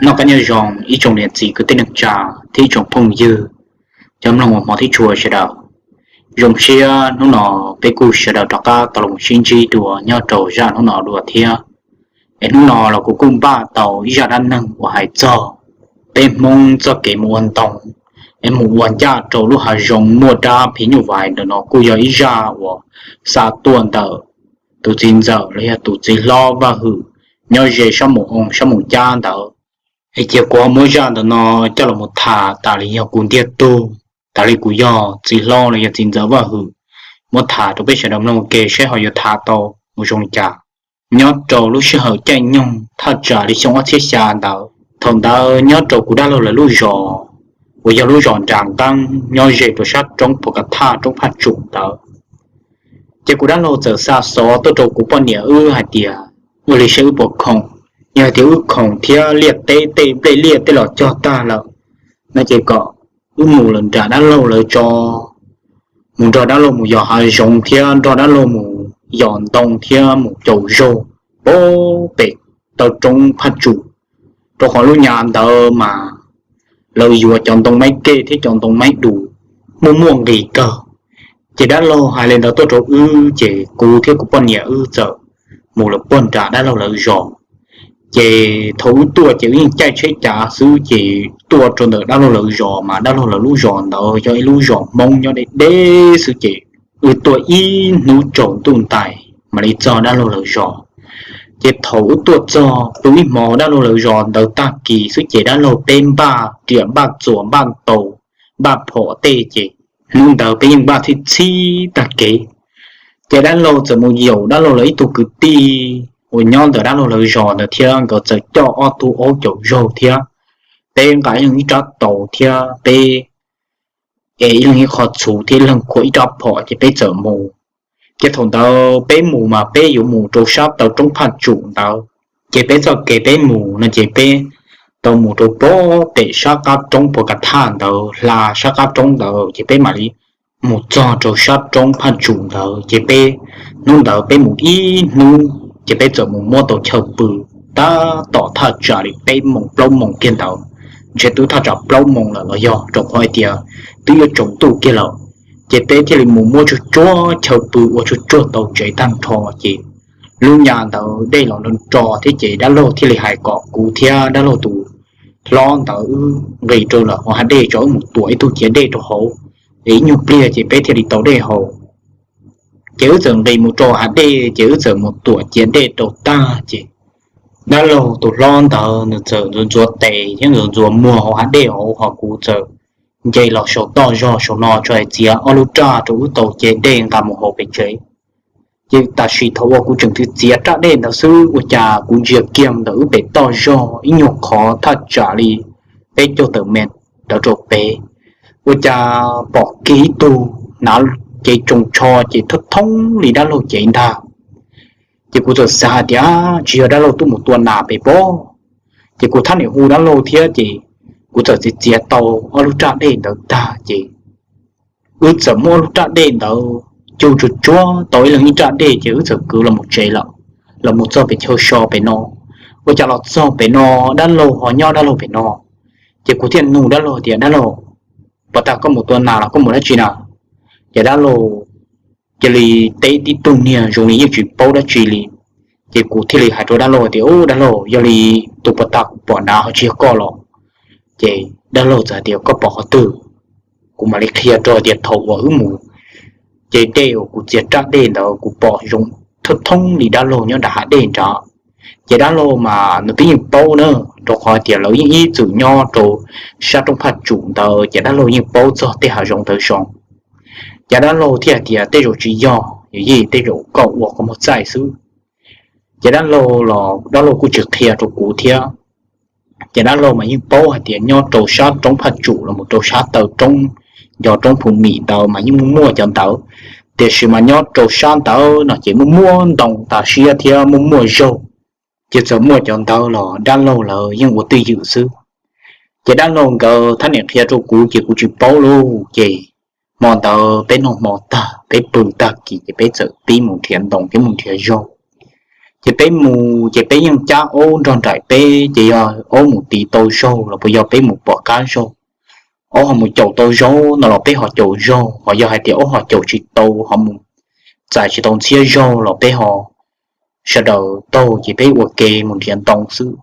Noj qab nyob zoo ib tsoom niam txiv kwv tij neej tsa thiab ib tsoom phooj ywg cov mloog uas hmov thiab tshua sawv daws. Zoo siab hnub no peb kuj sawv daws rov qab tau los sib ntsib dua nyob rau zaj hnub no dua thiab. Es hnub no los kuv kuj npaj tau ib zaj dab neeg uas hais txog peb Hmoob txoj kev mus ua ntoo, es mus ua ncaj rau lub hav zoov muaj dab phim nyuj vais ntawm no kuj yog ib zaj uas xa tuaj ntawm tus txiv ntxawm los yog tus txiv hlob Vaj Hwm nyob ze sab Moos Oo sab Moos Cab ntawd. Es cia kuv ho muab zaj ntawm no coj los mus tham tas li yog kuv ntiag tug, tas li kuv yog txiv hlob los yog txiv ntxawm Vaj Hwm, muab tham rau peb sawv daws mloog ua ke saib ho yuav tham tau mus zoo li cas. Nyob rau lub sij hawm caij nyoog thaj tsam li xyoo ob txhiab xya ntawd, thaum ntawd nyob rau kuv dab laug lawv lub zos uas yog lub zos Nras Nqeeb nyob ze rau sab roob Phuv Ka Thaj roob Phaj Tsum ntawd, ces kuv dab laug txawm xa xov tuaj rau kuv poj niam wb hais tias ua li saib wb puas khoom, yog hais tias wb khoom thiab liaj teb tej nplej liaj tej los cog tag lawm no ces kom wb mus lawm nram dab laug lawv tso, mus nrog dab laug mus yos hav zoov thiab nrog dab laug mus yos ntoo thiab mus caum zaug pem taw roob Phaj Tsum, rau qhov lub nyam ntawd mas lawv yuav cov ntoo maib kej thiab cov ntoo maib dus muaj muaj nqis kawg. Ces dab laug hais li ntawd tuaj rau wb ces kuv thiab kuv poj niam wb txawm mus lawm puag nram dab laug lawv zos. Ces thaum wb tuaj ces wb yeej caij tsheb cav xwb ces tuaj rau ntawm dab laug lawv zos mas dab laug lawv lub zos ntawd yog ib lub zos Hmoob nyob deb deb xwb ces wb tuaj ib hnub tsaus ntuj ntais mam li txog dab laug lawv zos. Ces thaum wb tuaj txog pw ib hmo dab laug lawv zos ntawd tag kis xwb ces dab laug peb npaj riam npaj txuas npaj ntaus npaj phom tej ces hnub ntawd peb yeej npaj txhib txhib tag kev. Ces dab laug txawm mus yaum dab laug lawv ib tug kwv tij uas nyob ntawm dab laug lawv zos ntawd thiab nkawd txawm coj ob tug aub caum zaug thiab peb nqa ib leeg ib rab taus thiab peb es ib leeg ib qho txhuv thiab ib leeg khuam ib rab phom ces peb txawm mus. Ces thaum ntawd peb mus mas peb yuav mus rau sab taw roob Phaj Tsum ntawd. Ces peb txoj kev peb mus no ces peb tau mus rau pem sab qab roob Phuv Ka Thaj ntawd, hla sab qab roob ntawd ces peb mam li mus txog rau sab roob Phaj Tsum ntawd. Ces peb, hnub ntawd peb mus ib hnub ces peb txawm mus muab tau chaw pw tab tom thaj tsam li peb moos plaub moos kiag ntawd, ntshe twb thaj tsam plaub moos lawm los yog rau qhov hais tias twb yuav tsaus ntuj kiag lawm. Ces peb thiaj li mus muab tsuag tsuag chaw pw ua tsuag tsuag tau tsev tag nrho ces lub nyam ntawd dej los nro nro thiab ces dab laug thiaj li hais kom kuv thiab dab laug tus hlob ntawd wb nqis rau lawm hauv hav dej tso wb mus tuam ib tug ciav dej rau hauv es ib nyuag pliag ces peb thiaj li tau dej haus. Ces wb txawm nqis mus rau hav dej ces wb txawm mus tuam ciav dej rau tag ces dab laug tus hlob ntawd nws txawm ntxuav ntxuav tes thiab ntxuav ntxuav muag hauv hav dej hauv ho kuv txawm nce los saum toj zog saum no tso hais txiav ob lub raj rau wb tau ce dej nqa mus haus pem tsev. Ces tam sim thaum uas kuv tseem txiav raj dej ntawd xwb ua cas kuv ntsia kiag ntawm wb pem toj zog ib nyuag qhov thaj tsam li peb caug tawm mev ntawd rau pem, ua cas pom kiag ib tug hnav cev tsoos tsho ces thoob thoob li dab laug cev ntag. Ces kuv txawm xav hais tias tsis yog dab laug tuaj mus tua nas pem pob. Ces kuv thab niam hu dab laug thiab ces kuv txawm txiav txiav tau ob lub raj dej ntawd tag ces wb txawm muab ob lub raj dej ntawd cug tsuag tsuag tau ib leeg ib raj dej ces wb txawm kwv los mus tsev lawm, los mus txog pem chaw so pem no. Ua cas los txog pem no dab laug ho nyob dab laug pem no. Ces kuv thiaj nug dab laug tias dab laug, puas tas koj mus tua nas los koj mus dab tsi na? Ces dab laug cia li teb tib tug niag zoo li yeej tsis paub dab tsi li. Ces kuv thiaj li hais rau dab laug tias u dab laug, yog li tus puas tas kuv pom na ho tsis yog koj los? Ces dab laug txawm hais tias koj pom qhov twg? Kuv mam li qhia rau tias thaum uas wb mus ce dej uas kuv txiav raj dej ntawd kuv pom zoo thoob thoob li dab laug nyob nram hav dej nrad. Ces dab laug mas nws twb yeej paub na, rau qhov tias lawv yeej ib txwm nyob rau sab roob Phaj Tsum ntawd ces dab laug yeej paub txog tej hav zoov ntawd zoo. Ces dab laug thiaj hais tias tej zaum tsis yog, yog tej zaum koj ua koj muag txaij xwb. Ces dab laug los dab laug kuj tsis qhia rau kuv thiab. Ces dab laug mas yeej paub hais tias nyob rau sab roob Phaj Tsum los mus rau sab taw roob, nco roob Phu Mim ntawd mas yeej muaj muaj cov ntawd, tiam sis mas nyob rau sab ntawd no ces muaj muaj ntoo tas siab thiab muaj muaj zaug. Ces txawm muaj cov ntawd los dab laug lawv yeej ua twj ywm xwb. Ces dab laug nkawd thab niam qhia rau kuv ces kuv tsis paub lauj. Ces hmo ntawd peb noj hmo tag peb pw tag kis ces peb txawm pib mus nrhiav ntoo thiab mus nrhiav zaug. Ces peb mus ces peb yeej cab aub nrog nraim peb, ces yog aub mus tiv tau zaug los puas yog peb mus pom qab zaug, aub ho mus caum tau zaug no los peb ho caum zaug, ho yog hais tias aub ho caum tsis tau, ho mus txais tsis tau ntxhiab zaug los peb ho sawv daws taug ces peb ua ke mus nrhiav ntoo xwb.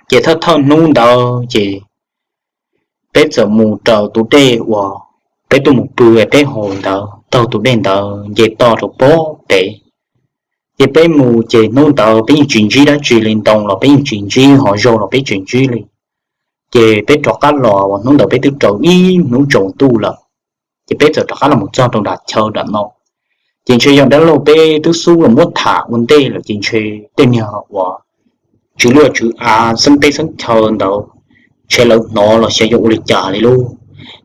Ces thawj thawj hnub ntawd ces peb txawm mus raws tus dej uas peb tuaj mus pw peb haus ntawd, taug tus dej ntawd nce toj rau pem pem. Ces peb mus ces hnub ntawd peb yeej tsis ntsib dab tsi li, ntoo los peb yeej tsis ntsib, ho zaug los peb tsis ntsib li. Ces peb rov qab los uas hnub ntawd peb twb raws ib hnub tsaus ntuj lawm, ces peb txawm rov qab los mus txog rau nram chaw nram no. Ces ntshe yog dab laug peb twb xub los muab tham ua ntej lawm ces ntshe tej niag uas tswv luaj tswv av xeeb teb xeeb chaw ntawd ntshe lawv hnov los xyov yog ua li cas li lauj.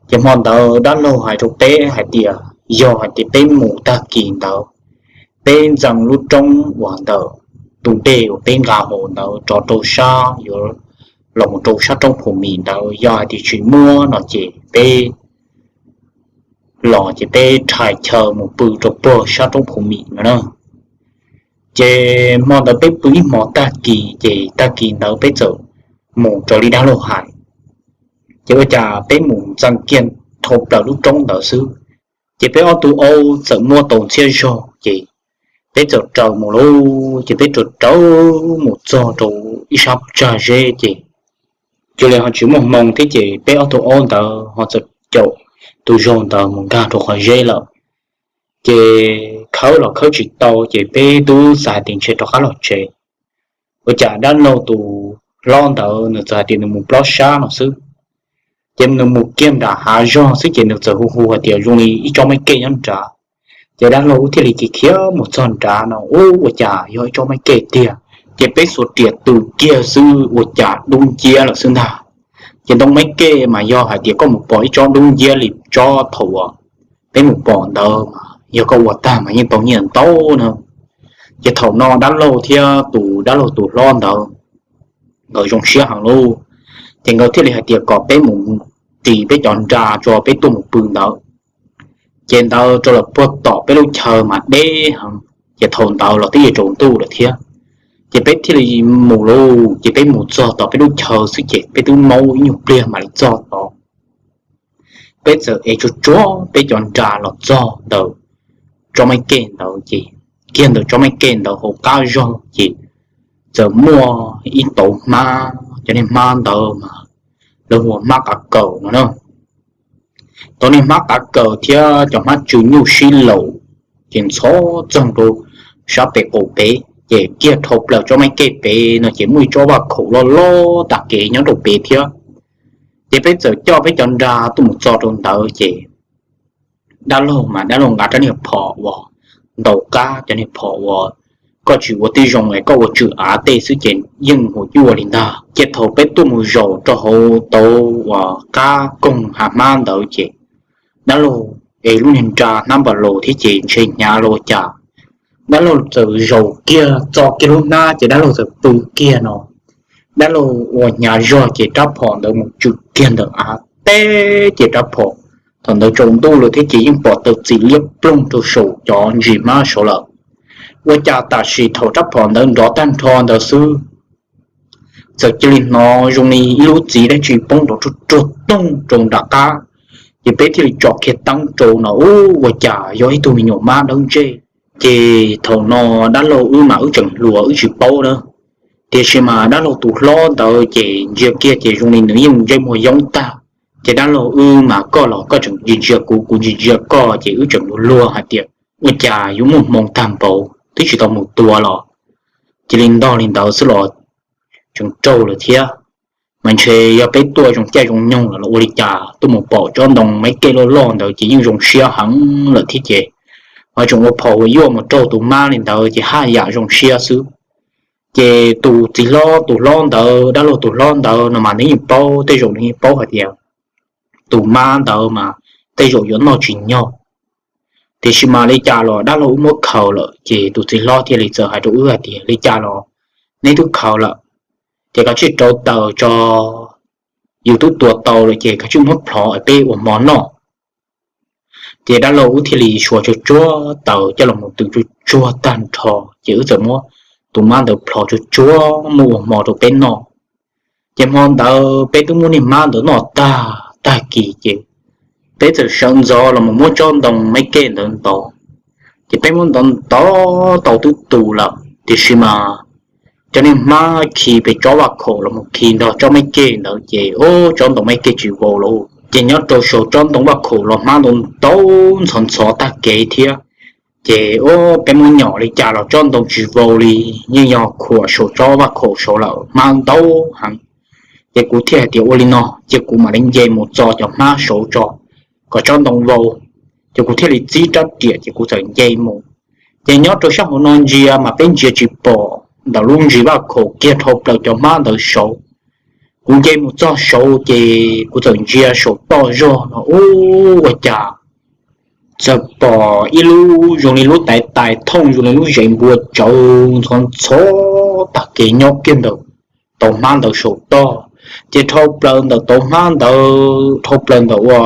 Ces hmo ntawd dab laug hais rau peb hais tias yog hais tias peb mus tag kis ntawd, peb ntxeev lub roob uas ntawm tus dej uas peb nqa haus ntawd rov rau sab, yuav los mus rau sab roob Phu Mis ntawd, yog hais tias tsis muaj no ces peb los ces peb rhais chaw mus pw rau puag sab roob Phu Mis no na. Ces hmo ntawd peb pw ib hmo tag kis, ces tag kis ntawd peb txawm mus raws li dab laug hais. Ces ua cas peb mus ntxeev kiag dhau plaws lub roob ntawd xwb, ces peb ob tug aub txawm muab tau ntxhiab zog, ces peb txawm raws mus lauj, ces peb raws raws mus txog rau ib sab tsag zeb, ces cia li ho tsis muaj hmoo thiab, ces peb ob tug aub ntawd ho txawm caum tus zaug ntawd mus nkag rau qhov zeb lawm. Ces khawb los khawb tsis tau, ces peb twb xav hais tias ntshe rov qab los tsev. Ua cas dab laug tus hlob ntawd nws txawm hais tias nws mus plob sab no xwb. Ces nws mus kiag nram hav zog xwb ces nws txawm hu hu hais tias zoo li ib tsob maiv kej nyob nrad. Ces dab laug wb thiaj li khiav khiav mus txog nrad no, ub, ua cas yog ib tsob maiv kej tiag. Ces peb xuas riam tws kiag xwb ua cas dub nciab lawm xwb ntag. Ces ntoo maiv kej mas yog hais tias koj mus pom ib tsob dub nciab li tsob thaum uas peb mus pom ntawd mas yog koj ua tag mas yeej tau nyiaj ntau na. Ces thaum no dab laug thiab tus dab laug tus hlob ntawd nkawd zoo siab heev lauj. Ces nkawd thiaj li hais tias kom peb mus ris peb cov nra tso peb tuaj mus pw ntawd. Ces ntawd rau lawm puag tom peb lub chaw mas deb heev, ces thaum ntawd los twb yuav tsaus ntuj lawm thiab. Ces peb thiaj li mus lauj, ces peb mus txog tom peb lub chaw xwb ces peb twb maub ib nyuag pliag mam li txog tod. Peb txawm ev tsuag tsuag peb cov nra los txog ntawm tsob maiv kej ntawd, ces kiag ntawm tsob maiv kej ntawd hauv qab zog ces txawm muaj ib tauv hmab, cov niag hmab ntawd mas lawv hu ua hmab qav kaws no na. Tau niag hmab qav kaws thiab cov hmab tsw nyuj sib laum, ces ntxhov txoog rau sab pem qaum pem, ces kiag dhau plaws tsob maiv kej pem no ces muaj ib tsob vaj khaum loj loj tag kev nyob rau pem thiab. Ces peb txawm coj peb cov nra tuaj mus txog rau ntawd ces dab laug mas dab laug nqa rab niag phom uas ntaus qab, cov niag phom uas koj tsis ua tib zoo es koj ua tsw av tej xwb ces yeej hu cuaj ua li ntag. Ces thaum peb tuaj mus zaum rau hauv tauv uas qab koog hav hmab ntawd ces dab laug es lub niag nra hnab npas los thiab ces ntshe hnyav los ua cas, dab laug txawm zaum kiag txo kiag lub hnab ces dab laug txawm pw kiag no. Dab laug ua hnyav zog ces rab phom ntawd mus tsw kiag ntawm av teb ces rab phom, thaum ntawd tsaus ntuj lawm thiab ces yeej pom tawm txim liab ploog rau saum cov ntsis hmab saud lawm. Ua cas tam sim thaum rab phom ntawd nrov tag nrho ntawd xwb, txawm cia li hnov zoo li ib lub txiv dab tsi poob nrov ruag ruag toog rau nram qab. Ces peb thiaj li tsom kiag teeb rau no, ub, ua cas yog ib tug me nyuam mab dawb ntseg. Ces thaum no dab laug wb mas wb tseem hluas wb tsis paub na, tiam sis mas dab laug tus hlob ntawd ces ntsia kiag ces zoo li nws yeej ntsej muag yoob tag. Ces dab laug wb mas koj los koj tseem ntsia ntsia kuv, kuv ntsia ntsia koj ces wb tseem luag luag hais tias ua cas yuav muaj hmoo tag npaum twb tsis tau mus tua los cia li ntog li ntawd xwb los tseem raug lawm thiab. Mas ntshe yog peb tuaj zoo caij zoo nyoog los ua li cas tuaj mus pom tsob ntoo maiv kej loj loj ntawd ces yeej zoo siab heev lawm thiab ces ho tseem ua phom ua yuaj mus raug tus mab li ntawd ces haj yam zoo siab xwb. Ces tus txiv hlob, tus hlob ntawd, dab laug tus hlob ntawd no mas nws yeej paub, tej zaum nws yeej paub hais tias tus mab ntawd mas tej zaum yuav noj tsis nyog. Tiam sis mas li cas los dab laug wb muab khaws lawm ces tus txiv hlob thiaj li txawm hais rau wb hais tias li cas los neb twb khaws lawm ces kav tsij rauv taws tso, yus twb tua tau lawm ces kav tsij muab plhov es peb ua hmo noj. Ces dab laug wb thiaj li suav tsuag tsuag taws coj los mus tws tsuag tsuag tag nrho ces wb txawm muab tus mab ntawd plhov tsuag tsuag muab ua hmo rau peb noj. Ces hmo ntawd peb twb muab niag mab ntawd noj tag, tag kis ces peb txawm sawv ntxov los mus muab tsob ntoo maiv kej ntawd ntov. Ces peb muab ntov ntov tau twb tus lawm, tiam sis mas cov niag hmab khi pem tsob vaj khaum los mus khi nrog tsob maiv kej ntawd ces ub, tsob ntoo maiv kej tsis vau lauj. Ces nyob rau saum tsob ntoo vaj khaum los hmab ntau ntau ntxhov ntxhov tag kev thiab. Ces ub, peb muab nyom li cas los tsob ntoo tsis vau li, yeej yog khuam saum tsob vaj khaum saud lawm, hmab ntau heev. Ces kuv thiaj hais tias ua li no ces kuv mam li nce mus txo cov hmab saud tso kom tsob ntoo vau. Ces kuv thiaj li txib rab riam ces kuv txawm nce mus. Ces nyob rau sab hauv no ntsia mas peb ntsia tsis pom ntawm lub ntsis vaj khaum kiag, dhau plaws cov hmab ntawd saud. Kuv nce mus txog saud ces kuv txawm ntsia saum toj zog no ub, ua cas txawm pom ib lub zoo li lub tais tais thooj zoo li lub zes npua tsawv ntxhov ntxhov tag kev nyob kiag ntawm tauv hmab ntawd saum toj. Ces dhau plaws ntawm tauv hmab ntawd, dhau plaws ntawm ua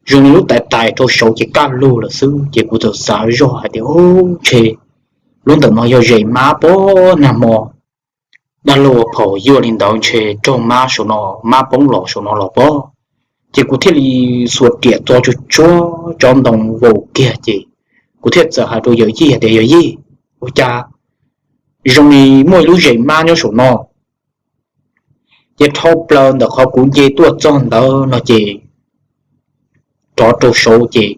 zoo li lub tais tais rau saud ces kaj lug lawm xwb. Ces kuv txawm xav zog hais tias, ntshe lub ntawm no yog zes mab pob, nag hmo dab laug ua phom yuaj li ntawd ntshe raug mab saum no, mab poob los saum no los pob. Ces kuv thiaj li xuas riam txo tsuag tsuag, tsob ntoo vau kiag ces kuv thiaj txawm hais rau yawm yij hais tias, yawm yij, ua cas zoo li muaj ib lub zes mab nyob saum no? Ces dhau plaws ntawm qhov kuv nce tuaj txog ntawd no ces rov rau saud ces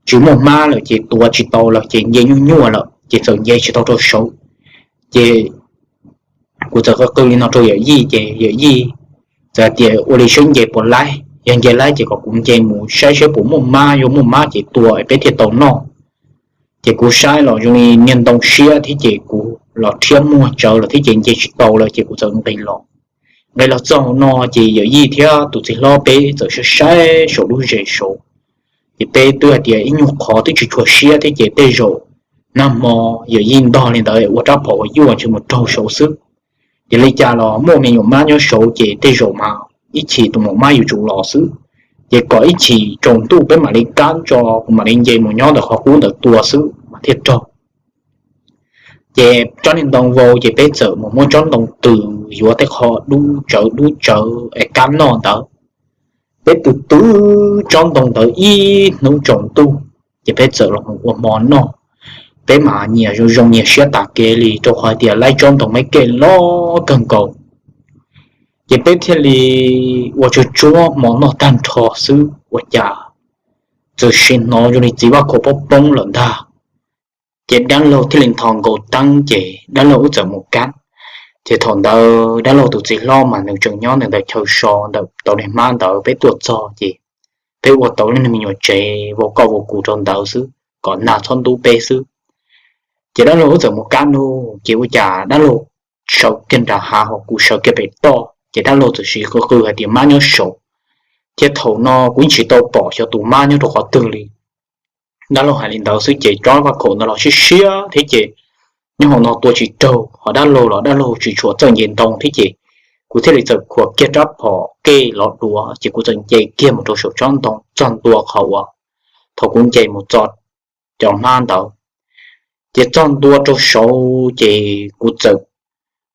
tsis muaj hmab lawm ces tuav tsis tau lawm ces nce nyuaj nyuaj lawm ces txawm nce tsis tau rau saud. Ces kuv txawm qw qw li no rau yawm yij ces yawm yij txawm hais tias ua li saib nce puas laib, yog nce laib ces kom kuv nce mus saib saib puas muaj mab, yog muaj mab ces tua peb thiaj tau noj. Ces kuv saib los zoo li niag ntoo siab thiab ces kuv los rhiab muag tsawv lawm thiab ces nce tsis tau lawm ces kuv txawm nqis los. Nqis los txog no ces yawm yij thiab tus txiv hlob peb txawm saib saib saum lub zes saud. Ces peb twb hais tias ib nyuag qhov twb tsis tshua siab thiab ces tej zaum nag hmo yawm yij ntog li ntawd ua rab phom ua yuaj ntshe mus raug saud xwb. Ces li cas los muaj me nyuam mab nyob saud ces tej zaum mas ib chim tus maum mab yuav tsum los xwb. Ces kom ib chim tsaus ntuj peb mam li kab tso, kuv mam li nce mus nyob ntawm qhov qub ntawd tua xwb mas thiaj raug. Ces tsob niag ntoo vau ces peb txawm mus muab tsob ntoo tws yuav tej qho dub tsawv dub tsawv es kab noj ntawd. Peb tws tws tsob ntoo ntawd ib hnub tsaus ntuj ces peb txawm los ua hmo noj. Peb mas nyias zoo zoo nyias siab tas kev li rau qhov tias laib tsob ntoo maiv kej loj kawg nkaus. Ces peb thiaj li ua tsuag tsuag hmo noj tag nrho xwb ua cas txawm sim hnov zoo li txiv vaj khaum poob poob lawm ntag. Ces dab laug thiaj li nthos nkaus teeb ces dab laug wb txawm mus kab. Ces thaum ntawd dab laug tus txiv hlob mas nws tseem nyob ntawm chaw so ntawm tauv niag hmab ntawd peb tuaj txog ces peb ua tau lub niag me nyuam tsev vau koj vau kuv rau ntawd xwb kom nag txhob ntub peb xwb. Ces dab laug wb txawm mus kab nug ces ua cas dab laug sawv kiag nram hav ho kuv sawv kiag pem toj ces dab laug txawm siv qw qw hais tias mab nyob saud. Thiab thaum no kuv yeej tsis tau pom xyov tus mab nyob rau qhov twg li. Dab laug hais li ntawd xwb ces tsob vaj khaum ntawd los siab siab thiab ces nyob hauv no tua tsis raug, ho dab laug los dab laug tsis tshua txawj nce ntoo thiab ces kuv thiaj li txawm khuam kiag rab phom kej los duav ces kuv txawm nce kiag mus rau saum tsob ntoo txog ntua qhov uas thaum kuv nce mus txo cov hmab ntawd. Ces txog ntua rau saud ces kuv txawm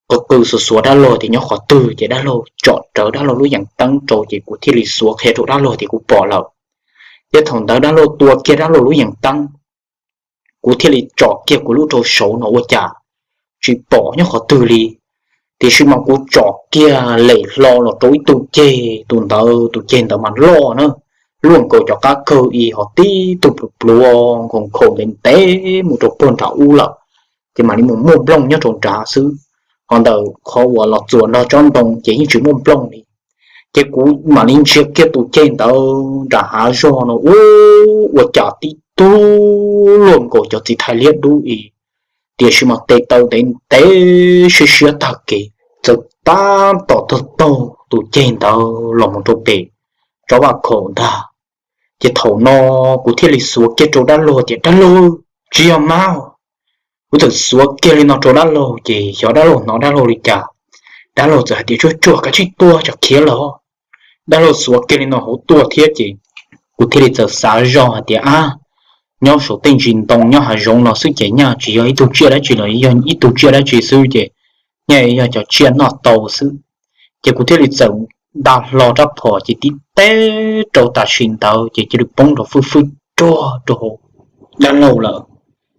qw qw xuas xuas dab laug tias nyob qhov twg ces dab laug tsom rawv dab laug lub yees teeb rau ces kuv thiaj li xuav qhia rau dab laug tias kuv pom lawm. Thiab thaum ntawd dab laug tua kiag dab laug lub yees teeb, kuv thiaj li tsom kiag kuv lub rau saud no ua cas tsis pom nyob qhov twg li. Tiam sis mas kuv tsom kiag lem hlo los rau ib tug ceg, tus ntawd tus ceg ntawd mas loj na, luaj nkaus cov qab kawg ib ho tib tug pluav pluav nkhaus nkhaus ntev ntev mus rau puag nram ub lawm, ces mam li mus muaj nplooj nyob rau nrad xwb. Ho ntawm qhov uas los txuas nrog tsob ntoo ces yeej tsis muaj nplooj li. Ces kuv mam li ntsia kiag tus ceg ntawd nram hav zog no ua cas tib tug luaj nkaus cov txiv thais liab dub ib, tiam sis mas tes taw ntev ntev siab siab tag kev, txawm tab tom taug taug tus ceg ntawd los mus rau pem tsob vaj khaum ntag. Ces thaum no kuv thiaj li xuav kiag rau dab laug tias dab laug, tsis yog mab. Kuv txawm xuav kiag li no rau dab laug ces xyov dab laug hnov dab laug li cas, dab laug txawm hais tias tsuag tsuag kav tsij tua tsam khiav lawm. Dab laug xuav kiag li no hauv tuaj thiab ces kuv thiaj li txawm xav zog hais tias ab, nyob saum tej ntsis ntoo nyob hav zoov los xwb ces nyaj tsis yog ib tug tsiaj dab tsi los yog ib tug tsiaj dab tsi xwb ces nyaj yog cov tsiaj noj tau xwb. Ces kuv thiaj li txawm nta hlo rab phom ces tib teb rau tam sim ntawd ces cia li poob nrov fwj fwj ruag rau dab laug lawm.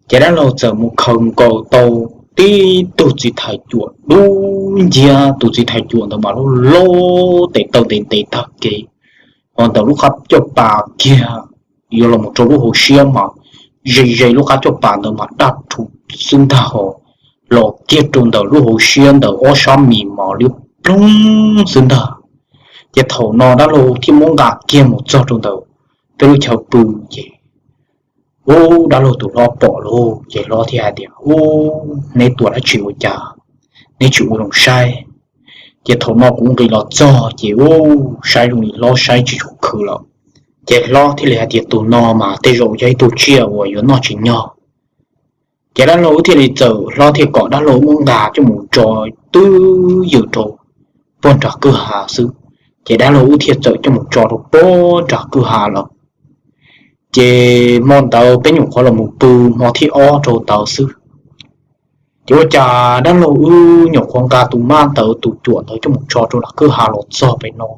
Ces dab laug txawm mus khaws nkaus tau tib tug txiv thais cuam dub nciab, tus txiv thais cuam ntawd mas lub lub tes taw ntev ntev tag kev, ho ntawm lub qab caj pas kiag yuav los mus rau lub hauv siab mas ze ze lub qab caj pas ntawd mas daj rhuv xwb ntag, ho los kiag rau ntawm lub hauv siab ntawm ob sab mis mas liab ploog xwb ntag. Ces thaum no dab laug thiaj muab nqa kiag mus txog rau ntawm peb lub chaw pw ces ub, dab laug tus hlob pom lauj, ces hlob thiaj hais tias, Ub, neb tua dab tsi ua cas neb tsis ua zoo saib? Ces thaum no kuv nqis los txog ces ub, saib zoo li hlob saib tsis tshua khwv lawm. Ces hlob thiaj li hais tias, Tus no mas tej zaum yog ib tug tsiaj uas yuav noj tsis nyog. Ces dab laug wb thiaj li txawm, hlob thiaj kom dab laug muab nqa coj mus tso twb ywm rau puag nram kwj ha xwb. Ces dab laug wb thiaj txawm coj mus tso rau puag nram kwj ha lawm. Ces hmo ntawd peb nyuam qhuav los mus pw hmo thib ob rau ntawd xwb. Ces ua cas dab laug wb nyuam qhuav nqa tus mab ntawd tus cuam ntawd coj mus tso rau nram kwj ha los txog pem no,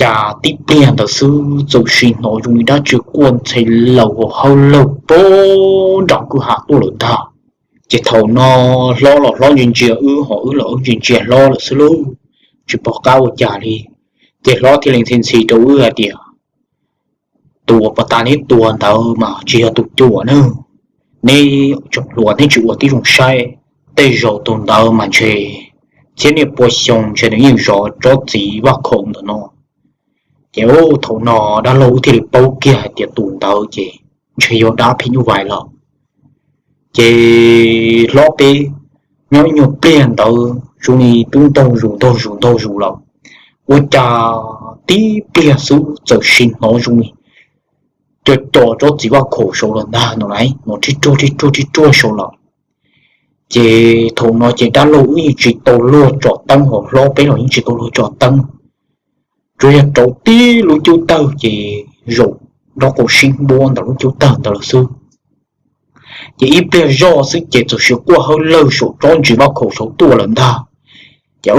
cas tib pliag ntawd xwb txawm sim hnov zoo li dab tsi quaj ntxhe laws hauv hawb lawg puag nram kwj ha tuaj lawm ntag. Ces thaum no hlob los hlob ntsia ntsia wb, ho wb los wb ntsia ntsia hlob lawm xwb lauj, tsis pom qab ua cas li. Ces hlob thiaj li ntxhi ntxhi rau wb hais tias, Tus uas puag ta neb tua ntawd mas tsis yog tus cuam na, neb tsoom hluas neb tsis ua tib zoo saib, tej zaum tus ntawd mas ntshe txhiab niaj pua xyoo ntshe nws yeej zov tsob txiv vaj khaum ntawm no. Ces thaum no dab laug wb thiaj li paub kiag hais tias tus ntawd ces ntshe yog dab phim nyuj vais lawm. Ces hlob peb nyob ib nyuag pliag ntawd zoo li twb ntaug zus ntaug zus ntaug zus lawm, ua cas tib pliag xwb txawm sim hnov zoo li co co tsob txiv vaj khaum saud los ntag no lauj, hnov rib ruag rib ruag rib ruag saud lawm. Ces thaum no ces dab laug wb yeej tsis tau luag tsom teeb, ho hlob peb los yeej tsis tau luag tsom teeb, tsuas yog rauv tib lub cub tawg ces zaum nraub qaum sib npuab ntawm lub cub tawg ntawd lawm xwb. Ces ib pliag zoj xwb ces txawm sim quaj hawb lawg saum tsob ntsis vaj khaum saud tuaj lawm ntag. Ces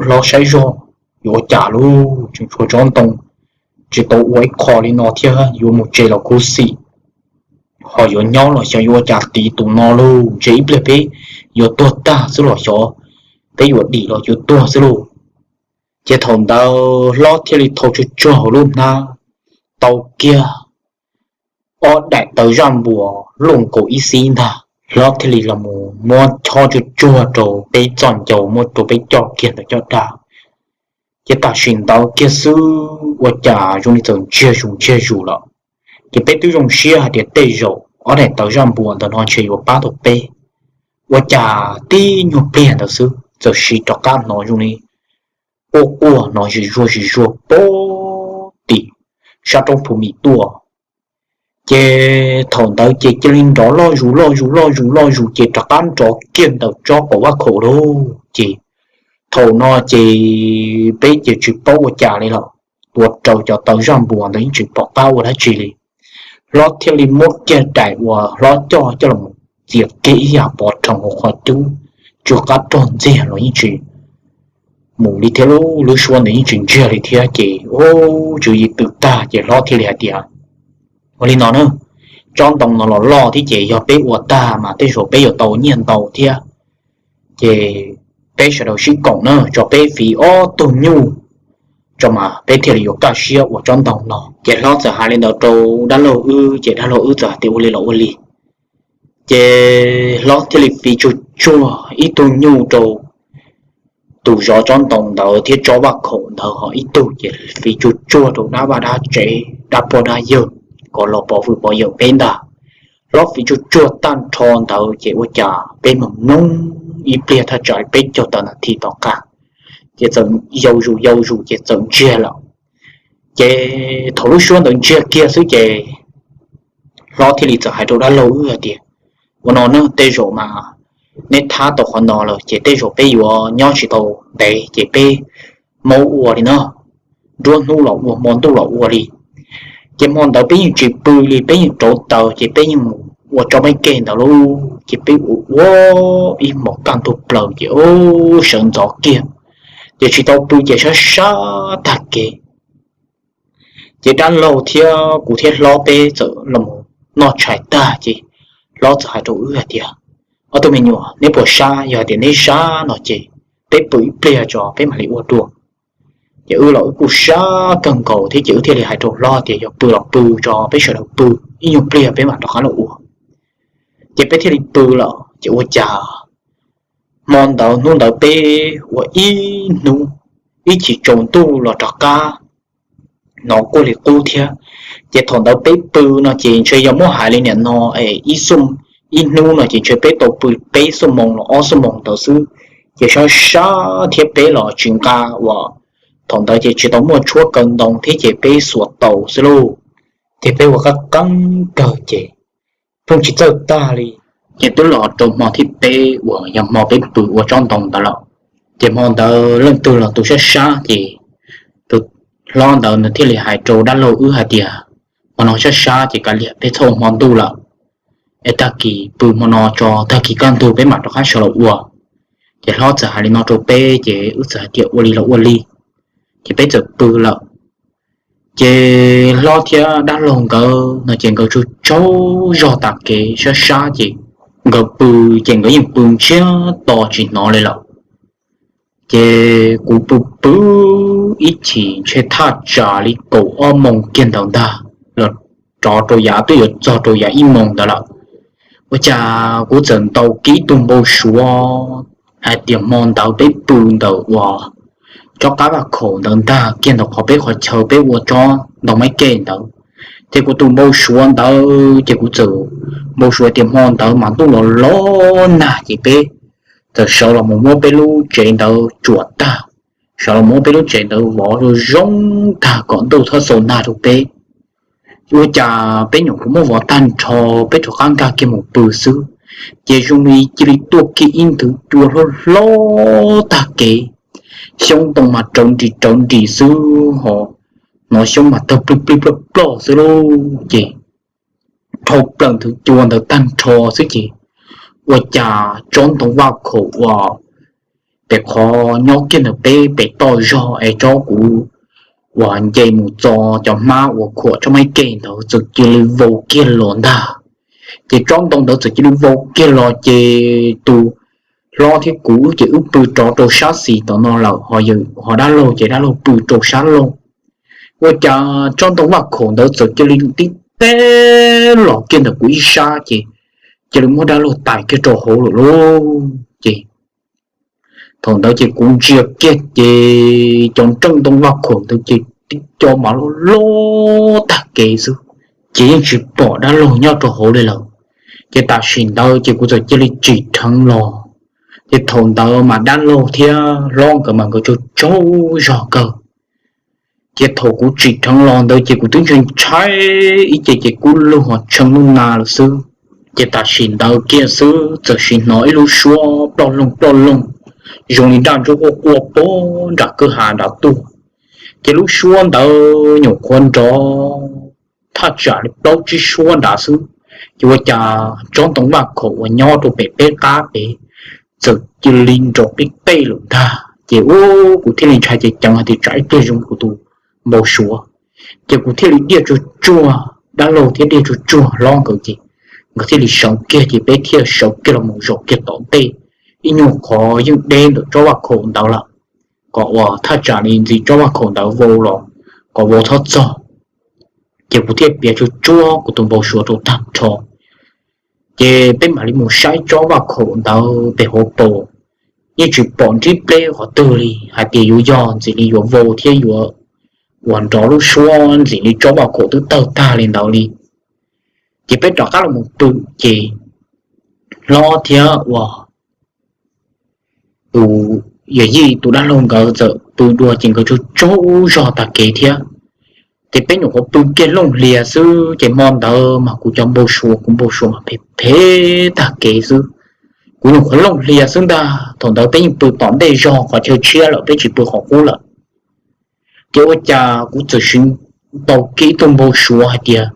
hlob saib zoj yuav ua cas lauj, tseem tshuav tsob ntoo, tsis tau ua ib qho li no thiab, yuav mus tsev los khuv xim, ho yuav nyob los xyov yuav ua cas tiv tus no lauj, ntshe ib pliag peb yuav tuag tag xwb los xyov peb yuav dim los yuav tuag xwb lauj. Ces thaum ntawd hlob thiaj li thau tsuag tsuag hauv lub hnab, tau kiag ob daim tawv zaj npuas luaj nkaus ib xib ntag, hlob thiaj li los mus muab chob tsuag tsuag rau peb txoj ncauj, muab rau peb coj kiag ntawm caj dab. Ces tam sim ntawd kiag xwb ua cas zoo li txawm ntsiag zus ntsiag zus lawm. Ces peb twb zoo siab hais tias tej zaum ob daim tawv zaj npuas ntawm no ntshe yuav pab tau peb. Ua cas tib nyuag pliag ntawd xwb txawm sim rov qab hnov zoo li quaj quaj hnov zis zuag zis zuag puag tim sab roob Phu Mis tuaj. Ces thaum ntawd ces cia li nrov loj zus loj zus loj zus loj zus ces rov qab nrov kiag ntawm tsob qaum vaj khaum lauj. Ces thaum no ces peb ces tsis paub ua cas li lawm, tua raws cov tawv zaj npuas ntawd yeej tsis pom qab ua dab tsi li. Hlob thiaj li muab kiag daim uas hlob coj coj los txiav kiag ib yam pov rhees hauv qhov cub, tsw qab rog ntxiag los yeej tsis mus li thiab, lub suab ntawd yeej tsis ntsiag li thiab. Ces ub, tswv yim twm tag ces hlob thiaj li hais tias, Ua li no na, tsob ntoo no los loj thiab ces yog peb ua tag mas tej zaum peb yuav tau nyiaj ntau thiab. Ces peb sawv daws sib koom na, tso peb fiv ob tug nyuj tso mas peb thiaj li yuav kaj siab ua tsob ntoo no. Ces hlob txawm hais li ntawd rau dab laug wb ces dab laug wb txawm hais tias ua li los ua li. Ces hlob thiaj li fiv tsuag tsuag ib tug nyuj rau tus zov tsob ntoo ntawd thiab tsob vaj khaum ntawd ho ib tug, ces fiv tsuag tsuag rau dab vaj dab tsev dab pog dab yawg kom los pov hwm pov yawm peb ntag. Hlob fiv tsuag tsuag tag nrho ntawd ces ua cas peb mloog mloog ib pliag thaj tsam li peb caug tawm nas this tom qab ces txawm yau zus yau zus ces txawm ntsiag lawm. Ces thaum lub suab ntawd ntsiag kiag xwb ces hlob thiaj li txawm hais rau dab laug wb hais tias, Ua no na, tej zaum mas neb thab tau qhov no lawm ces tej zaum peb yuav nyob tsis tau ntev ces peb maub ua li no, nruab hnub los ua hmo ntuj los ua li. Ces hmo ntawd peb yeej tsis pw li, peb yeej rauv taws ces peb yeej mus ua tsob maib kej ntawd lauj. Ces peb ua ua ib hmos kaj ntug plaws ces sawv ntxov kiag, ces tsis tau pw ces sab sab tag kev. Ces dab laug thiab kuv thiab hlob peb txawm los noj tshais tag ces hlob txawm hais rau wb hais tias, Ob tug me nyuam, neb puas sab? Yog hais tias neb sab no ces peb pw ib pliag tso peb mam li ua dua. Ces wb los wb kuj sab kawg nkaus thiab ces wb thiaj li hais rau hlob tias, Yog pw los pw tso, peb sawv daws pw ib nyuag pliag peb mam rov qab los ua. Ces peb thiaj li pw lawm ces ua cas hmo ntawd hnub ntawd peb ua ib hnub, ib chim tsaus ntuj los rov qab hnov quaj li qub thiab. Ces thaum ntawd peb pw no ces ntshe yog muab hais li niam no es ib xu, ib hnub no ces ntshe peb tau pw peb xuab moos los ob xuab moos ntawd xwb. Ces sab sab thiab peb los tsis nqa uas thaum ntawd ces tsis tau muaj tshuab kaw ntoo thiab ces peb xuas taus xwb lauj. Ces peb ua qab qeeb kawg ces pheej tsis txawj tag li. Ces twb los rau hmo thib peb uas yog hmo peb pw ua tsob ntoo ntawd lawm. Ces hmo ntawd leej twg los tus sab sab ces tus hlob ntawd nws thiaj li hais rau dab laug wb hais tias, Hmo no sab sab ces kav liam peb txhob ua hmo ntuj lawm es tag kis pw hmo no tso, tag kis kaj ntug peb mam rov qab sawv los ua. Ces hlob txawm hais li no rau peb ces wb txawm hais tias ua li los ua li, ces peb txawm pw lawm. Ces hlob thiab dab laug nkawd no ces nkawd tsaug tsaug zog tas kev sab sab ces nkawd pw ces nkawd yeej pw ntsiag to tsis hnov li lawm. Ces kuv pw pw ib chim ntshe thaj tsam li kaum ob moos kiag ntawd ntag los rov rau yav twb yuav txog rau yav ib moos ntawd lawm. Ua cas kuv txawm ntaus kiag ib tug npau suav hais tias hmo ntawd peb pw ntawm uas tsob qab vaj khaum ntawd ntag kiag ntawm qhov peb qhov chaw peb ua tsob ntoo maib kej ntawd. Ces kuv tus npau suav ntawd ces kuv txawm npau suav tias hmo ntawd mas ntuj los los nag ces peb txawm sawv los mus muab peb lub tsev ntawd tsuam tag, sawv los muab peb lub tsev ntawd vov zoo zoo tag kom ntuj txhob txaus nag rau peb. Ua cas peb nyuam qhuav muab vov tag nrho, peb rov qab nkag kiag mus pw xwb, ces zoo li cia li tuaj kiag ib nthwv cua hlob hlob tag kev. Xyoob ntoo mas rauv nris rauv nris xwb ho, hnov xyoob mas tawg plig plig ploj ploj xwb lauj. Ces dhau plaws nthwv cua ntawd tag nrho xwb ces ua cas tsob ntoo vaj khaum uas pem qhov nyob kiag ntawm peb pem toj zog es tsob kuv uas nce mus txo cov hmab uas khuam tsob maib kej ntawd txawm cia li vau kiag los ntag. Ces tsob ntoo ntawd txawm cia li vau kiag los ces tus hlob thiab kuv ces wb pw rov rau sab xis tom no lawm, ho dab laug ces dab laug pw rau sab laug. Ua cas tsob ntoo vaj khaum ntawd txawm cia li tib teb los kiag ntawm kuv ib sab ces cia li muab dab laug tais kiag rau hauv lawm lauj. Ces thaum ntawd ces kuv ntsia kiag ces cov nreej ntoo vaj khaum ntawd ces tib co mas loj loj tag kev xwb, ces yeej tsis pom dab laug nyob rau hauv li lawm. Ces tam sim ntawd ces kuv txawm cia li tsim dheev los. Ces thaum ntawd mas dab laug thiab hlob nkawd mas nkawd tsaug tsaug zog kawg. Ces thaum kuv tsim dheev los ntawd ces kuv twb ntshai ntshai ib ce ces kub lug ho tshee lub na lawm xwb. Ces tam sim ntawd kiag xwb txawm sim hnov ib lub suab ploj loog ploj loog zoo li nraj ntsuab quaj quaj puag nram kwj ha nrad tuaj. Ces lub suab ntawd nyuam qhuav nrov thaj tsam li plaub tsib suab nrad xwb, ces ua cas tsob ntoo vaj khaum uas nyob rau pem peb qab pem txawm cia li nrov qib qej lawm ntag. Ces ua kuv thiaj li ntshai ceev ceev hais tias tsam ib pliag zoo kuv tus npau suav. Ces kuv thiaj li diaj tsuag tsuag, dab laug thiab diaj tsuag tsuag hlob nkawd ces nkawd thiaj li sawv kiag ces peb thiaj sawv kiag los mus zaum kiag tom ntej ib nyuag qhov yeej deb ntawm tsob vaj khaum ntawd lawm, kom uas thaj tsam li ntxiv tsob vaj khaum ntawd vau los kom vau txhob txog. Ces kuv thiaj piav tsuag tsuag kuv tus npau suav rau tag nrho. Ces peb mam li mus saib tsob vaj khaum ntawd pem hauv paus, yeej tsis pom nrib pleb qhov twg li hais tias yuav yog ntxim li yuav vau thiab yuav uas nrov lub suab ntxim li tsob vaj khaum twb tawg tag li ntawd li. Ces peb rov qab los mus pw, ces hlob thiab uas tus yawm yij tus dab laug nkawd txawm pw dua ces nkawd tsaug tsaug zog tag kev thiab. Ces peb nyuam qhuav pw kiag looj hlias xwb ces hmo ntawd mas kuv cov npau suav kuv npau suav mas phem phem tag kev xwb. Kuv nyuam qhuav looj hlias xwb ntag, thaum ntawd peb yeej pw tom ntej zog qhov chaw tshiab lawm peb tsis pw qhov qub lawm. Ces ua cas kuv txawm sim tau kiag ib tug npau suav hais tias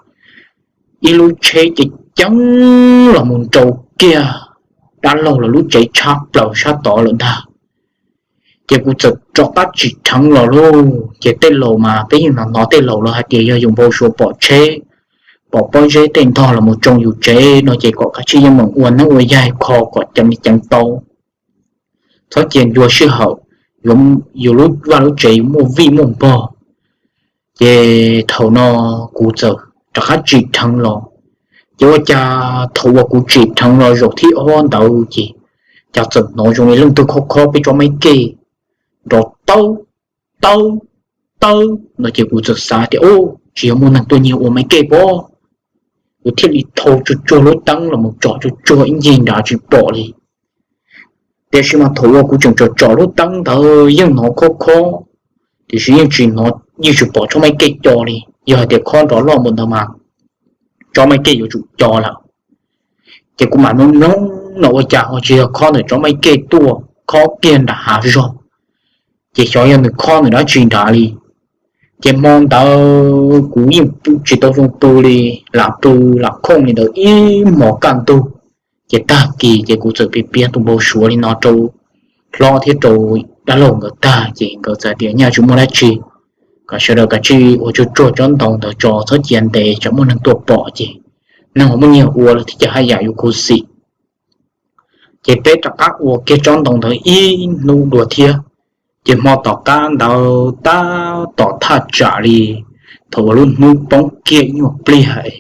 ib lub tsheb ceev ceev los mus nrau kiag dab laug lawv lub tsev tshab plaws sab tod lawm ntag. Ces kuv txawm rov qab tsim dheev los lauj. Ces tej laus mas peb yeej hnov hnov tej laus lawv hais tias yog yus npau suav pom tsheb, pom pob zeb tej ntog los mus tsoo yus tsev no ces kom kav tsij yeej meem ua neeb ua yaig kho kom ceev li ceev tau, txhob cia ncua sij hawm, yus lub vaj lub tsev yuav muaj vij muaj npog. Ces thaum no kuv txawm rov qab tsim dheev los. Ces ua cas thaum uas kuv tsim dheev los zaum thib ob ntawd ces cas txawm hnov zoo li leej twg khob khob peb tsob maiv kej nrov tawb tawb tawb no ces kuv txawm xav tias, Ub, tsis yog muaj neeg tuaj nyiag ua maiv kej pob? Kuv thiaj li thau tsuag tsuag lub teeb los mus tsom tsuag tsuag ib ncig nrad tsis pom li. Tiam sis mas thaum uas kuv tseem tsom tsom lub teeb ntawd yeej hnov khob khob, tiam sis yeej tsis hnov, yeej tsis pom tsob maiv kej co li. Yog hais tias khob nrov loj mus ntawd mas tsob maiv kej yuav tsum co lawm. Ces kuv mam mloog mloog no ua cas ho tsis yog khob ntawm tsob maiv kej tuaj, khob kiag nram hav zog. Ces xyov yog nws khob ntawm dab tsi nrad li. Ces hmo ntawd kuv yeej tsis tau zoo pw li, lam pw lam khooj li ntawd ib hmos kaj ntug. Ces tag kis ces kuv txawm piav piav tus npau suav li no rau hlob thiab rau dab laug nkawd tag ces nkawd txawm tias nyaj tsis muaj dab tsi, kom sawv daws kav tsij ua tsuag tsuag tsob ntoo ntawd tso, txhob cia ntev tsam muaj neeg tuaj pom ces neeg ho muaj nyiag ua lawm thiab ces haj yam yuav khuv xim. Ces peb rov qab ua kiag tsob ntoo ntawd ib hnub dua thiab. Ces hmo tom qab ntawd tab tom thaj tsam li thaum uas lub hnub poob kiag ib nyuag pliag,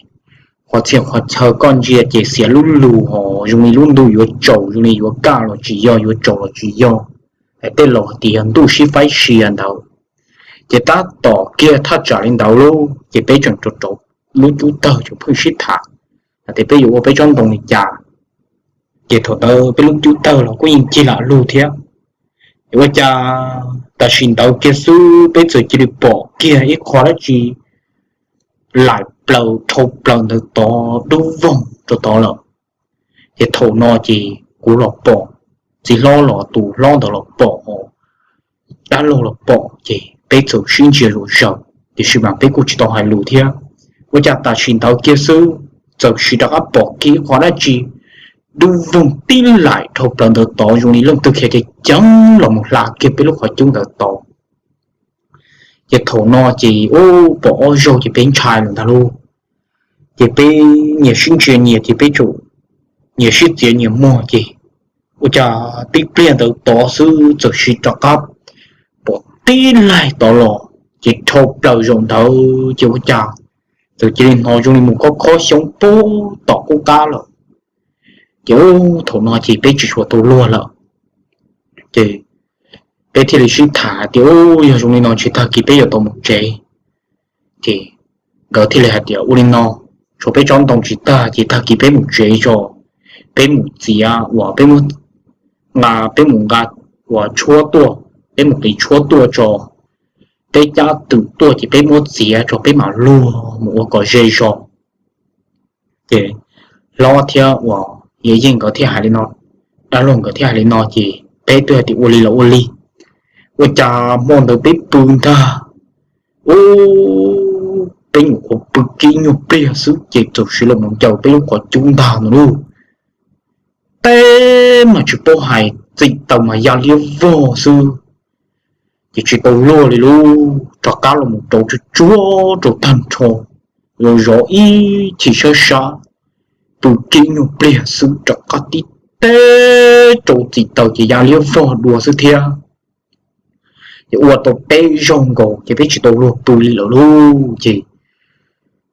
qhov txhia qhov chaw koj ntsia ces xiav lub lug ho zoo li lub ntuj yuav tsaus zoo li yuav kaj los tsis yog, yuav tsaus los tsis yog, es tej laus hais tias yog ntuj sib faib sia ntawd. Ces tab tom kiag thaj tsam li ntawd lauj ces peb tseem rau rau lub cub tawg tseem pheej sib tham hais tias peb yuav ua peb tsob ntoo li cas. Ces thaum ntawd peb lub cub tawg los kuj yeej cig lam lug thiab. Ces ua cas tam sim ntawd kiag xwb peb txawm cia li pom kiag ib qho dab tsi laim plaws dhau plaws ntawd tod dub voog rau tod lawm. Ces thaum no ces kuv los pom, txiv hlob los tus hlob ntawd los pom, dab laug los pom ces peb txawm sib ntsia zom zaws tiam sis mas peb kuj tsis tau hais lus thiab. Ua cas tam sim ntawd kiag xwb txawm sim rov qab pom kiag ib qho dab tsi dub voog tib laim dhau plaws ntawd tod zoo li leej twg khiav ceev ceev los mus hla kiag peb lub qhov cub ntawd tod. Ces thaum no ces ub pom ob zaug ces peb ntshai lawm ntag lauj. Ces peb nyias sib ntsia nyias ces peb tsuas nyias sib txiav nyias muag ces ua cas tib pliag ntawd tod xwb txawm sim rov qab pom tib laim tod los ces dhau plaws zaum ntawd ces ua cas txawm cia li hnov zoo li mus khob khob xyoob puag tom qub qab lawm. Ces ub thaum no ces peb tsis tshua tau luag lawm. Ces peb thiaj li sib tham hais tias ub yog zoo li no ces tag kis peb yuav tau mus tsev. Ces nkawd thiaj li hais tias ua li no, tshuav peb tsob ntoo tsis tag ces tag kis peb mus tsev tso, peb mus txiav uas peb muab nqa, peb mus nqa uas tshuab tuaj, peb mus qiv tshuab tuaj tso, peb cab twm tuaj ces peb muab txiav tso peb mam luag mus ua kom ze zos. Ces hlob thiab uas yawm yij nkawd thiaj hais li no, dab laug nkawd thiaj hais li no ces peb twb hais tias ua li los ua li. Ua cas hmo ntawd peb pw ntag, ub, peb nyuam qhuav pw kiag nyuag pliag xwb ces txawm sim los mus ncaws peb lub qhov cub ntag no lauj. Teb mas tsis paub hais, txim taws mas ya liab vog xwb. Ces tsis tau luag li lauj, rov qab los mus rau tsuag tsuag rau tag nrho, zov zov ib chim sab sab, pw kiag nyuag pliag xwb rov qab tib teb rau txim taws ces ya liab vog dua xwb thiab. Ces ua tau peb zaug nkaus ces peb tsis tau luag pw li lawm lauj. Ces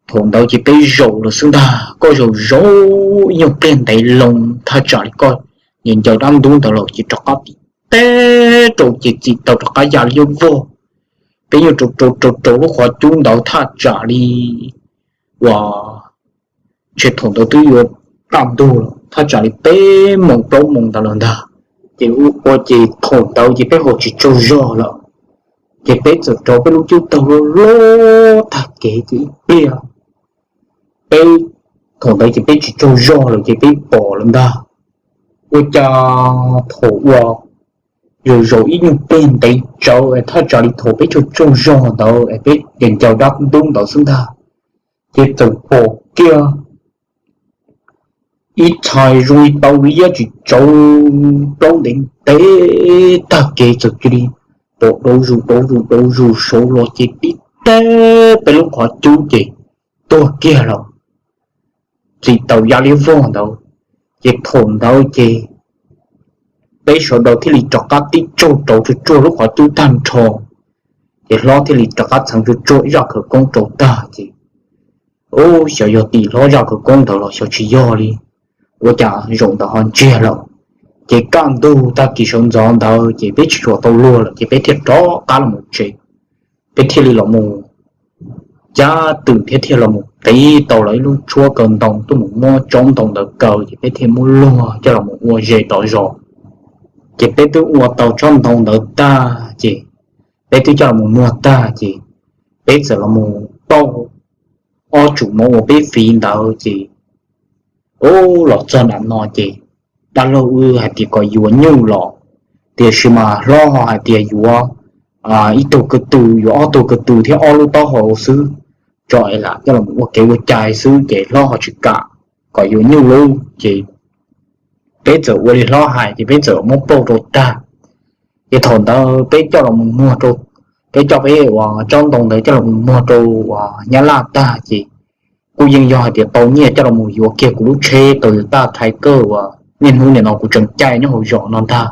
thaum ntawd ces peb zaum lawm xwb ntag, koj zaum zaum ib nyuag pliag ntev loo thaj tsam li koj ncaws dab ntub ntawd lawm ces rov qab tib teb rau ces txim taws rov qab ya liab vog. Peb nyuag rau rau rau rau lub qhov cub ntawd thaj tsam li uas ntshe thaum ntawd twb yuav kaj ntug lawm, thaj tsam li peb moos plaub moos ntawd lawm ntag. Ces ua ces thaum ntawd ces peb ho tsis tsaug zog lawm, ces peb txawm rau peb lub cub taug loj loj tag kev ces ib pliag peb, thaum ntawd ces peb tsis tsaug zog lawm ces peb pom lawm ntag. Ua cas thaum uas zaum zaum ib nyuag pliag ntev tsawv es thaj tsam li thaum peb tsaug tsaug zog ntawd es peb ncaws dab ntub ntawd xwb ntag, ces txawm pom kiag ib txhais zoo li tau li yab tsis tsawv plaub ntev ntev tag kev txawm cia li pom dauv zus dauv zus dauv zus saud los ces tib teg peb lub qhov cub ces tuag kiag lawm, txim tawm ya liab vog ntawd. Ces thaum ntawd ces peb sawv daws thiaj li rov qab tib tsaug rauv tsuag tsuag lub qhov cub tag nrho, ces hlob thiaj li rov qab txheev tsuag tsuag ib zaj khawv koob rau tag ces, ub, xyov yog tim hlob zaj khawv koob ntawd los xyov tsis yog li, ua cas zaum ntawd ho ntsiag lawm. Ces kaj ntug tag kis sawv ntxov ntawd ces peb tsis tshua tau luag lawm ces peb thiaj rov qab los mus tsev. Peb thiaj li los mus cab twm thiab thiaj los mus qiv tau lawv ib lub tshuab kaw ntoo tuaj mus muab tsob ntoo ntawd kaw ces peb thiaj muab luag coj los mus ua zes tom zos. Ces peb twb ua tau tsob ntoo ntawd tag ces peb twb coj los mus muag tag ces peb txawm los mus pauj ob tsum mov uas peb fiv ntawd ces, ub, los txog nram no ces dab laug wb hais tias kom yuav nyuj los, tiam sis mas hlob ho hais tias yuav ib tug ko tw, yuav ob tug ko tw thiab ob lub taub hau xwb, tso es lam coj los ua kev ua cai xwb ces hlob ho tsis kam kom yuav nyuj lub ces peb txawm ua li hlob hais ces peb txawm muab pauj rau tag. Ces thaum ntawd peb coj los mus muag rau, peb coj peb uas tsob ntoo ntawd coj los mus muag rau uas Nyab Laj tag ces kuj yeej yog hais tias tau nyiaj coj los mus yuav kiag kuv lub tsheb Toyota Tiger uas niaj hnub nim no kuv tseem caij nyob hauv zos no ntag.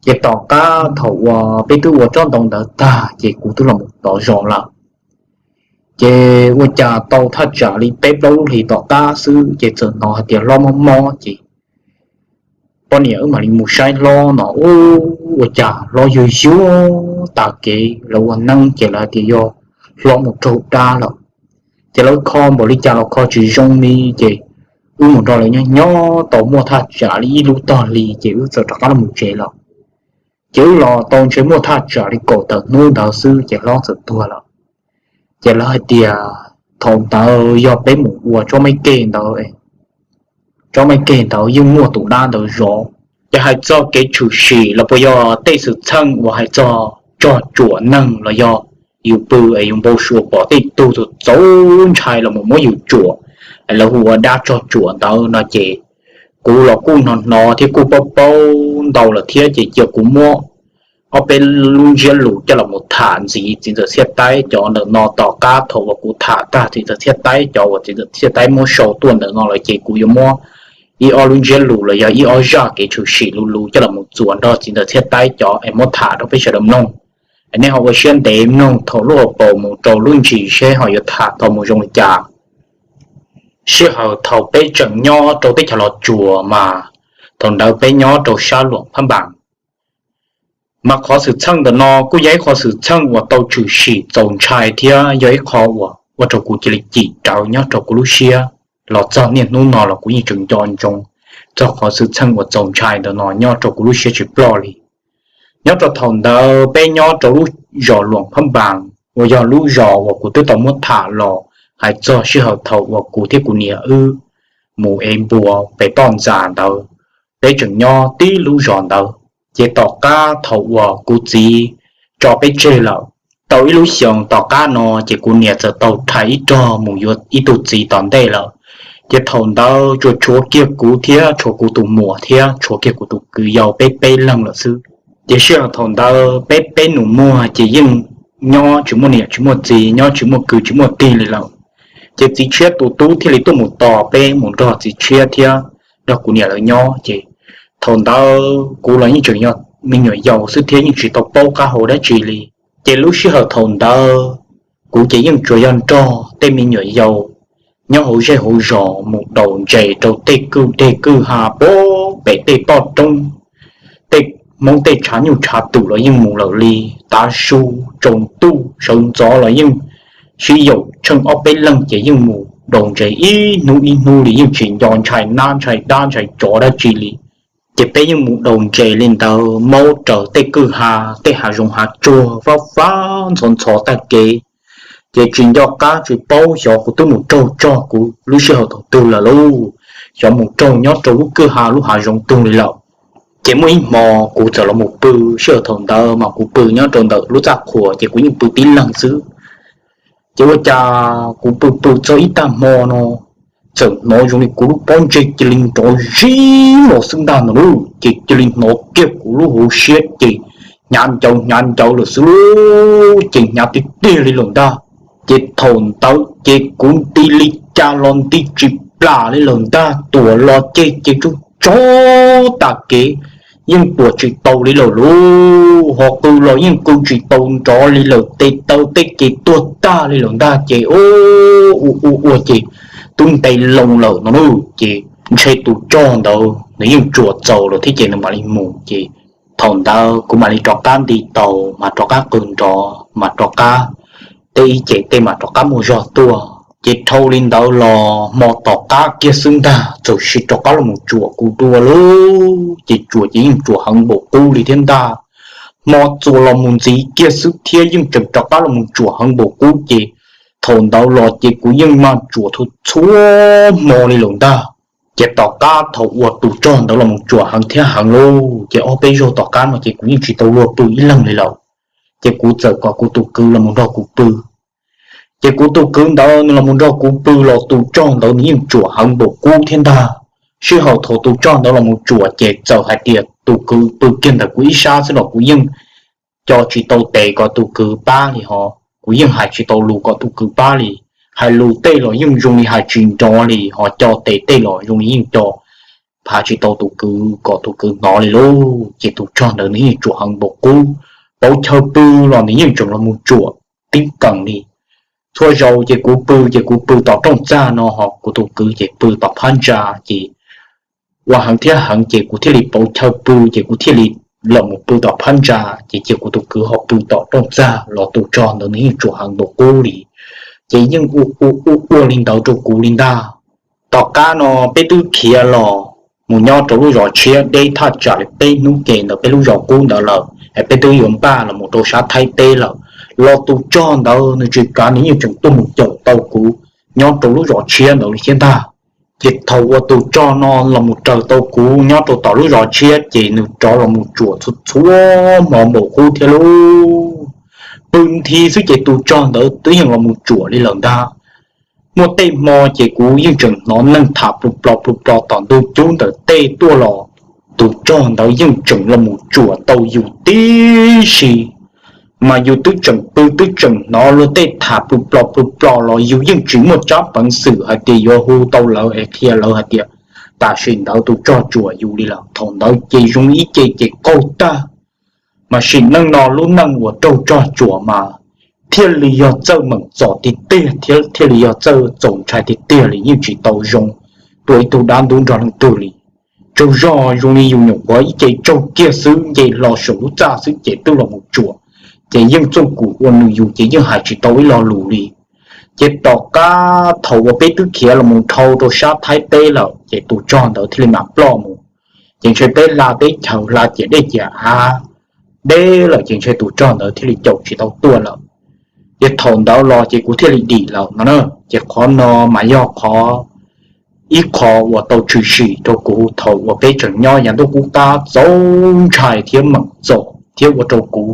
Ces tom qab thaum uas peb twb ua tsob ntoo ntawd tag ces kuv twb los mus tov zos lawm. Ces ua cas tau thaj tsam li peb plaub lub hlis tom qab xwb ces txawm hnov hais tias hlob mob mob ces poj niam wb mam li mus saib hlob no, ub, ua cas hlob yuag yuag tas kev, lawv ua neeb ces lawv hais tias yog hlob mus raug dab lawm. Ces lawv kho npaum li cas los kho tsis zoo li ces wb mus nrog lawv nyob nyob tau muaj thaj tsam li ib lub tog hli ces wb txawm rov qab los mus tsev lawm. Ces wb los tau ntshe muaj thaj tsam li kaum tawm hnub ntawd xwb ces hlob txawm tuag lawm. Ces lawv hais tias thaum ntawd yog peb mus ua tsob maib kej ntawd, tsob maib kej ntawd yeej muaj tus dab ntawd zov. Ces hais txog kev tshwm sim los puas yog tej xwm txheej uas hais txog tsog tsuam neeg los yog yus pw es yus npau suav pom tej tug txaus ntshai los mus muab yus tsuam, es lawv hu ua dab tsog tsuam ntawd no ces kuv los kuj hnov hnov thiab kuj paub paub ntau lawm thiab ces cia kuv muab ob peb lub ntsiab lus coj los mus tham ntxiv txiv ntxawm Txhiaj Taib cov ntawm no. Tom qab thaum uas kuv tham tag txiv ntxawm Txhiaj Taib cov uas txiv ntxawm Txhiaj Taib muab sau tuaj ntawm no lawm ces kuv yuav muab ib ob lub ntsiab lus los yog ib ob zaj kev tshwm sim luv luv coj los mus txuas nrog txiv ntxawm Txhiaj Taib cov es muab tham rau peb sawv daws mloog. Nej ho ua siab ntev mloog thaum lub hauv paus mus rau lub ntsis seb ho yuav tham tau mus zoo li cas. Sij hawm thaum peb tseem nyob rau teb chaws Los Tsuas mas thaum ntawd peb nyob rau sab Luam Phab Npas. Mas qhov xwm txheej ntawm no kuj yog ib qhov xwm txheej uas tau tshwm sim txaus ntshai thiab yog ib qho uas ua rau kuv cia li cim rawv nyob rau kuv lub siab los txog niaj hnub no los kuv yeej tseem nco ntsoov txog qhov xwm txheej uas txaus ntshai ntawm no nyob rau kuv lub siab tsis ploj li. Nyob rau thaum ntawd peb nyob rau lub zos Luam Phab Npas uas yog lub zos uas kuv twb tau muab tham los hais txog sij hawm thaum uas kuv thiab kuv niam wb mus ev npua pem toj ntxas ntawd. Peb tseem nyob tib lub zos ntawd ces tom qab thaum uas kuv txiv tso peb tseg lawm, tau ib lub xyoos tom qab no ces kuv niam txawm tau rhais ib rog mus yuav ib tug txiv tom ntej lawm. Ces thaum ntawd tsuas tshuav kiag kuv thiab tshuav kuv tus muam thiab tshuav kiag kuv tus kwv yau peb peb leeg lawm xwb. Ces sij hawm thaum ntawd peb peb nus muag ces yeej nyob tsis muaj niam tsis muaj txiv, nyob tsis muaj kwv tsis muaj tij li lawm. Ces txiv tshiab tus tub thiaj li tuaj mus tos peb mus nrog txiv tshiab thiab nrog kuv niam lawv nyob. Ces thaum ntawd kuv los yeej tseem yog me nyuam yaus xwb thiab yeej tsis tau paub qab hau dab tsi li. Ces lub sij hawm thaum ntawd kuv ces yeej tsuas yog nrog tej me nyuam yaus nyob hauv zej hauv zos mus daus ntses rau tej kwj deg kwj ha pem tej toj roob, tej Hmoob tej tshav nyuj tshav twm los yeej mus lawm li. Tav su tsaus ntuj sawv ntxov los yeej sib yaum tsheej ob peb leeg ces yeej mus daus ntses ib hnub ib hnub li yeej tsis nco ntshai nab ntshai dab ntshai tsov dab tsi li. Ces peb yeej mus daus ntses li ntawd maub raws tej kwj ha, tej hav zoov hav tsuag fab fab ntxhov ntxhov tag kev. Ces tsis nco qab tsis paub xyov kuv twb mus raug txog kuv lub sij hawm thaum twg lawm lauj, xyov mus raug nyob rau lub kwj ha lub hav zoov twg li lawm. Ces muaj ib hmo kuv txawm los mus pw, sij hawm thaum ntawd mas kuv pw nyob rau ntawm lub txaj qhua ces kuv yeej pw tib leeg xwb. Ces ua cas kuv pw pw txog ib tag hmo no txawm hnov zoo li kuv lub pob ntseg cia li nrov zib los xwb ntag no lauj. Ces cia li hnov kiag kuv lub hauv siab ces hnyav ncauv hnyav ncauv lawm xwb lauj, ces hnyav tiag tiag li lawm ntag. Ces thaum ntawd ces kuv nti li cas los nti tsis plam li lawm ntag, tuam los ceg ces tsaug tsaug tas kev, yeej tuam tsis tau li lawm lauj, ho qw los yeej qw tsis tau nrov li lawm, tes taw tej ces tuag tag li lawm ntag. Ces ua ua ua ces twb nte loo lawm no lauj. Ces ntshe tus tsog ntawd nws yeej tsuam txaus lawm thiab ces nws mam li mus. Ces thaum ntawd kuv mam li rov qab nti tau, mas rov qab qw nrov, mas rov qab tej ib ce tej mas rov qab muaj zog tuaj. Ces dhau li ntawd los hmo tom qab kiag xwb ntag txawm sim rov qab los mus tsuam kuv dua lauj. Ces tsuam ces yeej tsuam heev npaum qub li thiab ntag. Hmo txuas los mus ntxiv kiag xwb thiab yeej tseem rov qab los mus tsuam heev npaum qub. Ces thaum ntawd los ces kuv yeej mag tsuam txhua txhua hmo li lawm ntag. Ces tom qab thaum uas tus tsog ntawd los mus tsuam heev thiab heev lauj, ces ob peb zaug tom qab no ces kuv yeej tsis tau luag pw ib leeg li lawm. Ces kuv txawm kom kuv tus kwv los mus nrog kuv pw. Ces kuv tus kwv ntawd nws los mus nrog kuv pw los tus tsog ntawd nws yeej tsuam heev npaum qub thiab ntag. Sij hawm thaum tus tsog ntawd los mus tsuam ces txawm hais tias tus kwv pw kiag ntawm kuv ib sab xwb los kuv yeej co tsis tau tes kom tus kwv pab li ho, kuv yeej hais tsis tau lus kom tus kwv pab li. Hais lus tej los yeej zoo li hais tsis nrov li, ho co tes tej los zoo li yeej co phav tsis tau tus kwv kom tus kwv hnov li lauj. Ces tus tsog ntawd nws yeej tsuam heev npaum qub. Pauv chaw pw los nws yeej tseem los mus tsuam tib qees li. Txhua zaus ces kuv pw ces kuv pw tom rooj txag no ho kuv tus kwv ces pw tom phab ntsa. Ces ua heev thiab heev ces kuv thiaj li pauv chaw pw ces kuv thiaj li los mus pw tom phab ntsa. Ces cia kuv tus kwv ho pw tom rooj txag los tus tsog ntawd nws yeej tsuam heev npaum qub li. Ces yeej ua ua ua ua li ntawd rau kuv li ntag. Tom qab no peb twb khiav los mus nyob rau lub zos tshiab deb thaj tsam li peb hnub ke ntawm peb lub zos qub ntawd lawm es peb twb yuav npaj los mus rau sab Thaib teb lawm, los tus tsog ntawd nws tsis kav nws yeej tseem tuaj mus caum tau kuv nyob rau lub zos tshiab ntawd li thiab ntag. Ces thaum uas tus tsog no los mus raws tau kuv nyob rau tom lub zos tshiab ces nws rov los mus tsuam txhua txhua hmo npaum qub thiab lauj. Pw nthi xwb ces tus tsog ntawd twb yeej los mus tsuam li lawm ntag. Muaj tej hmo ces kuv yeej tseem hnov neeg tham plus plos plus plos tom ntug cub ntawm tej tuaj los tus tsog ntawd yeej tseem los mus tsuam tau yus tib si. Mas yus twb tseem pw twb tseem hnov luag tej tham plus plos plus plos los yus yeej tsis muaj tsab peev xwm hais tias yuav hu tau lawv es qhia lawv hais tias tam sim ntawd tus tsog tsuam yus li lawm. Thaum ntawd ces zoo ib ce ces qaug tag. Mas sim neej no lub neej uas raug tsog tsuam mas thiaj li yog txawj meem txom tiag tiag thiab thiaj li yog txawj txaus ntshai tiag tiag li, yeej tsis tau zoo tua ib tug dab ntub nrog leej twg li. Tsaug zog zoo li yus nyuam qhuav ib ce tsaug kiag xwb nce hlo saum lub txaj xwb ces twb los mus tsuam, ces yeej txuj kum ua nws yus ces yeej hais tsis tau ib lo lus li. Ces tom qab thaum uas peb twb khiav los mus dhau rau sab Thaib teb lawm ces tus tsog ntawd thiaj li mam ploj mus. Ces ntshe peb hla teb chaws hla ciam dej ciam av deb lawm ces ntshe tus tsog ntawd thiaj li caum tsis tau tuaj lawm. Ces thaum ntawd los ces kuv thiaj li dim lawm no na. Ces qhov no mas yog qhov ib qho uas tau tshwm sim rau kuv thaum uas peb tseem nyob yav ntuj qub qab txaus ntshai thiab meem txom thiab ua rau kuv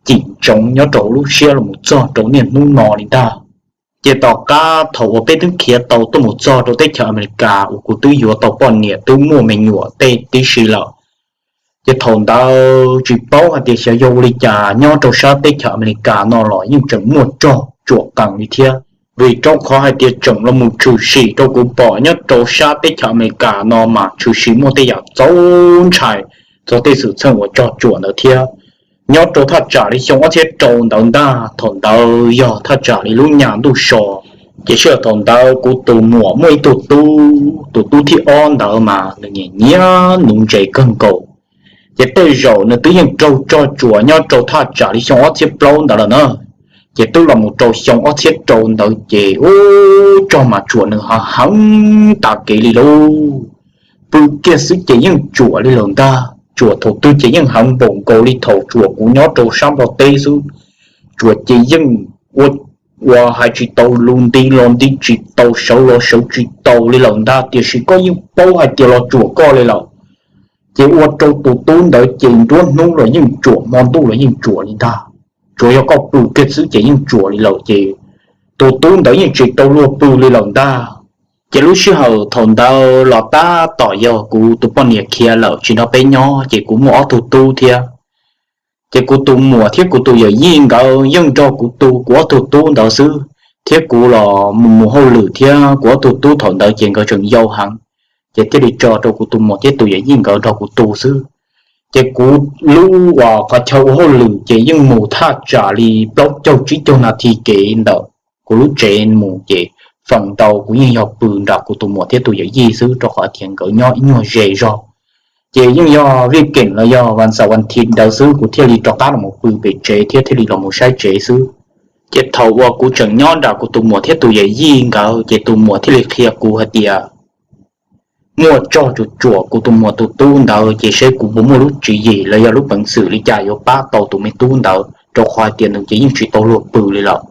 cim ntsoov nyob rau lub siab los mus txog rau niaj hnub no li ntag. Ces tom qab thaum uas peb twb khiav tau tuaj mus txog rau teb chaws Amelikas uas kuv twb yuav tau poj niam twb muaj me nyuam tej tib si lawm, ces thaum ntawd tsis paub hais tias xyov yog ua li cas nyob rau sab teb chaws Amelikas no los yeej tseem muaj tsog tsuam qees li thiab. Vim rau qhov hais tias tseem los mus tshwm sim rau kuv pom nyob rau sab teb chaws Amelikas no mas tshwm sim muaj tej yam txaus ntshai txog tej xwm txheej uas tsog tsuam ntawd thiab. Nyob rau thaj tsam li xyoo ob txhiab rau ntawd ntag, thaum ntawd yog thaj tsam li lub nyam ntuj so. Ces sij hawm thaum ntawd kuv tus muam muaj ib tug tub, tus tub thib ob ntawd mas nws nyiam nyiam nuv ntses kawg nkaus. Ces tej zaum nws twb yeej raug tsog tsuam nyob rau thaj tsam li xyoo ob txhiab plaub ntawd lawm na. Ces twb los mus rau xyoo ob txhiab rau ntawd ces ub, tsog mas tsuam nws heev heev tas kev li lauj. Pw kiag xwb ces yeej tsuam li lawm ntag, tsuam thaum twg ces yeej heev npaum nkaus li thaum tsuam kuv nyob rau sab Nplog teb xwb. Tsuam ces yeej ua, ua hais tsis tau lus, nti los nti tsis tau, sawv los sawv tsis tau li lawm ntag, tiam sis koj yeej paub hais tias los tsuam koj li lawm. Ces ua rau tus tub ntawd ces nruab hnub los yeej tsuam, hmo ntuj los yeej tsuam li ntag. Tsuas yog koj pw kiag xwb ces yeej tsuam li lawm ces tus tub ntawd yeej tsis tau luag pw li lawm ntag. Ces lub sij hawm thaum ntawd los tab tom yog kuv tus poj niam khiav lawm tsis nrog peb nyob ces kuv muaj ob tug tub thiab. Ces kuv tus muam thiab kuv tus yawm yij nkawd yeej nrog kuv tu kuv ob tug tub ntawd xwb, thiab kuv los mus mus hauj lwm thiab kuv ob tug tub thaum ntawd ces nkawd tseem yau heev, ces thiaj li tso rau kuv tus muam thiab tus yawm yij nkawd nrog kuv tu xwb. Ces kuv lub uas qhov chaw ua hauj lwm ces yeej mus thaj tsam li plaub caug tsib caug nas this kev ntawm kuv lub tsev mus ces feem ntau kuv yeej yog pw nram kuv tus muam thiab tus yawm yij xwb rau qhov tias nkawd nyob ib nyuag ze zog. Ces yeej yog vij keem los yog vas xaum vas thiv ntawd xwb kuv thiaj li rov qab los pw pem tsev thiab thiaj li los mus saib tsev xwb. Ces thaum uas kuv tseem nyob nram kuv tus muam thiab tus yawm yij nkawd ces tus muam thiaj li qhia kuv hais tias muaj tsog tsuam tsuam kuv tus muam tus tub ntawd ces seb kuv puas muaj lub tswv yim los yog lub peev xwm li cas yuav pab tau tus me tub ntawd rau qhov hais tias nws ces yeej tsis tau luag pw li lawm.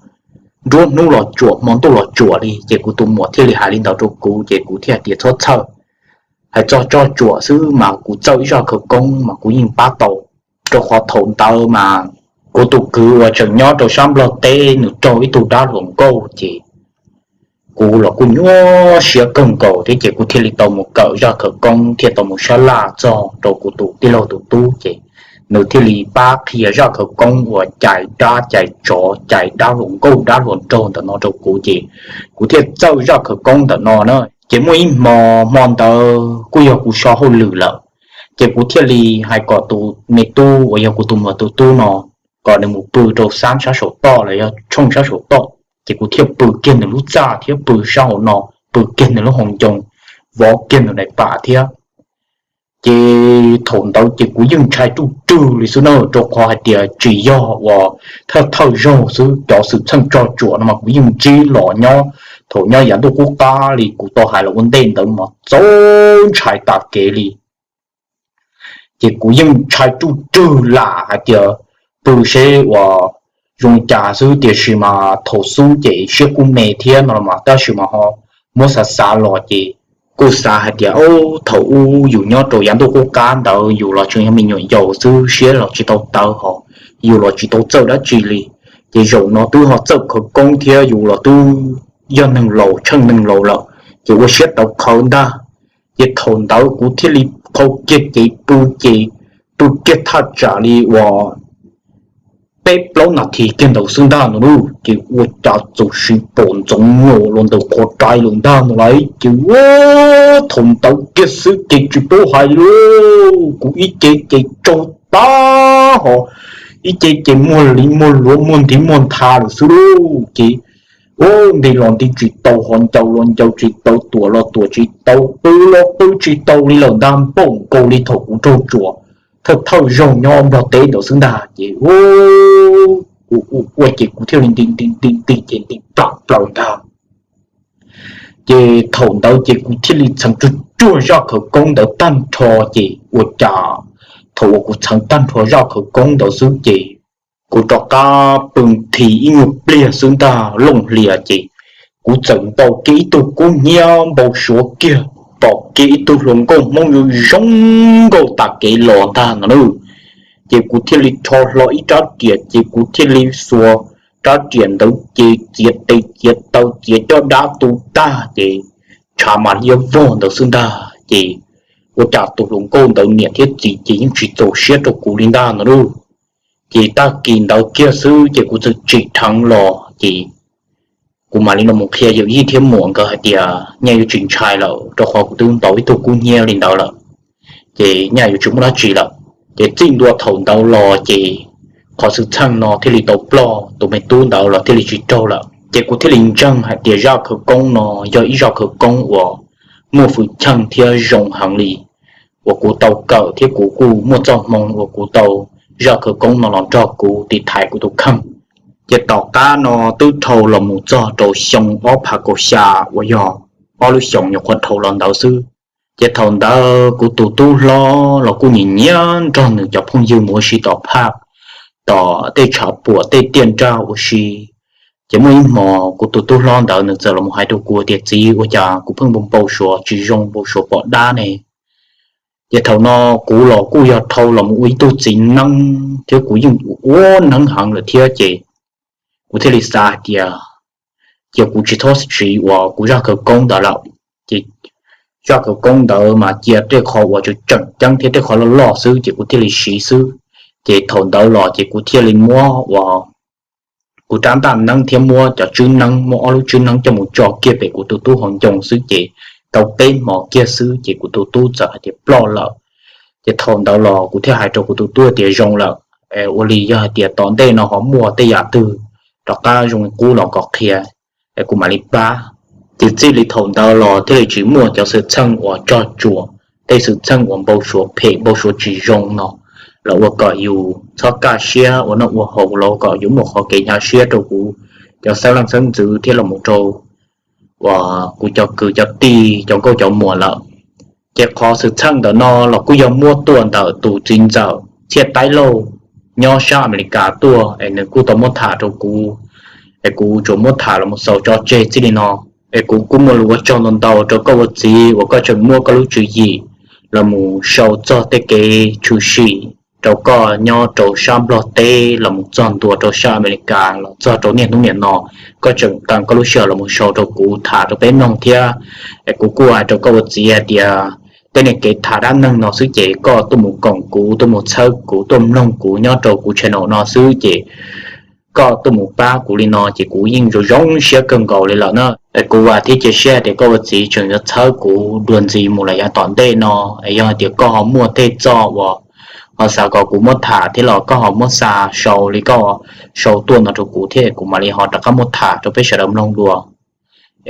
Nruab hnub los tsuam hmo ntuj los tsuam li ces kuv tus muam thiaj li hais li ntawd rau kuv ces kuv thiaj hais tias txhob txhawj, hais txog tsog tsuam xwb mas kuv txawj ib zaj khawv koob mas kuv yeej pab tau. Rau qhov thaum ntawd mas kuv tus kwv uas tseem nyob rau sab Nplog teb nws raug ib tug dab hluas nkauj ces kuv los kuj nyuaj siab kawg nkaus thiab ces kuv thiaj li tau mus kawm zaj khawv koob thiaj tau mus sab laj txog rau kuv tus tij laug tus tub ces nws thiaj li pab qhia zaj khawv koob uas cais dab cais tsov cais dab hluas nkauj dab hluas nraug ntawm no rau kuv ces kuv thiaj txawj zaj khawv koob ntawm no na. Ces muaj ib hmo, hmo ntawd kuj yog kuv so hauj lwm lawm, ces kuv thiaj li hais kom tus me tub uas yog kuv tus muam tus tub no kom nws mus pw rau sab sab saum toj los yog tshooj sab saum toj. Ces kuv thiaj pw kiag nws lub txaj thiab pw sab hauv no, pw kiag nws lub hauv ncoo, vov kiag nws daim pam thiab. Ces thaum ntawd ces kuv yeej ntshai ruj rwg li xwb na, rau qhov hais tias tsis yog uas thawj thawj zaug xwb, cov xwm txheej tsog tsuam no mas kuv yeej ntsib los nyob thaum nyob yav ntuj qub qab li kuv tau hais los ua ntej ntawd mas txaus ntshai tas kev li. Ces kuv yeej ntshai ruj rwg lam hais tias pw seb uas zoo li cas xwb, tiam sis mas thaum xub ces siab kuj me thiab no los mas tab sis mas ho muab xav xav los ces kuj xav hais tias thaum ub yus nyob rau yav ntuj qub qab ntawd yus los tseem yog me nyuam yaus xwb, siab los tsis tau tawv ho yus los tsis tau txawj dab tsi li. Ces zaum no twb ho txawj khawv koob thiab yus los twb yog neeg laus tsheej neeg laus lawm, ces ua siab tawv qhawv ntag. Ces thaum ntawd kuv thiaj li qhau kiag cev pw, ces pw kiag thaj tsam li uas peb plaub nas this kiag ntawd xwb ntag no lauj, ces ua cas txawm sis pom ntxoov nyuam los ntawm qhov rai lawm ntag no lauj. Ces thaum ntawd kiag xwb ces tsis paub hais li lauj, kuv ib ce ces tsaug tag ho, ib ce ces muag li muag luav muag ntiv muag ntha lawm xwb lauj. Ces nti los nti tsis tau ho ncaws los ncaws tsis tau, tuam los tuam tsis tau, qw los qw tsis tau li lawm ntag, npaum nkaus li thaum kuv raug tsuam thawj thawj zaug nyob Nplog teb ntawd xwb ntag. Ces ua ces kuv thiaj li nti nti nti nti ces nti plam plaws ntag. Ces thaum ntawd ces kuv thiaj li txheev tsuag tsuag zaj khawv koob ntawd tag nrho, ces ua cas thaum uas kuv txheev tag nrho zaj khawv koob ntawd xwb ces kuv rov qab pw nthi ib nyuag pliag xwb ntag looj hlias ces kuv txawm npau kiag ib tug kub hnyiab npau suav kiag, pom kiag ib tug hluas nkauj Hmoob zoo zoo nkauj tas kev los ntag no na. Ces kuv thiaj li rho hlo ib rab riam ces kuv thiaj li xuas rab riam ntawd ces txiav tes txiav taw txiav caj dab tu tag ces tshav mas liab vog ntawd xwb ntag. Ces ua cas tus hluas nkauj ntawd niam thiab txiv ces yeej tsis txaus siab rau kuv li ntag no lauj. Ces tag kis ntawd kiag xwb ces kuv txawm tsim dheev los ces kuv mam li los qhia yawm yij thiab muam nkawd hais tias nyaj yuav tsis ntshai lawm rau qhov kuv twb npau ib tug kub hnyiab li ntawd lawm, ces nyaj yuav tsis muaj dab tsi lawm. Ces txij ntua thaum ntawd los ces qhov xwm txheej no thiaj li tau ploj, tus me tub ntawd los thiaj li tsis raug lawm. Ces kuv thiaj li ntseeg hais tias zaj khawv koob no yog ib zaj khawv koob uas muaj hwj chim thiab zoo heev li, uas kuv tau kawm thiab kuv kuj muaj txoj hmoo uas kuv tau zaj khawv koob no los nrog kuv tiv thaiv kuv tus kheej. Ces tom qab no twb dhau los mus txog rau xyoo ob phav kaum xya uas yog ob lub xyoos nyuam qhuav dhau los ntawd xwb. Ces thaum ntawd kuv tus tub hlob los kuj nyiam nyiam nrog nws cov phooj ywg mus ua si tom phaj, tom tej tshav puam tej tiaj nrag ua si. Ces muaj ib hmo kuv tus tub hlob ntawd nws txawm los hais rau kuv tias txiv, ua cas kuv pheej npau suav tsis zoo, npau suav pom dab ne? Ces thaum no kuv los kuj yog dhau los mus ua ib tug txiv neeb thiab kuv yeej ua neeb heev lawm thiab ces kuv thiaj li xav hais tias cia kuv tsis txhob siv uas kuv zaj khawv koob ntawd lawm. Ces zaj khawv koob ntawd mas cia tej qhov uas tseem tseem ceeb thiab tej qhov loj loj xwb ces kuv thiaj li siv xwb. Ces thaum ntawd los ces kuv thiaj li muab uas kuv rab ntaj neeb thiab muab cov tswb neeb, muab ob lub tswb neeb coj mus tso kiag pem kuv tus tub hauv ncoo xwb ces tau peb hmo kiag xwb ces kuv tus tub txawm hais tias ploj lawm. Ces thaum ntawd los kuv thiaj hais rau kuv tus tub tias zoo lawm, ua li yog hais tias tom ntej no ho muaj tej yam twg rov qab zoo li qub los kom qhia es kuv mam li pab. Ces txij li thaum ntawd los thiaj li tsis muaj cov xwm txheej uas tsog tsuas, tej xwm txheej uas npau suav phem npau suav tsis zoo no los ua kom yus txhob kaj siab ua noj ua haus los kom yus muaj qhov kev hnyav siab rau kuv cov xeeb leej xeeb ntxwv thiab los mus rau uas kuv cov kwv cov tij cov nkauj cov muam lawm. Ces qhov xwm txheej ntawm no los kuj yog muab tuaj ntawm tus txiv ntxawm Txhiaj Taib Lauj nyob sab Amelikas tuaj es nws kuj tau muab tham rau kuv, es kuv tsuas muab tham los mus xaus tso tseg txij li no. Es kuv kuj muaj lus ua tsaug ntau ntau rau koj ua txiv uas koj tseem muab koj lub tswv yim los mus sau txog tej kev tshwm sim rau koj nyob rau sab Nplog teb los mus txog ntua rau sab Amelikas los txog rau niaj hnub niam no, koj tseem qee koj lub sij hawm los mus sau rau kuv tham rau peb mloog thiab. Es kuv kuj hais rau koj ua txiv hais tias tej niag kev tham dab neeg no xwb ces koj tuaj mus koom kuv, tuaj mus txhawb kuv, tuaj mloog kuv nyob rau kuv channel no xwb ces koj tuaj mus pab kuv li no ces kuv yeej zoo zoo siab kawg nkaus li lawm na. Es kuv vam thiab cia siab tias koj ua txiv tseem yuav txhawb kuv dua ntxiv mus lawm yav tom ntej no. Es yog hais tias koj ho muaj tej txoj uas ho xav kom kuv muab tham thiab los koj ho muab xa sau li koj sau tuaj no rau kuv thiab kuv mam li ho rov qab muab tham rau peb sawv daws mloog dua.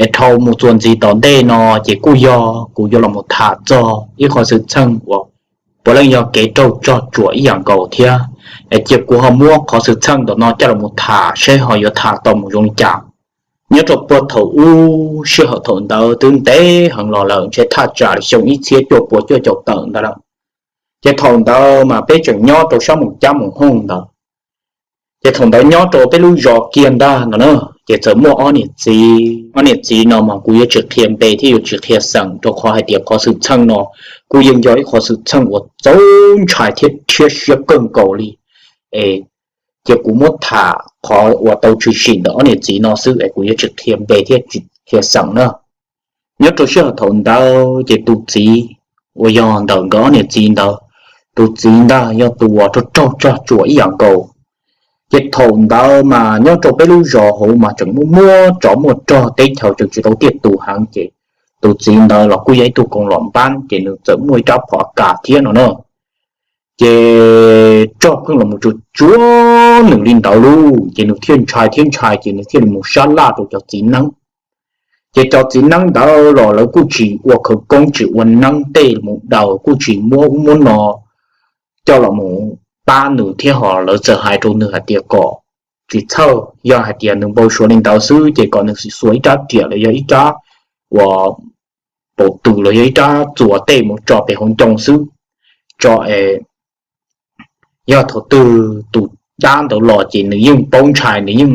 Es dhau mus txuas ntxiv tom ntej no ces kuj yog kuv yuav los mus tham txog ib qhov xwm txheej uas puav leej yog kev raug tsog tsuam ib yam nkaus thiab. Es cia kuv ho muab qhov xwm txheej ntawm no coj los mus tham seb ho yuav tham tau mus zoo li cas. Nyob rau puag thaum ub sij hawm thaum ntawd twb ntev heev los lawm, ntshe thaj tsam li xyoo ib txhiab cuaj puas cuaj caum tawm ntawd lawm. Ces thaum ntawd mas peb tseem nyob rau sab Moos Cab Moos Hooj ntawd. Ces thaum ntawd nyob rau peb lub zos kiag ntag no na, ces txawm muaj ob niam txiv. Ob niam txiv no mas kuv yuav tsis qhia npe thiab yuav tsis qhia xeem rau qhov hais tias qhov xwm txheej no kuj yeej yog ib qhov xwm txheej uas txaus ntshai thiab rhiab siab kawg nkaus li. Es cia kuv muab tham qhov uas tau tshwm sim ntawm ob niam txiv no xwb es kuv yuav tsis qhia npe thiab tsis qhia xeem na. Nyob rau sij hawm thaum ntawd ces tus txiv uas yog ntawm nkawd ob niam txiv ntawd, tus txiv ntag yog tus uas raug raug tsog tsuam ib yam nkaus. Ces thaum ntawd mas nyob rau peb lub zos hauv mas tseem muaj muaj tsov muaj rog, teb chaws tseem tsis tau tiaj tus heev ces tus txiv ntawd los kuj yog ib tug koos lom npab ces nws txawm muaj ib rab phom kas thiab no na. Ces rog pheej los mus tsuam tsuam nws li ntawd lauj, ces nws thiaj ntshai thiab ntshai ces nws thiaj li mus sab laj rau cov txiv neeb. Ces cov txiv neeb ntawd los lawv kuj tsis ua khawv koob tsis ua neeb tej mus daws, kuj tsis muab ub muab no coj los mus pab nws thiab ho lawv txawm hais rau nws hais tias kom tsis txhawj, yog hais tias nws npau suav li ntawd xwb ces kom nws sim xuas ib rab riam los yog ib rab uas paum tws los yog ib rab txuas tej mus tso pem hauv ncoo xwb, tso es yog thaum twg tus dab ntawd los ces nws yeej paub ntshai, nws yeej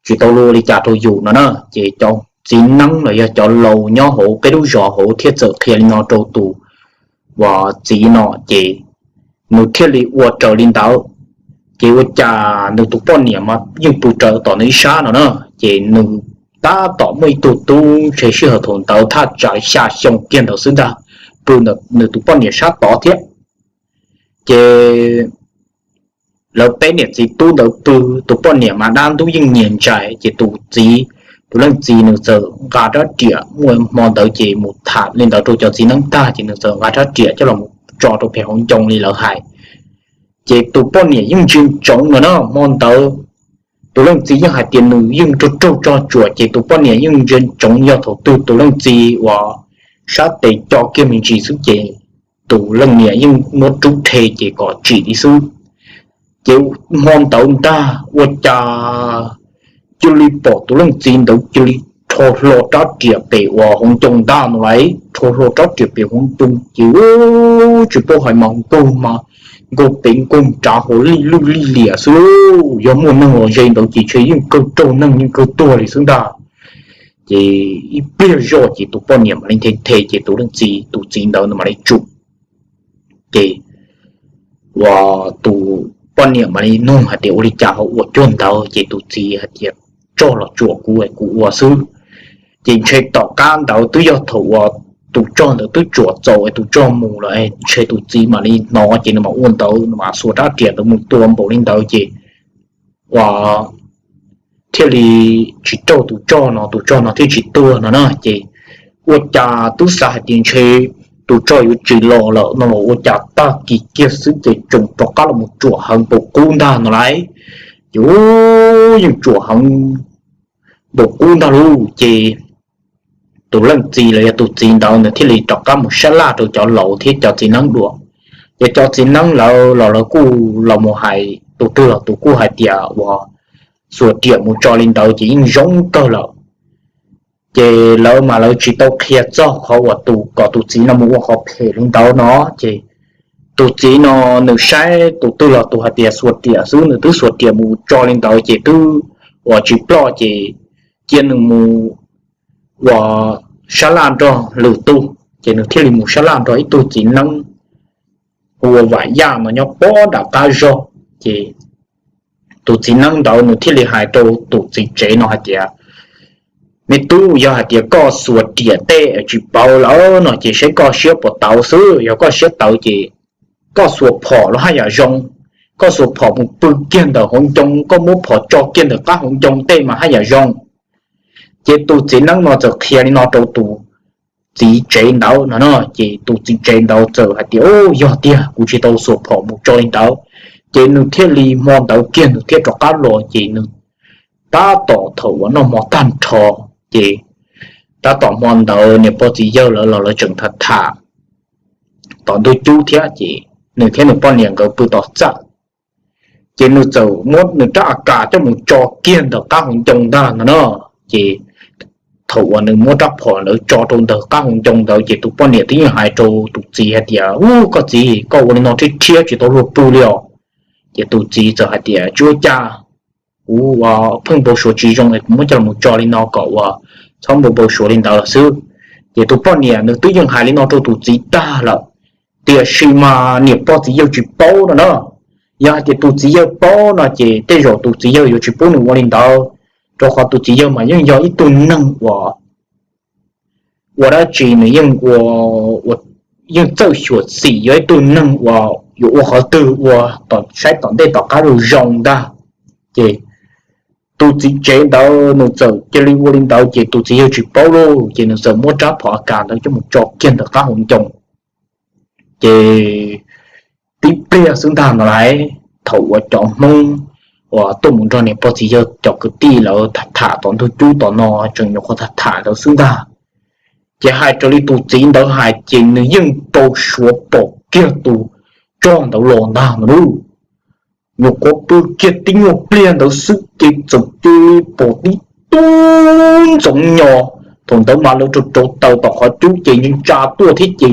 tsis tau luag li cas rau yus no na. Ces cov txiv neeb los yog cov laus nyob hauv peb lub zos hauv thiaj txawm qhia li no rau tus uas txiv no ces nws thiaj li ua raws li ntawd. Ces ua cas nws tus poj niam mas yeej pw raws tom nws ib sab no na. Ces nws tab tom muaj ib tug tub ntshe sij hawm thaum ntawd thaj tsam xya xyoo kiag ntawd xwb ntag, pw ntawm nws tus poj niam sab tod thiab. Ces lawv peb niam txiv tub ntawd pw, tus poj niam mas dab ntub yeej nyiam ntsais, ces tus txiv, tus leej txiv nws txawm nqa rab riam, muaj hmo ntawd ces mus tham li ntawd rau cov txiv neeb tag ces nws txawm nqa rab riam coj los tso rau pem hauv ncoo li lawv hais. Ces tus poj niam yeej ntsia ntsoov no na, hmo ntawd tus leej txiv yeej hais tias nws yeej raug raug tsog tsuam ces tus poj niam yeej ntsia ntsoov yog thaum twg tus leej txiv uas sab tes co kiag me ntsis xwb ces tus leej niam yeej muab rub rhe ces kom tsim li xwb. Ces hmo ntawd ntag ua cas cia li pom tus leej txiv ntawd cia li rho hlo rab riam pem uas hauv ncoo ntag no lauj, rho hlo rab riam pem hauv ncoo ces tsis paub hais mas nkaug mas nkaug pem nkaug nrad hauv lij lwj lij liam xwb lauj. Yog muaj neeg los ze ntawd ces ntshe yeej kawg raug neeg yeej kawg tuag li xwb ntag. Ces ib pliag zoj ces tus poj niam mam li nthe nthe ces tus leej txiv, tus txiv ntawd nws mam li tsum Ces uas tus poj niam mam li nug hais tias ua li cas ho ua cuag ntawd, ces tus txiv hais tias tsog los tsuam kuv, kuv ua xwb. Ces ntshe tom qab ntawd twb yog thaum uas tus tsog ntawd twb tsuam txaus es tus tsog mus lawm, ntshe tus txiv mam li hnov ces nws mam ua ntawd, nws mam xuas rab riam ntawd mus tua npaum li ntawd ces uas thiaj li tsis raug tus tsog no, tus tsog no thiaj tsis tuag no na. Ces ua cas twb xav hais tias ntshe tus tsog yuav tsis los lawm no los ua cas tag kis kiag xwb ces tseem rov qab los mus tsuam heev npaum qub ntag no lauj. Ces yeej tsuam heev npaum qub ntag lauj. Ces tus leej txiv los yog tus txiv ntawd nws thiaj li rov qab mus sab laj rau cov laus thiab cov txiv neeb dua. Ces cov txiv neeb lawv los lawv kuj los mus hais, tus twg los tus kuj hais tias uas xuas riam mus tso li ntawd ces yeej zoo kawg lawm. Ces lawv mas lawv tsis tau qhia txog qhov uas tus kom tus txiv no mus ua qhov phem li ntawd no. Ces tus txiv no nws saib tus twg los tus hais tias xuas riam xwb, nws twb xuas riam mus tso li ntawd ces twb uas tsis ploj ces cia nws mus uas sab laj nrog lwm tus. Ces nws thiaj li mus sab laj nrog ib tug txiv neeb hu ua Vam Yaj no nyob pob nram qab zog. Ces tus txiv neeb ntawd nws thiaj li hais rau tus txiv tsev no hais tias, me tub, yog hais tias koj xuas riam tej tsis pauv lawm no ces saib koj siab puas tawv xwb. Yog koj siab tawv ces koj xuas phom los haj yam zoo. Koj xuas phom mus pw kiag ntawm hauv ncoo, koj muab phom tso kiag ntawm qab hauv ncoo tej mas haj yam zoo. Ces tus txiv neeb no txawm qhia li no rau tus txiv tsev ntawd no no. Ces tus txiv tsev ntawd txawm hais tias, yog tiag, kuv tsis tau xuas phom mus tso li ntawd. Ces nws thiaj li hmo ntawd kiag nws thiaj rov qab los. Ces nws tab tom thaum uas noj hmo tag nrho, ces tab tom hmo ntawd niam pog txiv yawg lawv los lawv tseem tham tham tom ntug cub thiab, ces nws thiab nws poj niam nkawd pw tom txaj. Ces nws txawm muab nws rab a kas coj mus tso kiag ntawm qab hauv ncoo ntag no no. Ces thaum uas nws muab rab phom ntawd tso rau ntawm qab hauv ncoo ntawd ces tus poj niam twb yeej hais rau tus txiv hais tias, u, koj txiv, koj ua li no thiab thiab tsis tau luag pw li os. Ces tus txiv txawm hais tias, tsis ua cas, kuv pheej npau suav tsis zoo es kuv muab coj los tso li no kom uas txhob npau npau suav li ntawd los xwb. Ces tus poj niam nws twb yeej hais li no rau tus txiv tag lawm, tiam sis mas niam pog txiv yawg tsis paub no na. Yog hais tias tus txiv yawg paub no ces tej zaum tus txiv yawg yuav tsis pub nws ua li ntawd, rau qhov tus txiv yawg mas yeej yog ib tug neeg uas ua dab tsi nws yeej ua, yeej txawj xyuam xim, yog ib tug neeg uas yuav ua qhov twg ua saib tom ntej tom qab zoo zoo ntag. Ces tus txiv tsev ntawd nws txawm cia li ua li ntawd ces tus txiv yawg tsis paub lauj, ces nws txawm muab rab phom a kas ntawd coj mus tso kiag ntawm qab hauv ncoo. Ces tib pliag xwb ntag no lauj, thaum uas cov Hmoob uas tuaj mus nrog niam pog txiv yawg cov kwv tij lawv tham tham tom ntug cub tom no tseem nyuam qhuav tham tham ntawd xwb ntag, ces hais raws li tus txiv ntawd hais ces nws yeej npau suav pom kiag tus tsog ntawd los ntag no lauj. Nyuam qhuav pw kiag tib nyuag pliag ntawd xwb ces txawm cia li pom tib tug ntxoov nyos. Thaum ntawd mas lawv rauv rauv taws tom qhov cub ces ntsa tuaj thiab ces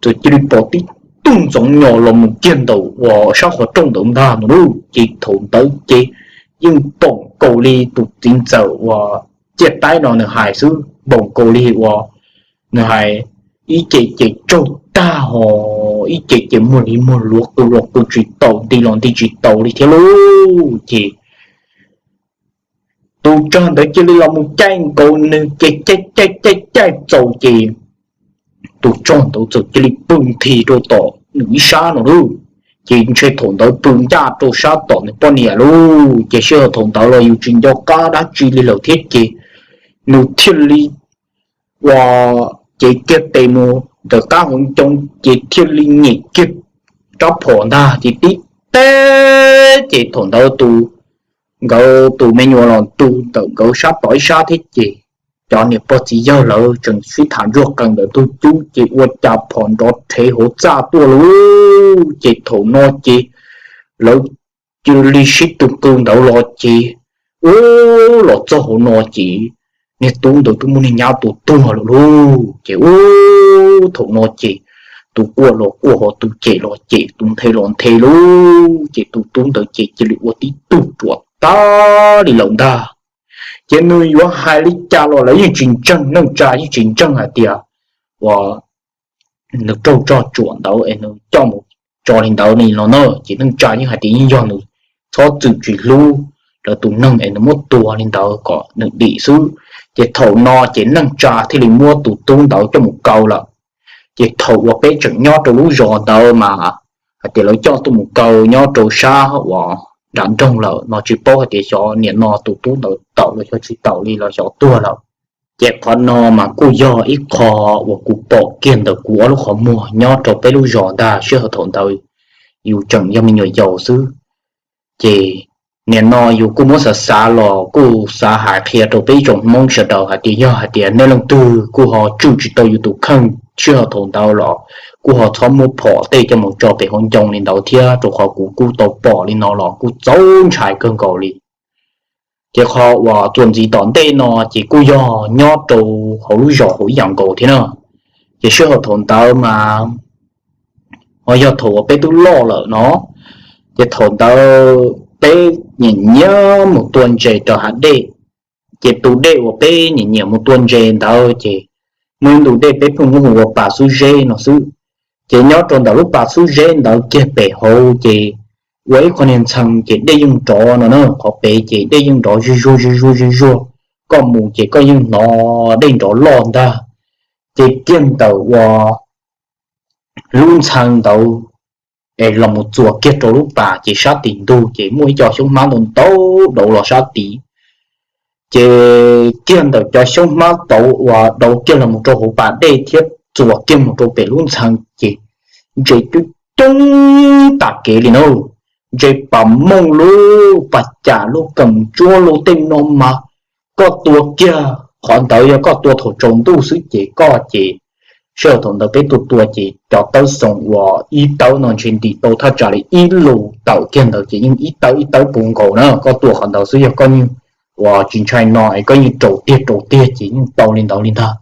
txawm cia li pom tib tug ntxoov nyos los mus kiag ntawm uas sab qhov rooj ntawd ntag no lauj. Ces thaum ntawd ces yeej npaum nkaus li tus txiv ntxawm uas ciaj taib no nws hais xwb, npaum nkaus li uas nws hais, ib ce ces tsaug tag hos ib ce ces muag li muag luav qw los qw tsis taus, nti los nti tsis taus li thiab lauj. Ces tus tsog ntawd cia li los mus caij nkaus nws ces caij caij caij caij txaus ces tus tsog ntawd txawm cia li pw nthi rau tom nws ib sab no lauj. Ces ntshe thaum ntawd pw ncaj rau sab tom nws poj niam lauj. Ces sij hawm thaum ntawd los yus tsis nco qab dab tsi li lawm thiab ces nws thiaj li ua, cev kiag tes mus ntawm qab hauv ncoo ces thiaj li nyem kiag rab phom ntag ces tib teb ces thaum ntawd tus, nkawd tus me nyuam los tu ntawm nkawd sab tom ib sab thiab ces cov niam pog txiv yawg lawv tseem sib tham ntsuag qees ntawm ntug cub ces ua cas phom nrov rhev hauv txaj tuaj lauj. Ces thaum no ces lawv cia li sib tw qw ntawd los ces, u, los txog hauv no ces niag tub ntawd twb muaj niag nyab tus tuag lawm lauj. Ces, u, thaum no ces tus quaj los quaj hos tus cem los cem, tus nthe los nthe lauj. Ces tus tub ntawd ces cia li ua tib tug ruam tag li lawm ntag. Ces nws yuav hais li cas los lawv yeej tsis ntseeg, neej tsa yeej tsis ntseeg hais tias uas nws raug tsog tsuam ntawd es nws coj mus tso li ntawd li no na. Ces neej tsa yeej hais tias yeej yog nws txhob txwm tsis hlub lawv tus neeg es nws muab tua li ntawd kom nws dim xwb. Ces thaum no ces neej tsa thiaj li muab tus tub ntawd coj mus kaw lawm. Ces thaum uas peb tseem nyob rau lub zos ntawd mas hais tias lawv coj tuaj mus kaw nyob rau sab uas nram nroog lawm no, tsis paub hais tias xyov nim no tus tub ntawd tawm los xyov tsis tawm li los xyov tuag lawm. Ces qhov no mas kuj yog ib qho uas kuv pom kiag ntawm kuv ob lub qhov muag nyob rau peb lub zos ntag. Sij hawm thaum ntawd yus tseem yog me nyuam yaus xwb. Ces nim no yus kuj muab xav xav los kuj xav hais qhia rau peb ib tsoom Hmoob sawv daws hais tias yog hais tias nej leej twg kuj ho tswj tsis tau yus tus kheej sij hawm thaum ntawd los kuj ho txhob muab phom tej coj mus tso pem hauv ncoo li ntawd thiab, rau qhov kuv kuj tau pom li no los kuj txaus ntshai kawg nkaus li. Ces qhov uas txuas ntxiv tom ntej no ces kuj yog nyob rau hauv lub zos hauv ib yam nkaus thiab na. Ces sij hawm thaum ntawd mas ho yog thaum uas peb twb loj lawm no. Ces thaum ntawd peb nyiam nyiam mus tua ntses rau hav dej. Ces tus dej uas peb nyiam nyiam mus tua ntses ntawd ces muaj ib ntu dej peb pheej muab hu ua Pas Xub Zeb no xwb. Ces nyob rau ntawm lub Pas Xub Zeb ntawd kiag pem hauv ces ua ib qho niag ntxhee ces dej yeej nrov no na, qhov pem ces dej yeej nrov zuj zuag zuj zuag zuj zuag. Koj mus ces koj yeej hnov dej nrov loj ntag. Ces kiag ntawm uas lub ntxhee ntawd es los mus txuas kiag rau lub pas ces sab tim ntug ces muaj ib co xyoob hmab ntau ntau dauv los sab tid. Ces kiag ntawm cov xyoob hmab tauv uas dauv kiag los mus rau hauv pas dej thiab txuas kiag mus rau pem lub ntxhee ces ntses coob coob tas kev li na. Ntses pas mooj lub pas cam lub keem ntsuab lub tej no mas koj tua kiag qhov ntawd yog koj tua thaum tsaus ntuj xwb ces koj ces sij hawm thaum ntawd peb tua tua ces cov tawb xoom uas ib tawb no ntshe ntim tau thaj tsam li ib lus tawm kiag ntawd ces yeej ib tawb ib tawb puv nkaus na. Koj tua qhov ntawd xwb yog koj yeej uas tsis ntshai no es koj yeej raus tiag raus tiag ces yeej tau li ntawd li ntag.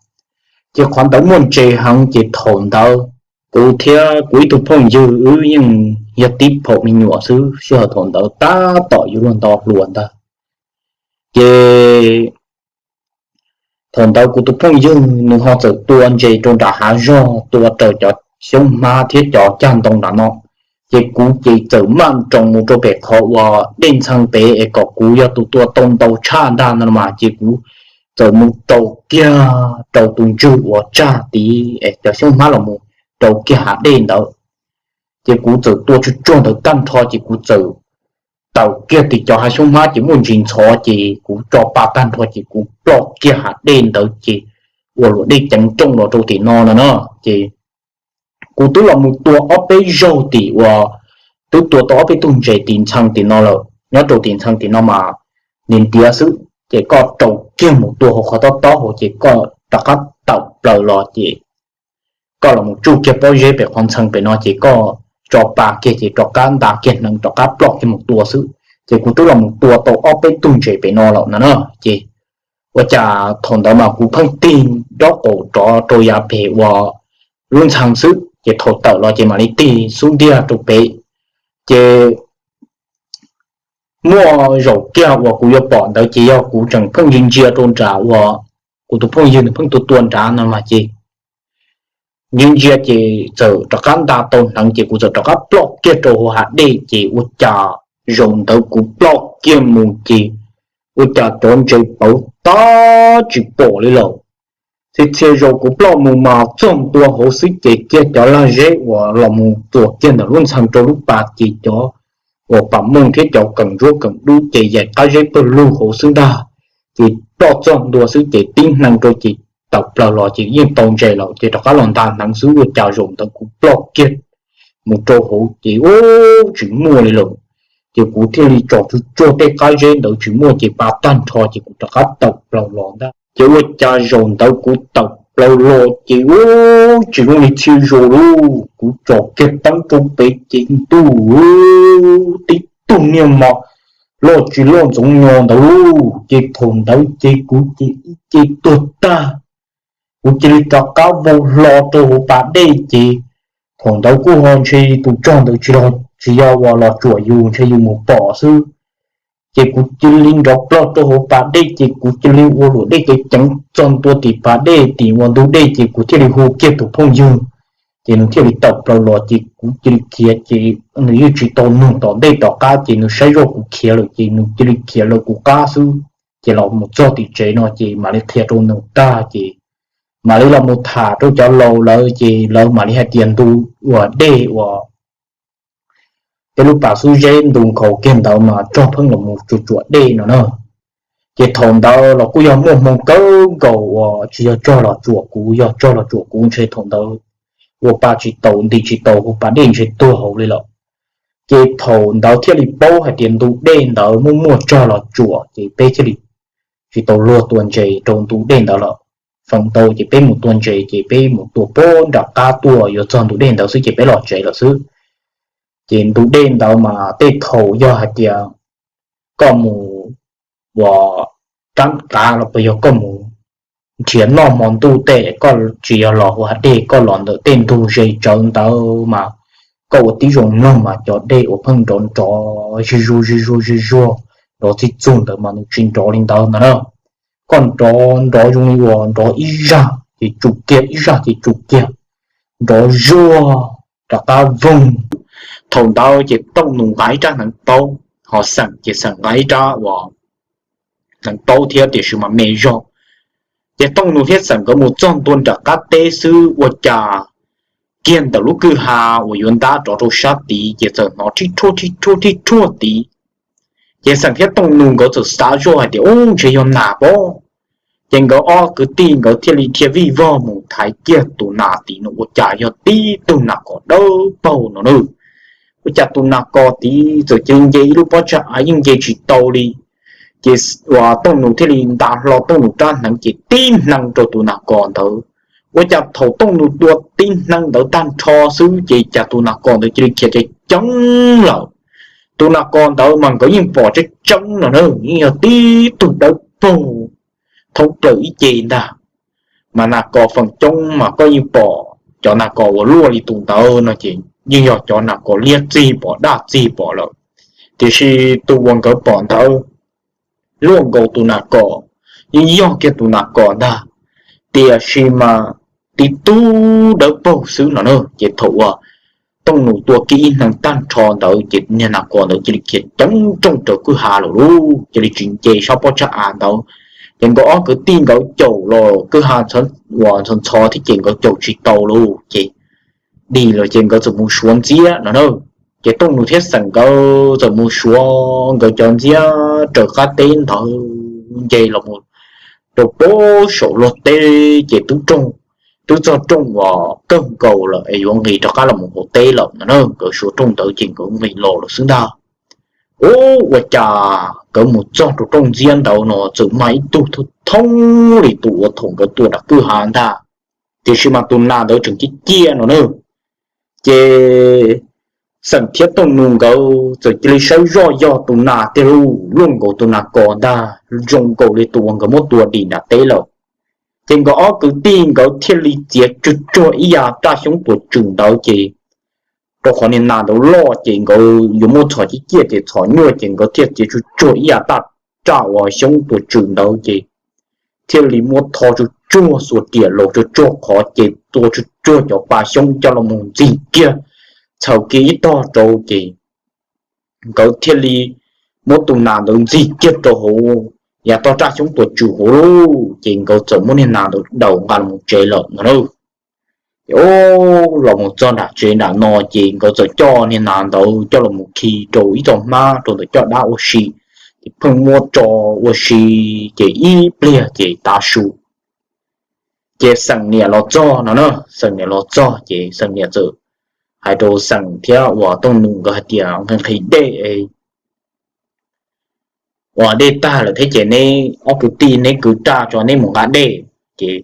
Ces qhov ntawd muaj ntses heev ces thaum ntawd kuv thiab kuv ib tug phooj ywg wb yeej yog tib phaum me nyuam xwb, sij hawm thaum ntawd tab tom yuav luag nto hluas ntag. Ces thaum ntawd kuv tus phooj ywg nws ho txawm tua ntses rau nram hav zog, tua raws cov xyoob hmab thiab cov cag ntoo nram no. Ces kuv ces txawm maj nroos mus rau pem qhov uas dej ntxhee pem es kom kuv yog tus tua tau ntau tshaj ntag no mas ces kuv txawm mus rau kiag rau tus ntswg uas tsag tid es cov xyoob hmab los mus rau kiag hav dej ntawd. Ces kuv txawm tua tsuag tsuag ntawd tag nrho ces kuv txawm tawm kiag tim cov hav xyoob hmab ces muaj ntsis ntxhov ces kuv tso pa tag nrho ces kuv ploj kiag hav dej ntawd ces ua luam dej ceev rooj los rau tim no no na. Ces kuv twb los mus tua ob peb zaug tim uas twb tua tau ob peb tug ntses tim ntxhee tim no lawm, nyob rau tim ntxhee tim no mas ntiav ntiav xwb ces koj rau kiag mus tua hauv qhov tob tob hauv ces koj rov qab tawm plaws los ces koj los mus tsuj kiag pob zeb pem qhov ntxhee pem no ces koj tso pa kiag ces rov qab nta kiag hneev rov qab ploj kiag mus tua xwb. Ces kuv twb los mus tua tau ob peb tug ntses pem no lawm no na. Ces ua cas thaum ntawd mas kuv pheej tig nraub qaum rov rau yav pem uas lub ntxhee xwb ces thaum tawm los ces mam li tig xub ntiag rau pem. Ces muaj zaum kiag uas kuv yuav pom ntawd ces yog kuv tseem pheej ntsia ntsia rau nram uas kuv tus phooj ywg nws pheej tua tua nrad no mas ces ntsia ntsia ces txawm rov qab nta tau hneev ces kuv txawm rov qab ploj kiag rau hauv hav dej ces ua cas zaum ntawd kuv ploj kiag mus ces ua cas cov ntses pawv tag tsis pom li lawm. Txhia txhia zaus kuv ploj mus mas txog ntua hauv xwb ces kiag cov lag zeb uas los mus txuas kiag ntawm lub ntxhee rau lub pas ces cov uas pas mooj thiab cov keem ntsuab keem dub ces yaim qab zeb pawg lug hauv xwb ntag. Ces ploj txog ntua xwb ces tib hneev rau ces tawm plaws los ces yeej tau ntses lawm ces rov qab los nta hneev xwb ua cas zaum ntawd kuv ploj kiag mus rau hauv ces ub tsis muaj li lawm. Ces kuv thiaj li tsom tsuag tsuag tej qab zeb ntawd tsis muaj ces pa tag nrho ces kuv rov qab tawm plaws los ntag. Ces ua cas zaum ntawd kuv tawm plaws los ces ub tsis zoo li txhia zaus lauj, kuv tsom kiag teeb rau pem ces ntuj, tib tug niag mos loj tsis loj ntxoov nyo ntawd lauj. Ces thaum ntawd ces kuv ces ib ce tuag tag, kuv cia li rov qab vau hlo rau hauv pas dej ces thaum ntawd kuj ho ntshe tus tsog ntawd tsis los tsis yog uas los tsuam yus, ntshe yus mus pom xwb. Ces kuv cia li nrov plog rau hauv pas dej ces kuv cia li ua luam dej ceev ceev txog ntua tim pas dej tim uas ntug dej ces kuv thiaj li hu kiag tus phooj ywg Ces nws thiaj li tawm plaws los ces kuv cia li khiav ces nws yeej tsis tau nug tom ntej tom qab ces nws saib zoj kuv khiav lawm ces nws cia li khiav lawv kuv qab xwb. Ces los mus txog tim tsev no ces mam li qhia rau nws tag ces mam li los mus tham rau cov laus lawv ces lawv mam li hais tias ntu uas dej uas peb lub pas xub zeb ntu nkhaus kiag ntawd mas rog pheej los mus tsuam tsuam dej no na. Ces thaum ntawd los kuj yog muaj hmoo kawg nkaus uas tsis yog rog los tsuam kuv, yog rog los tsuam kuv ntshe thaum ntawd ua pa tsis taus nti tsis taus hu pas dej ntshe tuag hauv li lawm. Ces thaum ntawd thiaj li paub hais tias ntu dej ntawd muaj muaj rog los tsuam ces peb thiaj li tsis tau luag tua ntses rau ntu dej ntawd lawm. Feem ntau ces peb mus tua ntses ces peb mus tua puag nram qab tuaj yuav txog ntu dej ntawd xwb ces peb los tsev lawm xwb. Ces ntu dej ntawd mas tej thaum yog hais tias koj mus ua rab qav los puas yog koj mus nrhiav noj hmo ntuj tej koj tsis yog los hu hav dej, koj los ntawm tej ntug ze tsawv ntawd mas koj ua tib zoo mloog mas cov dej uas pheej nrov nrov zij zuag zij zuag zij zuag nrov txij txug ntawd mas nws tsis nrov li ntawd ntag na. Koj nrov nrov zoo li uas nrov ib zag ces tsum kiag, ib zag ces tsum kiag, nrov zuag rov qab voog. Thaum ntawd ces Tooj Nus nqa ib rab hneev taub, ho Xeem ces Xeem nqa ib rab uas hneev taub thiab tiam sis mas me zog. Ces Tooj Nus thiab Xeem nkawd mus txog ntua nram qab teb xwb ua cas kiag ntawm lub kwj ha uas yuav ntab rov rau sab tid ces txawm hnov rhib rhuaj rhib rhuaj rhib rhuaj tid. Ces Xeem thiab Tooj Nus nkawd txawm xav zoj hais tias ub ntshe yog nas pob. Ces nkawd ob kwv tij nkawd thiaj li dhia vij vog mus thaiv kiag tus nas tid no ua cas yog tib tug nas kos dawb paug no na. Ua cas tus nas kos tid txawm cia li nce ib lub pob tsag av yeej nce tsis tau li. Ces uas Tooj Nus thiaj li nta hlo Tooj Nus rab hneev ces tib hneev rau tus nas kos ntawd. Ua cas thaum Tooj Nus tua tib hneev ntawd tag nrho xwb ces cas tus nas kos ntawd cia li khiav ceev ceev lawm. Tus nas kos ntawd mas nkawd yeej pom tseeb tseeb no na, yeej yog tib tug dawb paug thoob plaws ib ce ntag. Mas nas kos feem coob mas koj yeej pom cov nas kos uas luaj li tus ntawd no ces yeej yog cov nas kos liab txig pom daj txig pom lawm. Tiam sis tus uas nkawd pom ntawd luaj nkaus tus nas kos, yeej yog kiag tus nas kos ntag, tiam sis mas tib tug dawb paug xwb no na. Ces thaum uas Tooj Nus tua kiag ib hneev tag nrho ntawd ces niag nas kos ntawd cia li khiav ceev rooj raws kwj ha lawm lauj, cia li tsis nce sab pob tsag av ntawd. Ces nkawd ob kwv tij nkawd caum los kwj ha uas ntxhov ntxhov thiab ces nkawd caum tsis tau lauj ces dim lawm ces nkawd txawm mus suav ntxiab no na. Ces Tooj Nus thiab Xeem nkawd txawm mus suav nkawd cov ntxiab raws qab teb ntawd nce los rau pem saum luag teb ces twb txog rooj uas kawg nkaus lawm es yuav nqis rov qab los mus hauv teb lawm no na. Nkawd suav rooj ntawd ces nkawd nqis los lawm xwb ntag. Ub, ua cas nkawd mus txog rau rooj ntxiab ntawd no txawm mag ib tug thoob li tus uas thaum nkawd tua nram kwj ha ntag, tiam sis mas tus nas ntawd tseem ciaj ciaj no na. Ces Xeem thiab Tooj Nus nkawd txawm cia li saib zoj yog tus nas tiag lauj, luaj nkaus tus nas kos ntag, zoo nkaus li tus uas nkawd muab tua dim nram teb lawm. Ces nkawd ob kwv tij nkawd thiaj li txiav tsuag tsuag ib yav raj xyoob tuas tswm ntawd ces rau qhov niag nas ntawd loj ces nkawd yuav muaj txhom ciaj ciaj ces txhom nyuaj ces nkawd thiaj txiav tsuag tsuag ib yav raj uas xyoob tuas tswm ntawd ces thiaj li muab tho tsuag tsuag xuas riam laus tsuag tsuag qhov ces tua tsuag tsuag cov pa xyoob coj los mus ntxig kiag, txhaws kiag ib tog rau ces nkawd thiaj li muab tus nas ntawd ntxig kiag rau hauv yav tog raj xyoob tuas tswm hauv lauj, ces nkawd txawm muab niag nas ntawd daus nqa los tsev lawm no na. Ces los mus txog nram tsev nram no ces nkawd txawm coj niag nas ntawd coj los mus khi rau ib txoj hmab rau ntawm caj dab ua si, ces pheej muab tso ua si, ces ib pliag ces tav su ces Xeem niam los txog no na. Xeem niam los txog ces Xeem niam txawm hais rau Xeem thiab uas Tooj Nus nkawd hais tias nqhis nqhis dej uas dej tag lawm thiab ces neb ob kwv tij neb kwv raj tso neb mus nqa dej. Ces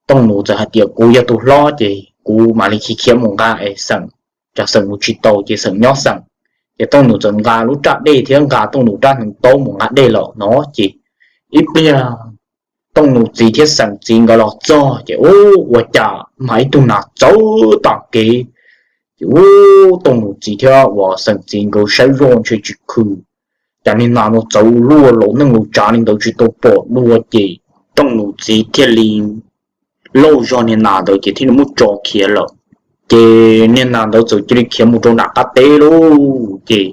Tooj Nus txawm hais tias kuv yog tus hlob ces kuv mam li khiav khiav mus nqa es Xeem, tsam Xeem mus tsis tau ces Xeem nyob Xeem. Ces Tooj Nus txawm nqa lub raj dej thiab nqa Tooj Nus rab hneev taub mus nqa dej lawm no ces ib pliag Tooj Nus txiv thiab Xeem txiv nkawd los txog ces ub, ua cas mas ib tug nas txawv tag kev. Ces ub, Tooj Nus txiv thiab uas Xeem txiv nkawd saib zoj ntshe tsis khw, cas niag nas no txawv luaj, laus neej laus tsav li ntawd tsis tau pom dua ces Tooj Nus txiv thiaj li lauj zog niag nas ntawd ces thiaj li muab tso khiav lawm. Ces niag nas ntawd txawm cia li khiav mus rau nram qab teb lauj. Ces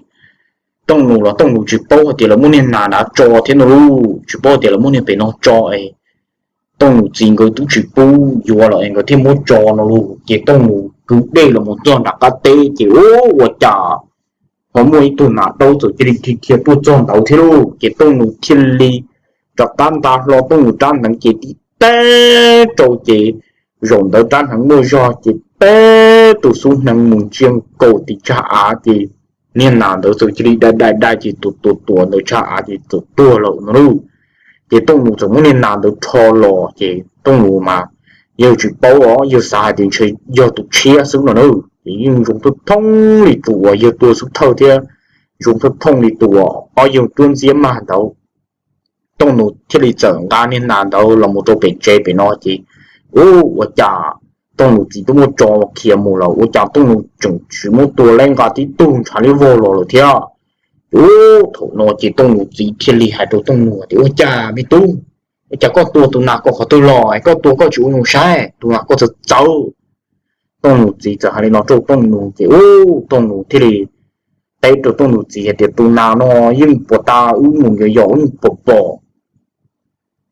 Tooj Nus los Tooj Nus tsis paub hais tias lawv muab niag nas nrad tso thiab no lauj, tsis paub tias lawv muab niag pem no tso es Tooj Nus txiv nkawd twb tsis pub yuav los es nkawd thiaj muab tso no lauj. Ces Tooj Nus kwv dej los mus txog nram qab teb ces ua cas ho muaj ib tug nas daub txawm cia li dhia tuaj txog ntawd thiab lauj. Ces Tooj Nus thiaj li rov qab nta hlo Tooj Nus rab hneev ces tib teb rau ces zaum ntawd rab hneev muaj zog ces teb tus xub hneev mus ntsia nkaus tim tsag av ces niag nas ntawd txawm cia li dai dai dai ces tus tua tua ntawd tsag av ces txawm tuag lawm no lauj. Ces Tooj Nus txawm muab niag nas ntawd rho los ces Tooj Nus mas yawg tsis paub os, yawg xav hais tias ntshe yog tus tshiab xwb no na. Ces yeej zoo thooj thooj li tus uas yawg tua xub thawj thiab zoo thooj thooj li tus uas ob yawg cuab ntxiab mag ntawd. Tooj Nus thiaj li txawm nqa niag nas ntawd los mus rau pem tsev pem no ces ua cas Tooj Nus txiv twb muab tso khiav mus lawm, ua cas Tooj Nus tseem tsis muab tua li, nqa tib tug ntshav liab vog los lawm thiab. Ces thaum no ces Tooj Nus txiv thiaj li hais rau Tooj Nus tias, Ua cas me tub, ua cas koj tua tus nas ko qhov twg los es koj tua koj tsis ua zoo saib, tus nas koj txawv txawv? Tooj Nus txiv txawm hais li no rau Tooj Nus ces ua Tooj Nus thiaj li teb rau Tooj Nus txiv hais tias, Tus nas no yeej puas tas wb mus yos yos wb yeej pom pom,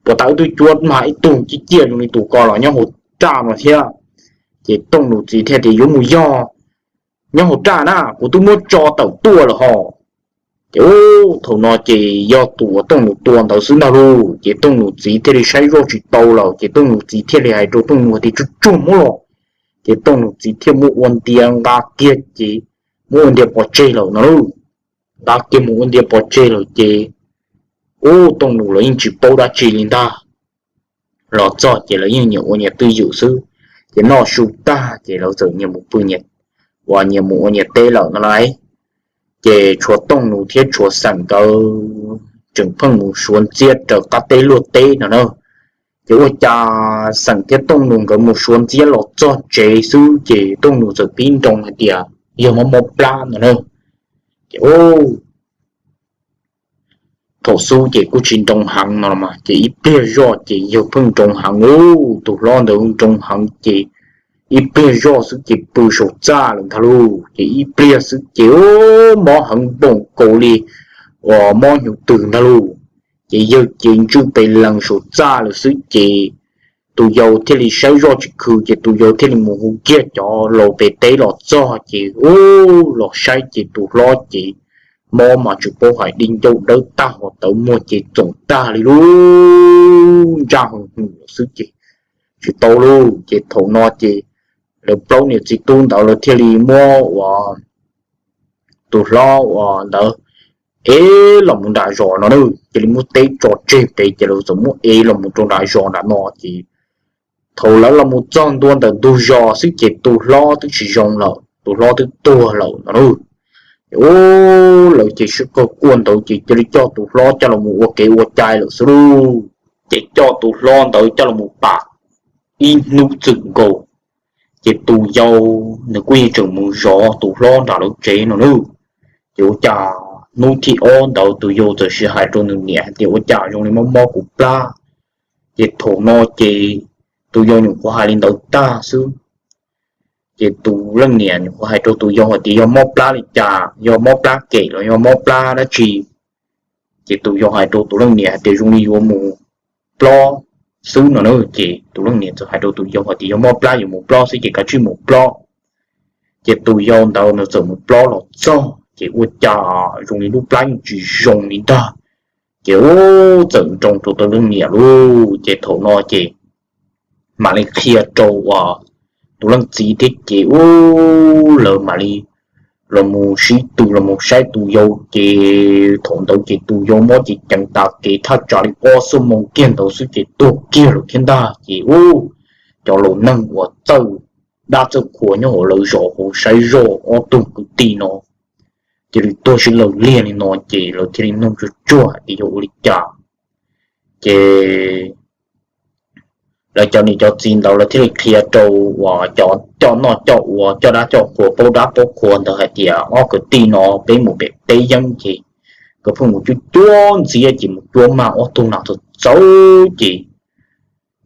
puas tas wb twb cuab mag ib tug ciaj ciaj zoo li tus ko los nyob hauv raj no thiab. Ces Tooj Nus txiv thiaj tias, Yuav mus yog nyob hauv raj na, kuv twb muab tso tawm tuaj lawm hos. Ces thaum no ces yog tus uas Tooj Nus tua ntawd xwb ntag lauj. Ces Tooj Nus txiv thiaj li saib zoj tsis tau lawm ces Tooj Nus txiv thiaj li hais rau Tooj Nus tias, Tsuag tsuag muab los. Ces Tooj Nus txiv thiaj muab ua ntia nqa kiag ces muab ua ntia pov tseg lawm no lauj. Nqa kiag mus ua ntia pov tseg lawm ces ua Tooj Nus lawv yeej tsis paub dab tsi li ntag. Los txog ces lawv yeej nyias ua nyias twj ywm xwb. Ces noj su tag ces lawv txawm nyias mus pw nyias, uas nyias mus ua nyias teb lawm no lauj. Ces tshuav Tooj Nus thiab tshuav Xeem nkawd tseem pheej mus suav ntxiab raws qab teb luag teb no na. Ces ua cas Xeem thiab Tooj Nus nkawd mus suav ntxiab los txog tsev xwb ces Tooj Nus txawm pib nroo hais tias yog mob mob plab no na. Ces thaum xub ces kuj tsis nroo heev no los mas, ces ib pliag zoj ces yawg pheej nroo heev lauj, tus hlob ntawd nroo heev ces ib pliag zoj xwb ces pw saum txaj lawm ntag lauj. Ces ib pliag xwb ces mob heev npaum nkaus li uas mob hnyuv twg ntag lauj. Ces yawg ces ntswj pes lees saum txaj lawm xwb ces tus yau thiaj li saib zoj tsis khw ces tus yau thiaj li mus hu kiag cov laus pem teb los txog ces ub los saib ces tus hlob ces mob mas tsis paub hais, di ncauj dawb tag hos tawv muag ces txoom tag li lub ntsaj hwm hwm xwb ces tsis tau lauj. Ces thaum no ces lawv plaub niam txiv tub ntawd lawv thiaj li muab uas tus hlob uas ntawd ev los mus nram zos no na, cia li muab teb tso tseg pem ces lawv txawm muab ev los mus rau nram zos nram no ces thaum lawv los mus txog ntua ntawm ntug zos xwb ces tus hlob twb tsis zoo lawm, tus hlob twb tuag lawm no na. Ces ub lawv ces sib qawg quaj ntawd ces cia li coj tus hlob coj los mus ua kev ua cai lawm xwb lauj. Ces coj tus hlob ntawd coj los mus pam ib hnub txwm nkaus ces tus yau nws kuj yeej tseem mus zov tus hlob nram lawv tsev no na. Ces ua cas hnub thib ob ntawd tus yau txawm sis hais rau nws niam hais tias, Ua cas zoo li mob mob kuv plab? Ces thaum no ces tus yau nyuam qhuav hais li ntawd tag xwb ces tus leej niam nyuam qhuav hais rau tus yau hais tias, Yog mob plab li cas? Yog mob plab kem los yog mob plab dab tsi? Ces tus yau hais rau tus leej niam hais tias, Zoo li yuav mus plob xwb no na. Ces tus leej niam txawm hais rau tus yau hais tias, Yog mob plab yuav mus plob xwb ces kav tsij mus plob. Ces tus yau ntawd nws txawm mus plob los txog ces ua cas zoo li lub plab yeej tsis zoo li ntag. Ces ub txawm nroo rau tus leej niam lauj. Ces thaum no ces mam li qhia rau uas tus leej txiv thiab ces ub lawv mam li los mus sib tw los mus saib tus yau. Ces thaum ntawd ces tus yau mob ces ceev tas kev thaj tsam li ob xuab moos kiag ntawd xwb ces tuag kiag lawm thiab ntag. Ces ub cov laus neeg uas txawj dab txawj qhua nyob hauv lawv zos hauv saib zoj ob tug kwv tij no cia li tuag sib law liag li no ces lawv thiaj li nug tsuag tsuag hais tias yog ua li cas. Ces lawv cov niam cov txiv ntawd lawv thiaj li qhia rau uas cov coj noj coj ua coj dab coj qhua paub dab paub qhua ntawd hais tias, Ob kwv tij no peb mus pem teb yeeb ces nkawd pheej mus cuab cuab ntxiab ces mus cuab mag ob tug nas txawv txawv ces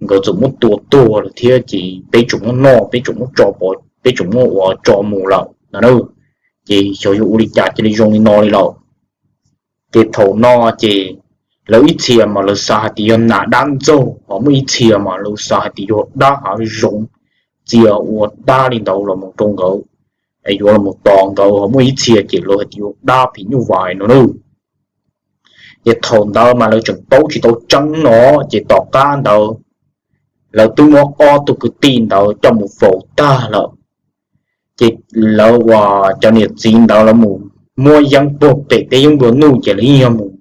nkawd txawm muab tua tuag lawm thiab ces peb tseem muab noj, peb tseem muab tso pov peb tseem muaj uas tso mus lawm no na. Ces xyov yuav ua li cas cia li zoo li no li lawm. Ces thaum no ces lawv ib txhia mas lawv xav hais tias yog nas dab ntxaug, ho muaj ib txhia mas lawv xav hais tias yog dab hav zoov txia ua dab li ntawd los mus rau nkawd, yuav los mus tos nkawd, ho muaj ib txhia ces lawv hais tias yog dab phim nyuj vais no na. Ces thaum ntawd mas lawv tseem paub tsis tau tseeb no, ces tom qab ntawd lawv twb muab ob tug kwv tij ntawd coj mus faus tag lawm. Ces lawv uas cov niam txiv ntawd lawv mus muab yeeb puag pem teb yeeb nplua nuj ces lawv yeej yog mus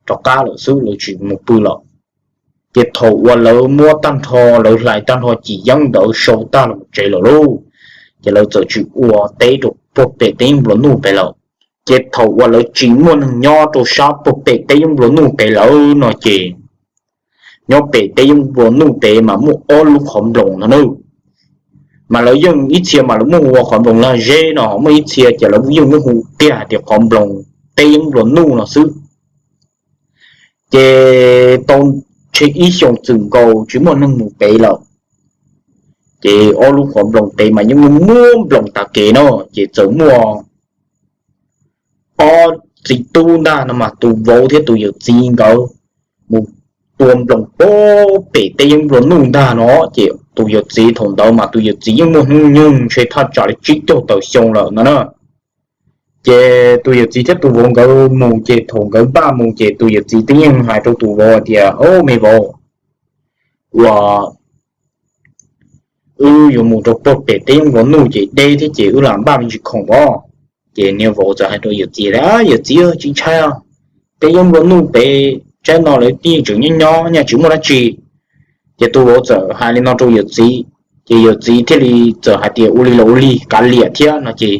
rov qab lawm xwb, lawv tsis mus pw lawm. Ces thaum uas lawv muab tag nrho, lawv hlais tag nrho cim yeeb ntawd sau tag los tsev lawm lauj, ces lawv txawm tsis ua teb rau puag pem teb yeeb nplua nuj pem lawm. Ces thaum uas lawv tsis muaj neeg nyob rau sab puag pem teb yeeb nplua nuj pem lawm no ces nyob pem teb yeeb nplua nuj pem mas muaj ob lub qhov nploos no na. Mas lawv yeej ib txhia mas lawv muab hu ua qhov nploos lag zeb no, ho muaj ib txhia ces lawv yeej muab hu tiag hais tias qhov nploos teb yeeb nplua nuj no xwb. Ces tau ntshe ib xyoos txwm nkaus tsis muaj neeg mus pem lawm, ces ob lub qhov nploos pem mas yeej muaj muaj nploos tag kev no. Ces txawm muaj ob txiv tub ntag no mas tus vauv thiab tus yawm txiv nkawd mus tua nploos puag pem teb yeeb nplua nuj ntag no. Ces tus yawm txiv thaum ntawd mas tus yawm txiv yeej muaj hnub nyoog ntshe thaj tsam li tsib caug tawm xyoo lawm no na. Ces tus yawm txiv thiab tus vauv nkawd mus ces thaum nkawd npaj mus ces tus yawm txiv twb yeej hais rau tus vauv tias, Au me vauv, uas wb yuav mus rau puag pem teb yeeb nplua nuj ces deb thiab ces wb lam npaj me ntsis khoom os. Ces niag vauv txawm hais rau yawm txiv tias, Yawm txiv, tsis ntshai, teb yeeb nplua nuj pem tsaib no lawv tib tseem nyob nyob nyaj tsis muaj dab tsi. Ces tus vauv txawm hais li no rau yawm txiv, ces yawm txiv thiaj li txawm hais tias, Ua li los ua li, kav liam thiab no ces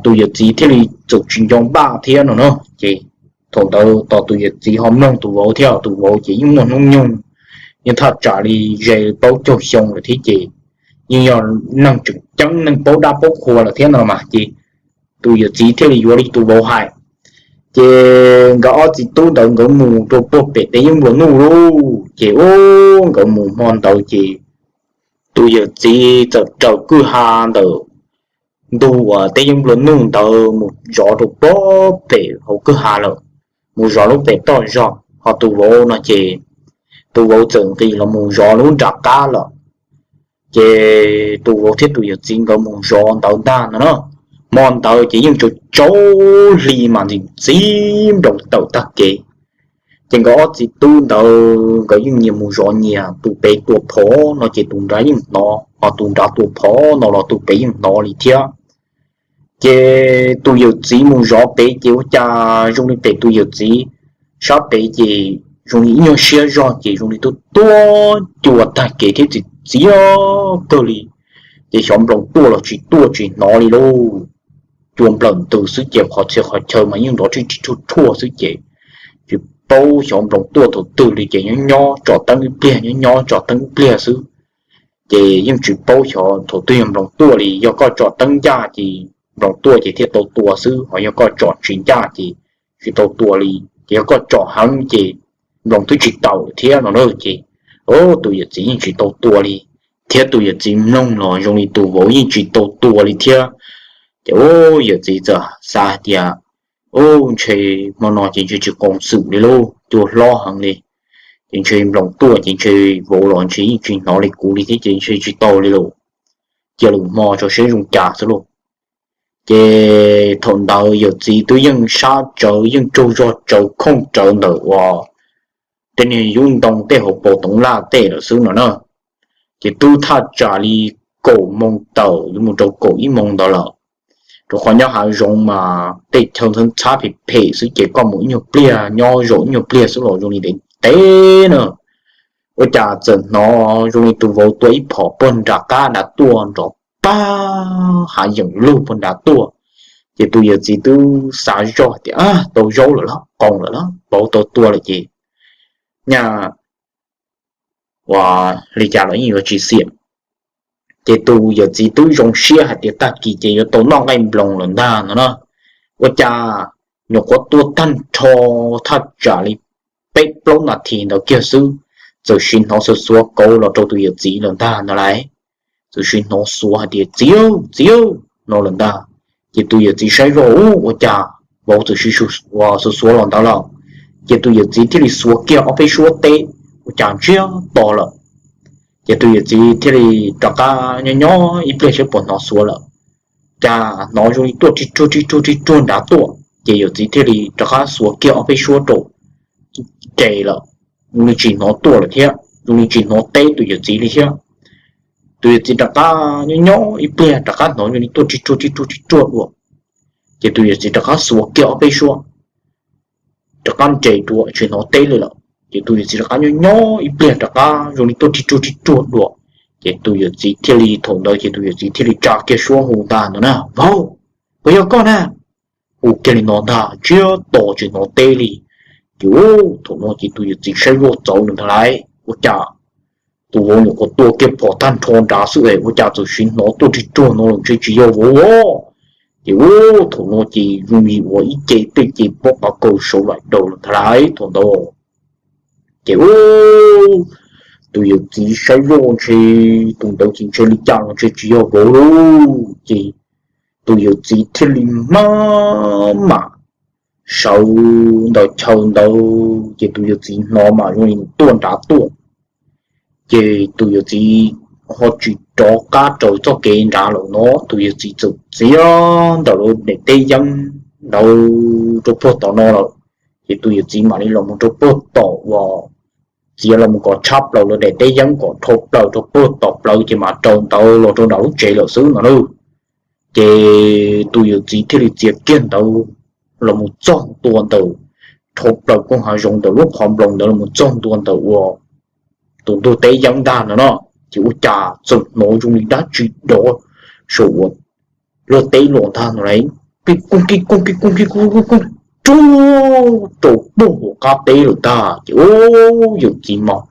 tus yawm txiv thiaj li txawm tsis nco npaj thiab no na. Ces thaum ntawd tos tus yawm txiv ho mloog tus vauv thiab, tus vauv ces yeej muaj hnub nyoog yeej thaj tsam li ze plaub caug xyoo lawm thiab ces yeej yog neeg tseem ceeb, neeg paub dab paub qhua lawm thiab no mas ces tus yawm txiv thiaj li yuav li tus vauv hais. Ces nkawd ob txiv tub ntawd nkawd mus rau puag pem teb yeeb nplua nuj lauj. Ces ub, nkawd mus hmo ntawd ces tus yawm txiv txawm raws kwj ha ntawm ntug uas teb yeeb nplua nuj ntawd mus zov rau puag pem hauv kwj ha lawm, mus zov lub pem toj zog. Ho tus vauv no ces tus vauv txawm nqis los mus zov lub nram qab lawm. Ces tus vauv thiab tus yawm txiv nkawd mus zov ntawd ntag no na. Hmo ntawd ces yeej tsaus tsaus hli mas ntxim ntxim nploos tawm tag kev. Ces nkawd ob txiv tub ntawd nkawd yeej nyias mus zov nyias, tus pem tua phom no ces tus nrad yeej hnov, ho tus nrad tua phom no los tus pem yeej hnov li thiab. Ces tus yawm txiv mus zov pem ces ua cas zoo li pem tus yawm txiv sab pem ces zoo li ib nyuag siab zog ces zoo li tuaj tuaj cua tag kev thiab txiv txiv kawg li. Ces xyov nploos tuaj los tsis tuaj tsis hnov li lauj. Cua nplawm ntws xwb ces qhov txhia qhov chaw mas yeej nrov ris ris rhuaj rhuaj xwb ces tsis paub xyov nploos tuaj thaum twg li ces nyob nyob tsom teeb ib pliag, nyob nyob tsom teeb ib pliag xwb. Ces yeej tsis paub xyov thaum twg yog nploos tuaj li. Yog koj tsom teeb ncaj ces nploos tuaj ces thiaj tau tua xwb, ho yog koj tsom tsis ncaj ces tsis tau tua li. Ces yog koj tsom heev ces nploos twb tsis taus thiab no na. Ces tus yawm txiv yeej tsis tau tua li, thiab tus yawm txiv mloog los zoo li tus vauv yeej tsis tau tua li thiab. Ces ub, yawm txiv txawm xav hais tias, Ub, ntshe hmo no ces ntshe tsis qoos xwm li lauj, cua hlob heev li. Ces ntshe nploos tuaj ces ntshe vauv los ntshe yeej tsis hnov li kuv li thiab ces ntshe tsis tau li lauj. Cia lwm hmo tso seb zoo cas xwb lauj. Ces thaum ntawd yawm txiv twb yeej sab tsawv, yeej tsaug zog tsawv khooj rawv ntawm uas tej niag yub ntoo tej hauv paus toov laj tej lawm xwb no na. Ces twb thaj tsam li kaum moos tawm yuav mus rau kaum ib moos ntawd lawm. Rau qhov nyob hav zoov mas tej chaw ntxhab ntxhab phem phem xwb ces koj mus ib nyuag pliag, nyob zaum ib nyuag pliag xwb los zoo li ntev ntev na. Ua cas txawm hnov zoo li tus vauv tua ib phom puag nram qab nrad tuaj nrov pag hav yeem lug puag nrad tuaj. Ces tus yawm txiv twb xav zoj tias, Tau zaub lawm lauj, qoos lawm lauj, vauv tau tua lawm ces nyaj ua li cas los yeej yuav tsis xiam. Ces tus yawm txiv twb zoo siab hais tias tag kis ces yuav tau noj nqaij nploos lawm ntag no na. Ua cas nyuam qhuav tua tag nrho thaj tsam li peb plaub nas this ntawd kiag xwb, txawm sim hnov xuav xuav kauv los rau tus yawm txiv lawm ntag no lauj. txawm sis hnov xuav hais tias, Txiv, txiv, no lawm ntag. Ces tus yawm txiv saib zoj, Ub, ua cas vauv txawm sis xuav xuav los ntawd lawm? Ces tus yawm txiv thiaj li xuav kiag ob peb suab teb, ua cas ntsiag to lawm. Ces tus yawm txiv thiaj li rov qab nyob nyob ib pliag saib puas hnov xuav lawm. Cas hnov zoo li tuaj rig ruag rig ruag rig ruag nrad tuaj, ces yawm txiv thiaj li rov qab xuav kiag ob peb suab rau, res lawm, zoo li tsis hnov tuaj lawm thiab, zoo li tsis hnov teb tus yawm txiv li thiab. Tus yawm txiv rov qab nyob nyob ib pliag rov qab hnov zoo li tuaj rig ruag rig ruag rig ruag dua. Ces tus yawm txiv rov qab xuav kiag ob peb suab, rov qab nres dua tsis hnov teb li lawm. Ces tus yawm txiv rov qab nyob nyob ib pliag rov qab zoo li tuaj rig ruag rig ruag dua. Ces tus yawm txiv thiaj li, thaum ntawd ces tus yawm txiv thiaj li tsa kiag suab hu ntag ntawd na, Vauv, puas yog koj na? Hu kiag li no ntag, ntsiag to tsis hnov teb li. Ces ub, thaum no ces tus yawm txiv saib zoj txawv lawm ntag lauj, ua cas tus vauv nyuam qhuav tua kiag phom tag nrho nrad xwb es ua cas txawm sis hnov tuaj rig ruag no lawm, ntshe tsis yog vauv os. Ces ub, thaum no ces zoo li ua ib ce tej ces pob qa kaus saud laim daws lawm ntag lauj thaum ntawd. Ces ub, tus yawm txiv saib zoj ntshe tus ntawd ces ntshe li cas los ntshe tsis yog vauv lauj. Ces tus yawm txiv thiaj li maj mam sawv ntawm chaw ntawd, ces tus yawm txiv hnov mas zoo li tuaj nrad tuaj. Ces tus yawm txiv ho tsis rov qab raws txoj kev nrad lawm no, tus yawm txiv txawm txiav ntawm lub daim teb yeeb ntawd rau puag tom no lawm. Ces tus yawm txiv mam li los mus rau puag tom uas, txiav los mus kom tshab plaws lub daim teb yeeb kom dhau plaws rau puag tom plawv ces mam raws ntawd los rau nram lub tsev lawm xwb no lauj. Ces tus yawm txiv thiaj li txiav kiag ntawd los mus txog ntua ntawm, dhau plaws koog hav zoov ntawm lub qhov nploos ntawd los mus txog ntua ntawm uas tus ntug teb yeeb ntag no no, ces ua cas txawm hnov zoo li dab tsi dov saum uas luag teb los ntag no lauj, pib koog kib koog kib koog kib koog koog rau puag hauv qab teb lawm ntag. Ces ub, yawm txiv mas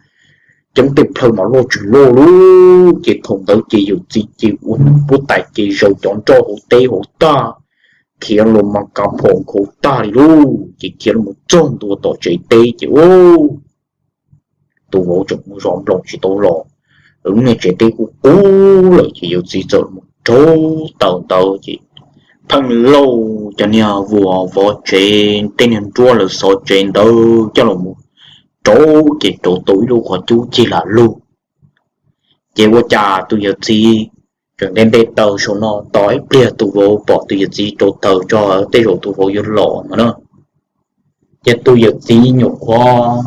ceeb tej plhaw mas loj tsis loj lauj. Ces thaum ntawd ces yawm txiv ces ua nws puab tais ces zaws cov nroj hauv teb hauv tag, khiav los mas kav phom nkhaus tag li lauj. Ces khiav los txog ntua tom tsev teb ces ub, tus vauv tseem mus zov nploos tsis tau los, lub niag tsev teb qub qub lawm ces yawm txiv txawm mus rauv taws ntawd ces pheej lauj cov niag vuas vov tsev tej niag nruab lawv xov tsev ntawd coj los mus rauv ces rauv tau ib lub qhov cub cig lam lug. Ces ua cas tus yawm txiv tseem nte nte taws saum no tos ib pliag tus vauv pom tus yawm txiv rauv taws tso tej zaum tus vauv yuav los no na. Ces tus yawm txiv nyuam qhuav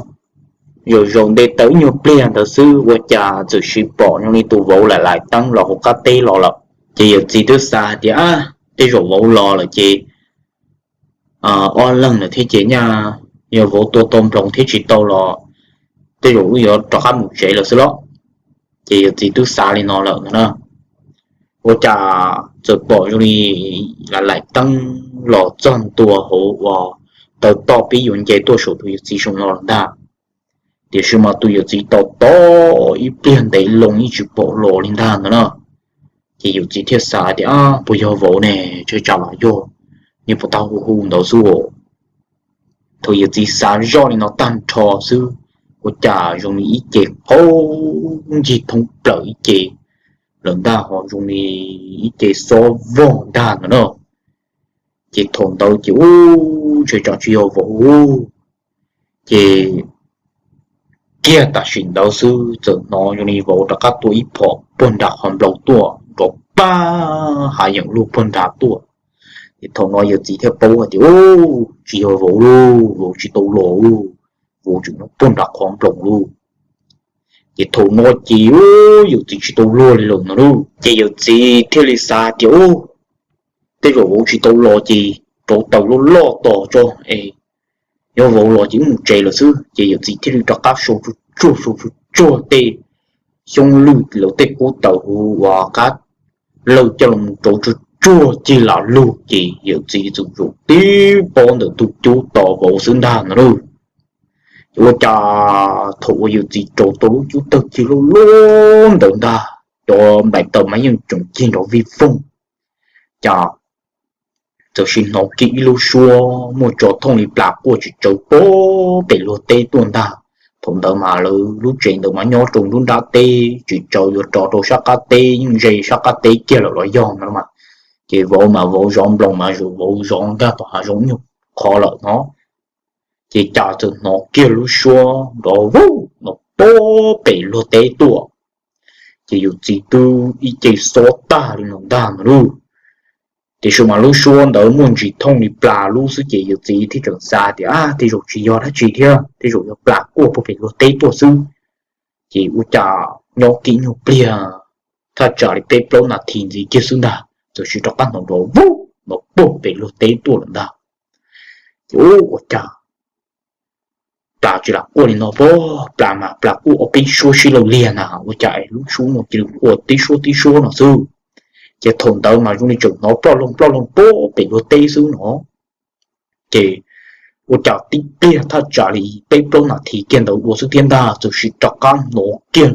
zaum zaum nte taws ib nyuag pliag ntawd xwb ua cas txawm sis pom zoo li tus vauv laim laim teeb los hauv qab teb los lawm. Ces yawm txiv twb xav hais tias, Ab, tej zaum vauv los lawm ces ob leeg lawm thiab ces nyaj yog vauv tua tau nploos thiab tsis tau los tej zaum wb yuav rov qab mus tsev lawm xwb los. Ces yawm txiv twb xav li no lawm no na. Ua cas txawm pom zoo li laim laim teeb los txog ntua hauv uas taw toj pib yuav nce tuaj saum tus yawm txiv saum no los ntag. Tiam sis mas tus yawm txiv tos tos ib pliag ntev loo yeej tsis pom los li ntag ntawd na. Ces yawm txiv thiaj xav tias, Ab, puas yog vauv ne? Tsam tsam los yog, niag puas tau hu hu ntawd xwb. Thaum yawm txiv xav zoj li no tag nrho xwb, ua cas zoo li ib ce qaub ncig thoob plaws ib ce lawm ntag, ho zoo li ib ce xob vog ntag ntawd na. Ces thaum ntawd ces ub, tsam tsam tsis yog vauv. Ces kiag tam sim ntawd xwb txawm hnov zoo li vauv rov qab tua ib phom puag nram qhov nploos tuaj nrov pag hav yeem lug puag nrad tuaj. Ces thaum no yawm txiv thiaj paub hais tias, Ub, tsis yog vauv lauj, vauv tsis tau los lauj, vauv tseem nyob puag nram qhov nploos lauj. Ces thaum no ces ub, yawm txiv tsis tau luag li lawm no lauj. Ces yawm txiv thiaj li xav tias, Ub, tej zaum vauv tsis tau los ces rauv taws loj loj tos tso es yog vauv los ces wb mus tsev lawm xwb. Ces yawm txiv thiaj li rov qab sau tsuag tsuag sau tsuag tsuag tej xyoob lwj lawv tej kub taws huv uas qab lawj coj los rauv tsuag tsuag cig lam lug ces yawm txiv txawm zaum tib pob ntawm ntug cub tos vauv xwb ntag no lauj. Ces ua cas thaum uas yawm txiv rauv tau lub cub tawg cig loj loj ntawd ntag, cov nplaim taws mas yeej tseem cig nrov vij voog, cas txawm sim hnov kiag ib lub suab muaj tso thooj li plas quaj tsis tsawv pem luag teb tuaj ntag. Thaum ntawd mas lawv lub tsev ntawd mas nyob rau nruab nrab teb, tsis tsaus yuav rov rau sab qab teb, yeej ze sab qab teb kiag lawm los yog no mas. Ces vauv mas vauv zov nploos mas vauv zov nkag tom hav zoov ib nyuag qhov lawm no, ces cas txawm hnov kiag lub suab nrov vauv no puag pem luag teb tuaj. Ces yawm txiv twb ib ce xob tag li no ntag no lauj. Tiam sis mas lub suab ntawd muaj ntsis thooj li plas lub xwb ces yawm txiv thiaj tseem xav tias, Ab, tej zaum tsis yog dab tsi thiab, tej zaum yog plas kuaj puag pem luag teb tuaj xwb. Ces ua cas nyob kiag nyuag pliag, thaj tsam li peb plaub nas this ntxiv kiag xwb ntag, txawm sis rov qab hnov nrov vauv no puag pem luag teb tuaj lawm ntag. Ces ua cas plas tsis lam quaj li no, plas mas plas quaj ob peb suab sib law liag na, ua cas lub suab no cia li quaj tib suab tib suab no xwb. Ces thaum ntawd mas zoo li tseem hnov ploj loog ploj loog puag pem luag teb xwb no. Ces ua cas tib pliag thaj tsam li peb plaub nas this kiag ntawd dua xwb thiab ntag, txawm sis rov qab hnov kiag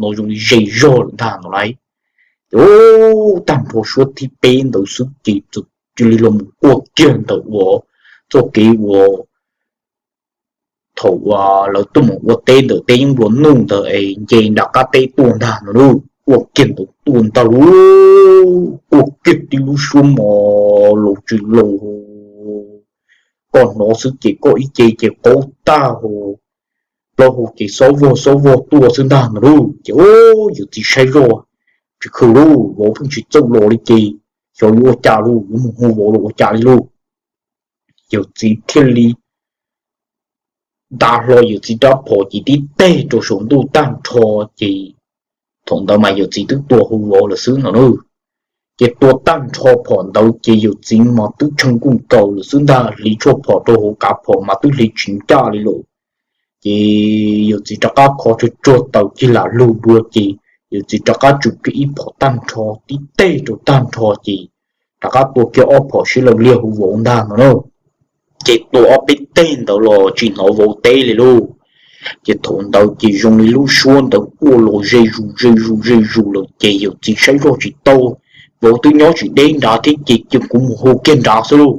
no zoo li ze zog lawm ntag no lauj. Ces tag nrho suab thib peb ntawd xwb ces txawm cia li los mus quaj kiag ntawm uas txoj kev uas thaum uas lawv tuaj mus ua teb ntawm teb yeeb nplua nuj ntawd es nce nram qab teb tuaj ntag no lauj. Quaj kiag ntawd tuaj ntag lauj, quaj kiag tib lub suab mos laus tsis laus, koj hnov xwb ces koj ib ce ces qaug tag hos, plaub hau ces xob vog xob vog tuaj xwb ntag no lauj. Ces yawm txiv saib zoj tsis khwm lauj, vauv pheej tsis txawj los li ces xyov yuav ua cas lauj, yuav mus hu vauv los ua cas li lauj. Yawm txiv thiaj li nta hlo yawm txiv rab phom ces tib teg rau saum ntuj tag nrho ces thaum ntawd mas yawm txiv twb tua hu vauv lawm xwb no lauj. Ces tua tag nrho phom ntawd ces yawm txiv mas twb tshee kuj nkaus lawm xwb ntag, hliv tshuaj phom rau hauv kav phom mas twb hliv tsis ncaj li lawm. Ces yawm txiv rov qab kho tsuag tsuag taws kiag lam lug dua ces yawm txiv rov qab tsum kiag ib phom tag nrho tib teg rau tag nrho ces rov qab tua kiag ob phom sib law liag hu vauv ntag no na. Ces tua ob peb teg ntawd los tsis hnov vauv teb li lauj. Ces thaum ntawd ces zoo li lub suab ntawd quaj los ze zus ze zus ze zus lawm ces yawm txiv saib zoj tsis tau, vauv twb nyob tsis deb nrad thiab ces cia kuv mus hu kiag nrad xwb lauj.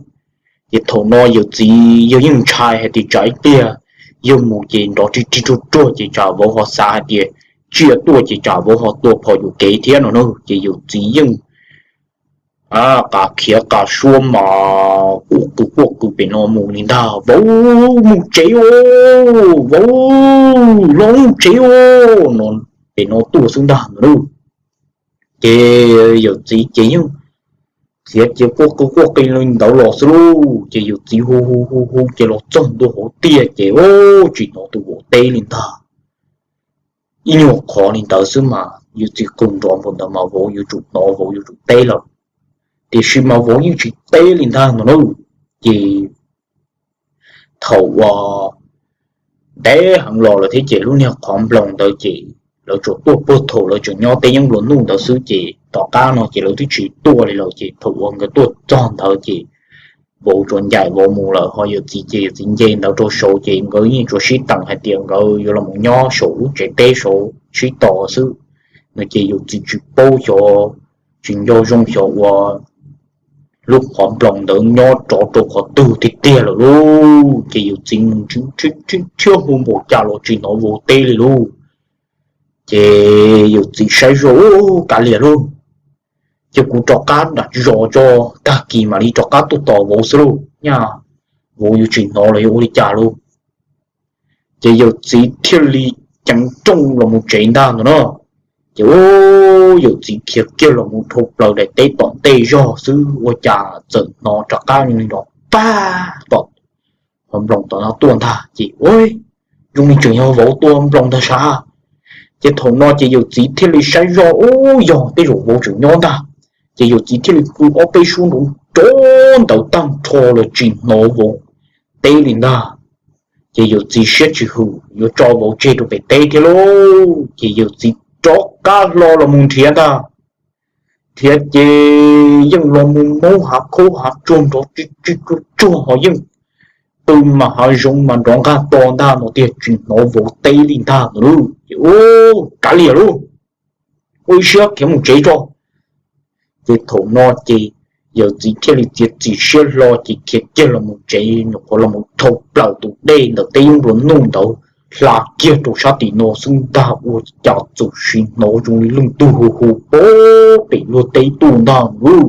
Ces thaum no yawm txiv yawg yeej ntshai hais tias tsam ib pliag yawg mus ces nrov rig rig ruag ruag ces tsam vauv ho xav hais tias tsiaj tuaj ces tsam vauv ho tua phom yuam kev thiab no na. Ces yawm txiv yeej qas khiav qas suab mas quaj qw quaj qw pem no mus li ntag, vauv mus tsev os, vauv los mus tsev os no, pem no tuaj xwb ntag no lauj. Ces yawm txiv ces yeej khiav cia quaj qw quaj qw li ntawd los xwb lauj. Ces yawm txiv hu hu hu hu ces los txog ntua hauv tiaj ces tsis hnov tus vauv teb li ntag. Ib nyuag qhov li ntawd xwb mas yawm txiv qw nrov npaum ntawd mas vauv yuav tsum hnov, vauv yuav tsum teb lawm. Tiam sis mas vauv yeej tsis teb li ntag no lauj. Ces thaum uas ntev heev los lawm thiab ces lub niag qhov nploos ntawd ces lawv tsuas tuaj puag thaum lawv tseem nyob teb yeeb nplua nuj ntawd xwb ces tom qab no ces lawv twb tsis tuaj li lawm. Ces thaum uas nkawd tuaj txog ntawd ces vauv tsuas ncaim vauv mus lawm, ho yawm txiv ces yawm txiv nce ntawd rau saud ces nkawd yeej tsuas sib teem hais tias nkawd yuav los mus nyob saum lub tsev teb saud sib tos xwb no. Ces yawm txiv tsis paub xyov, tsis nco zoo xyov uas lub qhov nploos ntawd nyob rov rau qhov twg tiag tiag lawm lauj. Ces yawm txiv mus nrhiav nrhiav hu npaum cas los tsis hnov vauv teb li lauj. Ces yawm txiv saib zoj, Kav liam lauj, ces kuv rov qab nram zos tso, tag kis mam li rov qab tuaj tos vauv xwb lauj, nyaj vauv yuav tsis hnov los yuav ua li cas lauj. Ces yawm txiv thiaj li ceev rooj los mus tsev ntag ntag no. Ces yawm txiv khiav kiag los mus dhau plaws daim teb tom ntej zog xwb ua cas txawm hnov rov qab li nrov pag tom qhov nploos tom no tuaj ntag ces zoo li tseem yog vauv tua nploos ntag sav. Ces thaum no ces yawm txiv thiaj li saib zoj, Ub, yog tej zaum vauv tseem nyob ntag. Ces yawm txiv thiaj li pw ob peb suab nrov rov ntawd tag nrho los tsis hnov vauv teb li ntag. Ces yawm txiv siab tsis hwm yuav tso vauv tseg rau pem teb thiab lauj. Ces yawm txiv rov qab hlo los mus nrhiav ntag. Nrhiav ces yeej los mus maub hav khaub hav tsuag nrov tsis tsuag tsuag ho yeej pw mas hav zoov mas nrov nqaj to ntag no tiag, tsis hnov vauv teb li ntag no lauj. Ces ub, kav liam lauj, ua ib siab khiav mus tsev tso. Ces thaum no ces yawm txiv thiaj li txiav txim siab hlo ces khiav kiag los mus tsev, nyuam qhuav los mus dhau plaws tus dej ntawm teb yeeb nplua nuj ntawd hla kiag rau sab tim no xwb ntag ua cas txawm sim hnov zoo li leej twg hu hu pem luag teb tuaj ntag lauj.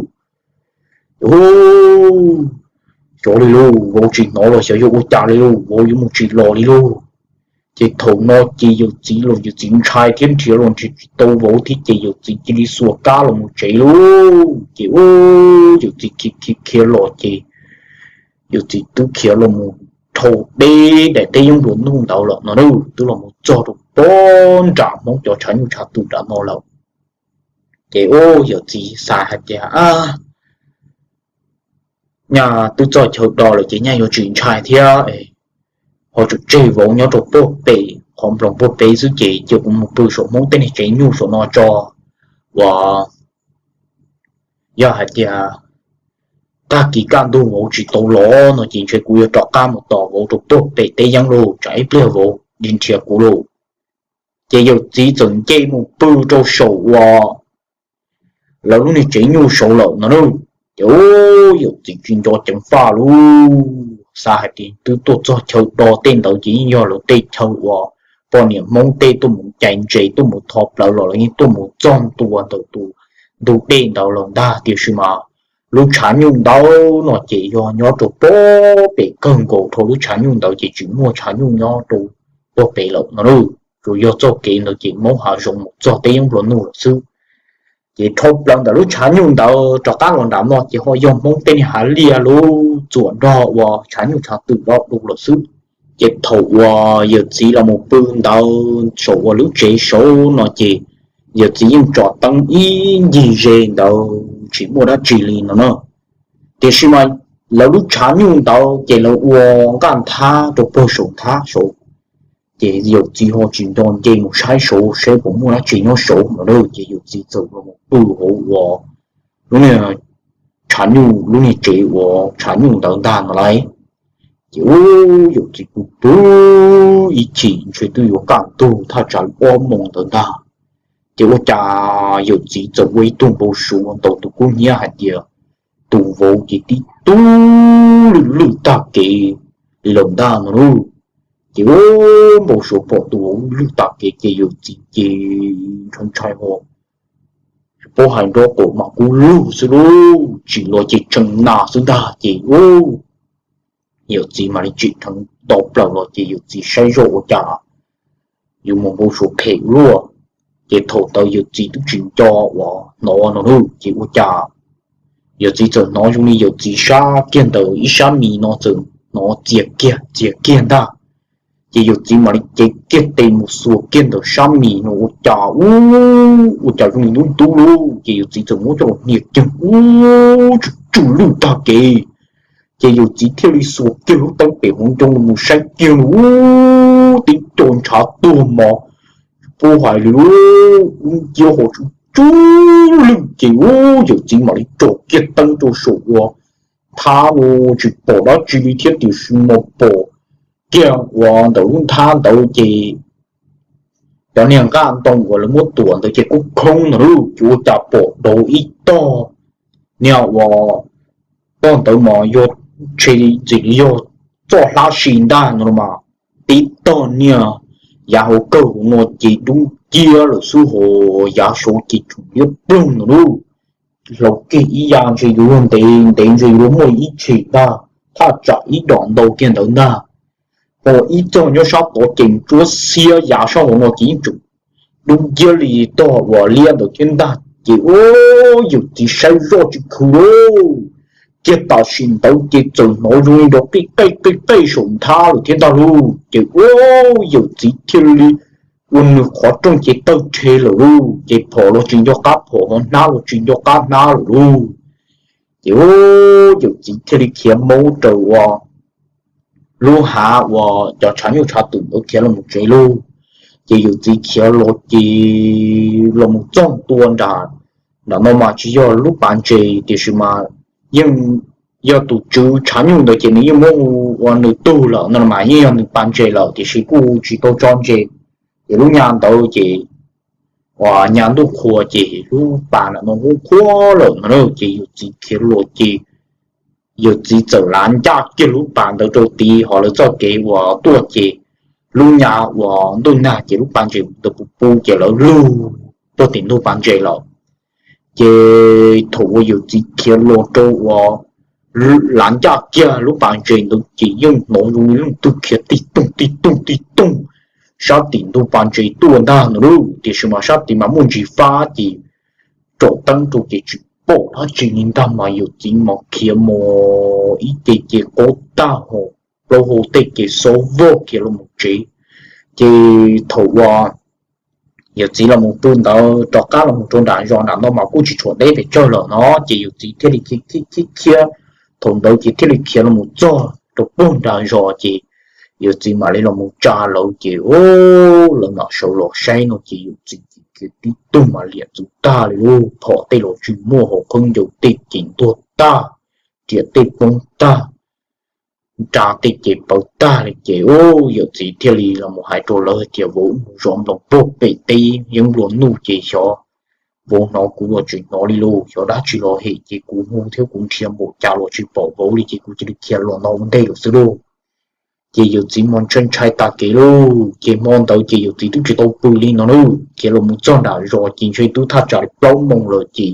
Xyov li lauj, vauv tsis hnov los xyov yog ua cas li lauj, vauv yuav mus tsis los li lauj. Ces thaum no ces yawm txiv los yawm txiv ntshai thiab nrhiav los nrhiav tsis tau vauv thiab ces yawm txiv cia li xuas kab los mus tsev lauj. Ces yawm txiv khiav khiav khiav los ces yawm txiv twb khiav los mus dhau peb daim teb yeeb nplua nuj ntawd lawm no, twb los mus txog rau pob nram Hmoob cov tshav nyuj tshav twm nram no lawm. Ces yawm txiv xav hais tias, nyaj twb txog chaw do lawm ces nyaj yuav tsis ntshai thiab, ho tseem tseg vauv nyob rau puag pem qhov nploos puag pem xwb ces cia kuv mus pw saum Hmoob tej niag tsev nyuj saum no tso. Uas yog hais tias tag kis kaj ntug vauv tsis tau los no ces ntshe kuv yuav rov qab mus tos vauv rau puag pem teb yeeb lauj, tsam ib pliag vauv li nrhiav kuv lauj. Ces yawm txiv txawm nce mus pw rau saum uas lawv lub niag tsev nyuj saud lawm no. Ces yawm txiv tsis nco ceev faj lauj, xav hais tias twb tuaj txog chaw do tej ntawd ces yeej yog lawv tej chaw uas poj niam Hmoob tej tuaj mus cais ntses tuaj mus tho plawv los lawv yeej tuaj mus txog ntua ntawm tus ntug dej ntawd los ntag. Tiam sis mas lub tshav nyuj ntawd no ces yog nyob rau puag pem kawg nkaus, dhau lub tshav nyuj ntawd ces tsis muaj tshav nyuj nyob rau puag pem lawm no. Tsuas yog txoj kev ntawd ces Hmoob hav zoov mus txog teb yeeb nplua nuj lawm xwb. Ces dhau plaws ntawm lub tshav nyuj ntawd rov qab los nram no ces ho yog Hmoob tej niag hav liaj lub txuas nrog uas tshav nyuj tshav twm do du lawm xwb. Ces thaum uas yawm txiv los mus pw ntawd saum uas lub tsev saud no ces yawm txiv yeej tso teeb ib ncig ze ntawd tsis muaj dab tsi li no na. Tiam sis mas lawv lub tshav nyuj ntawd ces lawv ua nqaj nthab rau puag saum nthab saud, ces yawm txiv ho tsis nco nce mus saib saud saib puas muaj dab tsi nyob saud no. Ces yawm txiv txawm los mus pw hauv uas lub niag tshav nyuj, lub niag tsev uas tshav nyuj ntawd ntag no lauj. Ces ua yawm txiv pw pw ib chim ntshe twb yuav kaj ntug thaj tsam ob moos ntawd ntag. Ces ua cas yawm txiv txawm ua ib tug npau suav ntaus tus kub hnyiab hais tias tus vauv ces tib tug lwj lwj tag kev li lawm ntag no lauj. Ces ua npau suav pom tus vauv lwj tag kev ces yawm txiv ces ntshai ntshai ho paub hais nraub qaum mas kub lug xwb lauj, tsim los ces tseem nas xwb ntag. Ces ua yawm txiv mam li tsim dheev to plaws los ces yawm txiv saib zoj ua cas yuav mus npau suav phem luaj. Ces thaum ntawd yawm txiv twb tsis nco uas hnov no lauj, ces ua cas yawm txiv txawm hnov zoo li yawm txiv sab kiag ntawd ib sab mis no txawm hnov txias kiag txias kiag ntag. Ces yawm txiv mam li cev kiag tes mus xuas kiag ntawm sab mis no ua cas ub, ua cas zoo li ntub ntub lauj. Ces yawm txiv txawm muab coj los hnia kiag ub, tsw tsw lwj tag kev. Ces yawm txiv thiaj li xuas kiag lub teeb pem hauv ncoo los mus saib kiag no ub, tib co ntshav tuag mos, paub hais li lauj, ub nciab ho tsw tsw lwj. Ces ub yawm txiv mam li tso kiag teeb rau saum uas nthab no tsis pom dab tsi li thiab tiam sis mas pom kiag uas ntawm lub nthab ntawd ces cov niag nqaj ntoo uas lawv muab tuam ntawd ces kuj khoob ntag lauj. Ces ua cas pom dau ib tog niag uas tog ntawd mas yog, ntshe ntxim li yog txoj hlab si ntag no los mas, tib tog niag yav hauv kawg no ces dub nciab lawm xwb ho, yav saud ces tseem liab ploog ntag lauj. Hlau kiag ib yav ntshe yuav luag ntev ntev ntshe yuav luag muaj ib tshim ntag, thaj tsam ib dom ntau kiag ntawd ntag. Ho ib tog nyob sab tod ces tsuab xiab yav sab hauv no ces yeej tseem dub nciab li tog uas liab ntawd thiab ntag. Ces ub yawm txiv saib zoj tsis khwv lauj, kiag tam sim ntawd ces txawm hnov zoo li nrov qij qej qij qej saum nthab lawm thiab ntag lauj. Ces ub yawm txiv thiaj li ua nws qhov rooj ces tawg rhe lawm lauj. Ces phom los tsis nco qab phom, ho hnab los tsis nco qab hnab lawm lauj. Ces ub yawm txiv thiaj li khiav maub raws uas lub hav uas cov tshav nyuj tshav twm ntawd khiav los mus tsev lauj. Ces yawm txiv khiav los ces los mus txog ntua nram, nram no mas tsis yog lub pas ntses tiam sis mas yeej yog tus tswv tshav nyuj ntawd ces nws yeej muab ua nws tug lawm no mas yeej yog nws pas ntses lawm tiam sis kuj tsis tau tso ntses. Ces lub nyab ntawd ces uas nyab ntuj qhua ces lub pas nram no qub qhuav lawm no na. Ces yawm txiv khiav los ces yawm txiv txawm lav ncaj kiag lub pas ntawd rau tid ho lawv txoj kev uas tuaj ces lub nyab uas ntuj nag ces lub pas ntses ntawd puv puv ces lawv lug puag tim ntug pas ntses lawm. Ces thaum uas yawm txiv khiav los rau uas lav ncaj kiag lub pas ntses ntawd ces yeej hnov zoo li leej twg khiav tij tooj tij tooj tij tooj sab tim ntug pas ntses tuaj ntag no lauj. Tiam sis mas sab tid mas muaj ntsis fab ces tsom teeb rau ces tsis pom dab tsi li ntag mas yawm txiv mas khiav mus ib ce ces qaug tag ho plaub hau tej ces xob vog khiav los mus tsev. Ces thaum uas yawm txiv los mus pw ntawd rov qab los mus rau nram zos nram no mas kuj tsis tshuav deb pes tsawg lawm no ces yawm txiv thiaj li khiav khiav khiav, thaum ntawd ces thiaj li khiav los mus txog rau puag nram zos ces yawm txiv mam li los mus tsa lawv ces lawv mam sawv los saib no ces yawm txiv khiav tib tug mas liam txwv tag li lauj, phom tej los tsis muaj, hauv qhoob ncaws tej ces ntuag tag, riam tej poob tag, nra tej ces pawv tag li ces yawm txiv thiaj li los mus hais rau lawv hais tias vauv mus zov nploos puag pem teb yeeb nplua nuj ces xyov vauv hnov kuv los tsis hnov li lauj, xyov dab tsi los hem ces kuv hu thiab kuv nrhiav npaum cas los tsis pom vauv li ces kuv cia li khiav los no ua ntej lawm xwb lauj. Ces yawm txiv mas ntshai ntshai tas kev lauj, ces hmo ntawd ces yawm txiv twb tsis tau pw li no lauj, khiav los mus txog nram zos ces ntshe twb thaj tsam li plaub moos lawm ces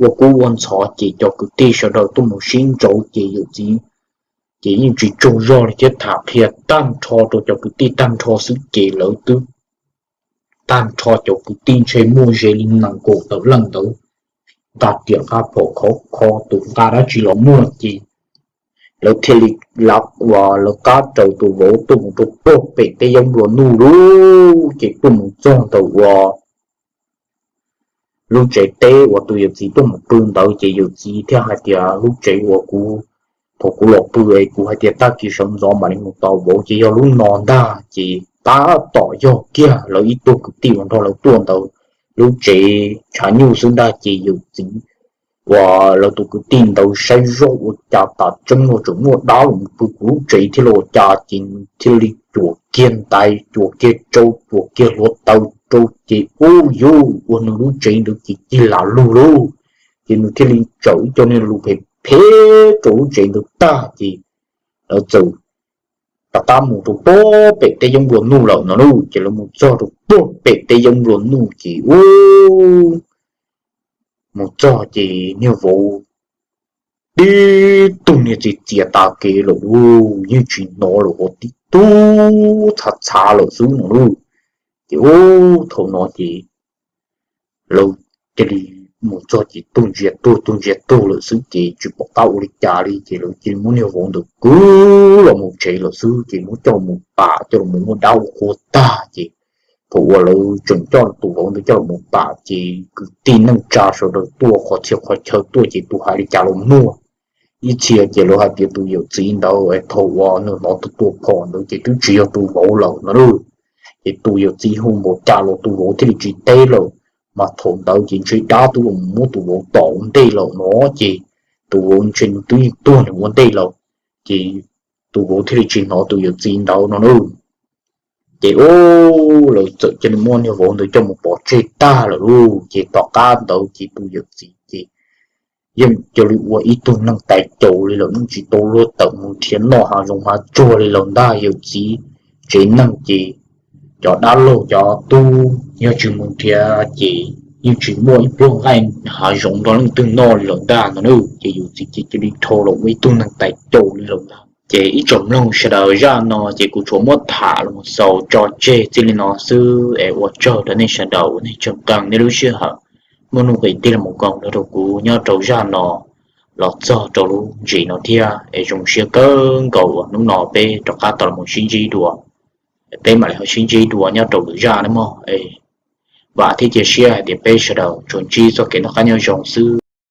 ua kub ua ntxhov ces cov kwv tij sawv daws tuaj mus sib ntsauv ces yawm txiv ces yeej tsis tsaug zog li thiab tham qhia tag nrho rau cov kwv tij tag nrho xwb ces lawv twb tag nrho cov kwv tij ntshe muaj ze li nees nkaum tawm leej ntawd nqa riam nqa phom khov kho tus nqa dab tsi los muag ces lawv thiaj li lawv qab raws tus vauv tuaj mus rau puag pem teb yeeb nplua nuj lauj, ces tuaj mus txog ntawm uas lub tsev teb uas tus yawm txiv tuaj mus pw ntawd ces yawm txiv thiaj hais tias lub tsev uas kuv, thaum kuv los pw es kuv hais tias tag kis sawv ntxov mam li mus tos vauv ces yog lub no ntag ces tab tom yog kiag lawv ib tug kwv tij uas nrog lawv tuaj ntawd lub tsev tshav nyuj xwb ntag ces yawm txiv uas lawv tus kwv tij ntawd saib zoj ua cas tas tseeb los tseem muaj dab los pw kuv lub tsev thiab los ua cas ces nws thiaj li cuam kiag ntais cuam kiag tsau cuam kiag hluav taws rau ces ub yuj ua nws lub tsev ntawd ces cig lam lug lauj, ces nws thiaj li tsawm ib co niag lus phem phem rau lub tsev ntawd tag ces lawv txawm rov qab mus rau puag pem teb yeeb nplua nuj lawm no lauj, ces lawv mus txog rau puag pem teb yeeb nplua nuj ces ub mus txog ces niag vauv tib tug niag txias txias tas kev lawm lauj, yeej tsis hnov lawm, hos tib tug txhav txhav lawm xwb no lauj. Ces ub thaum no ces lawv cia li mus txog ces tug ntsia tuag tug ntsia tuag lawm xwb ces tsis pom qab ua li cas li ces lawv cia li muab niag vauv ntawd kwv los mus tsev lawm xwb ces muab coj los pam coj los mus muab dab ua qhua tag ces thaum uas lawv tseem coj tus vauv ntawd coj los pam ces kwv tij neej tsa sawv daws tuaj qhov txhia qhov chaw tuaj ces tus hais li cas los muaj. Ib txhia ces lawv hais tias tus yawm txiv ntawd thaum uas nws hnov tus tua phom ntawd ces twb tsis yog tus vauv lawm no lauj. Ces tus yawm txiv hu npaum cas los tus vauv thiaj li tsis teb lawm, mas thaum ntawd ces ntshe dab twb los muab tus vauv tom ua ntej lawm no ces tus vauv ntshe nws twb yeej tuag nws ua ntej lawm, ces tus vauv thiaj li tsis hnov tus yawm txiv ntawd no lauj. Ces ub lawv txawm cia li muab niag vauv ntawd coj mus pov tseg tag lawm lauj. Ces tom qab ntawd ces tus yawm txiv ces yeej cia li ua ib tug neeg tais caus li lawm, yeej tsis tau luag tawm mus nrhiav noj hav zoov hav tsuag li lawm ntag. Yawm txiv tsev neeg ces cov dab laug cov tub yog tsis mus nrhiav ces yeej tsis muaj ib pluag nqaij hav zoov rau leej twg noj li lawm ntag no lauj. Ces yawm txiv ces cia li dhau los ua ib tug neeg tais caus li lawm ntag. Ces ib tsoom mloog sawv daws, zaj no ces kuv tsuas muab tham los xaus tso tseg txij li no xwb es ua tsaug rau nej sawv daws uas nej tseem qee nej lub sij hawm muaj nuj nqis tig los mus koom nrog rau kuv nyob rau zaj no los txog rau lub ntsis no thiab es zoo siab kawg nkaus uas hnub no peb rov qab tau los sib ntsib dua. Peb mam li ho sib ntsib dua nyob rau lwm zaj nawb mog. Vam thiab cia siab hais tias peb sawv daws tsuas ntsib txoj kev noj qab nyob zoo xwb.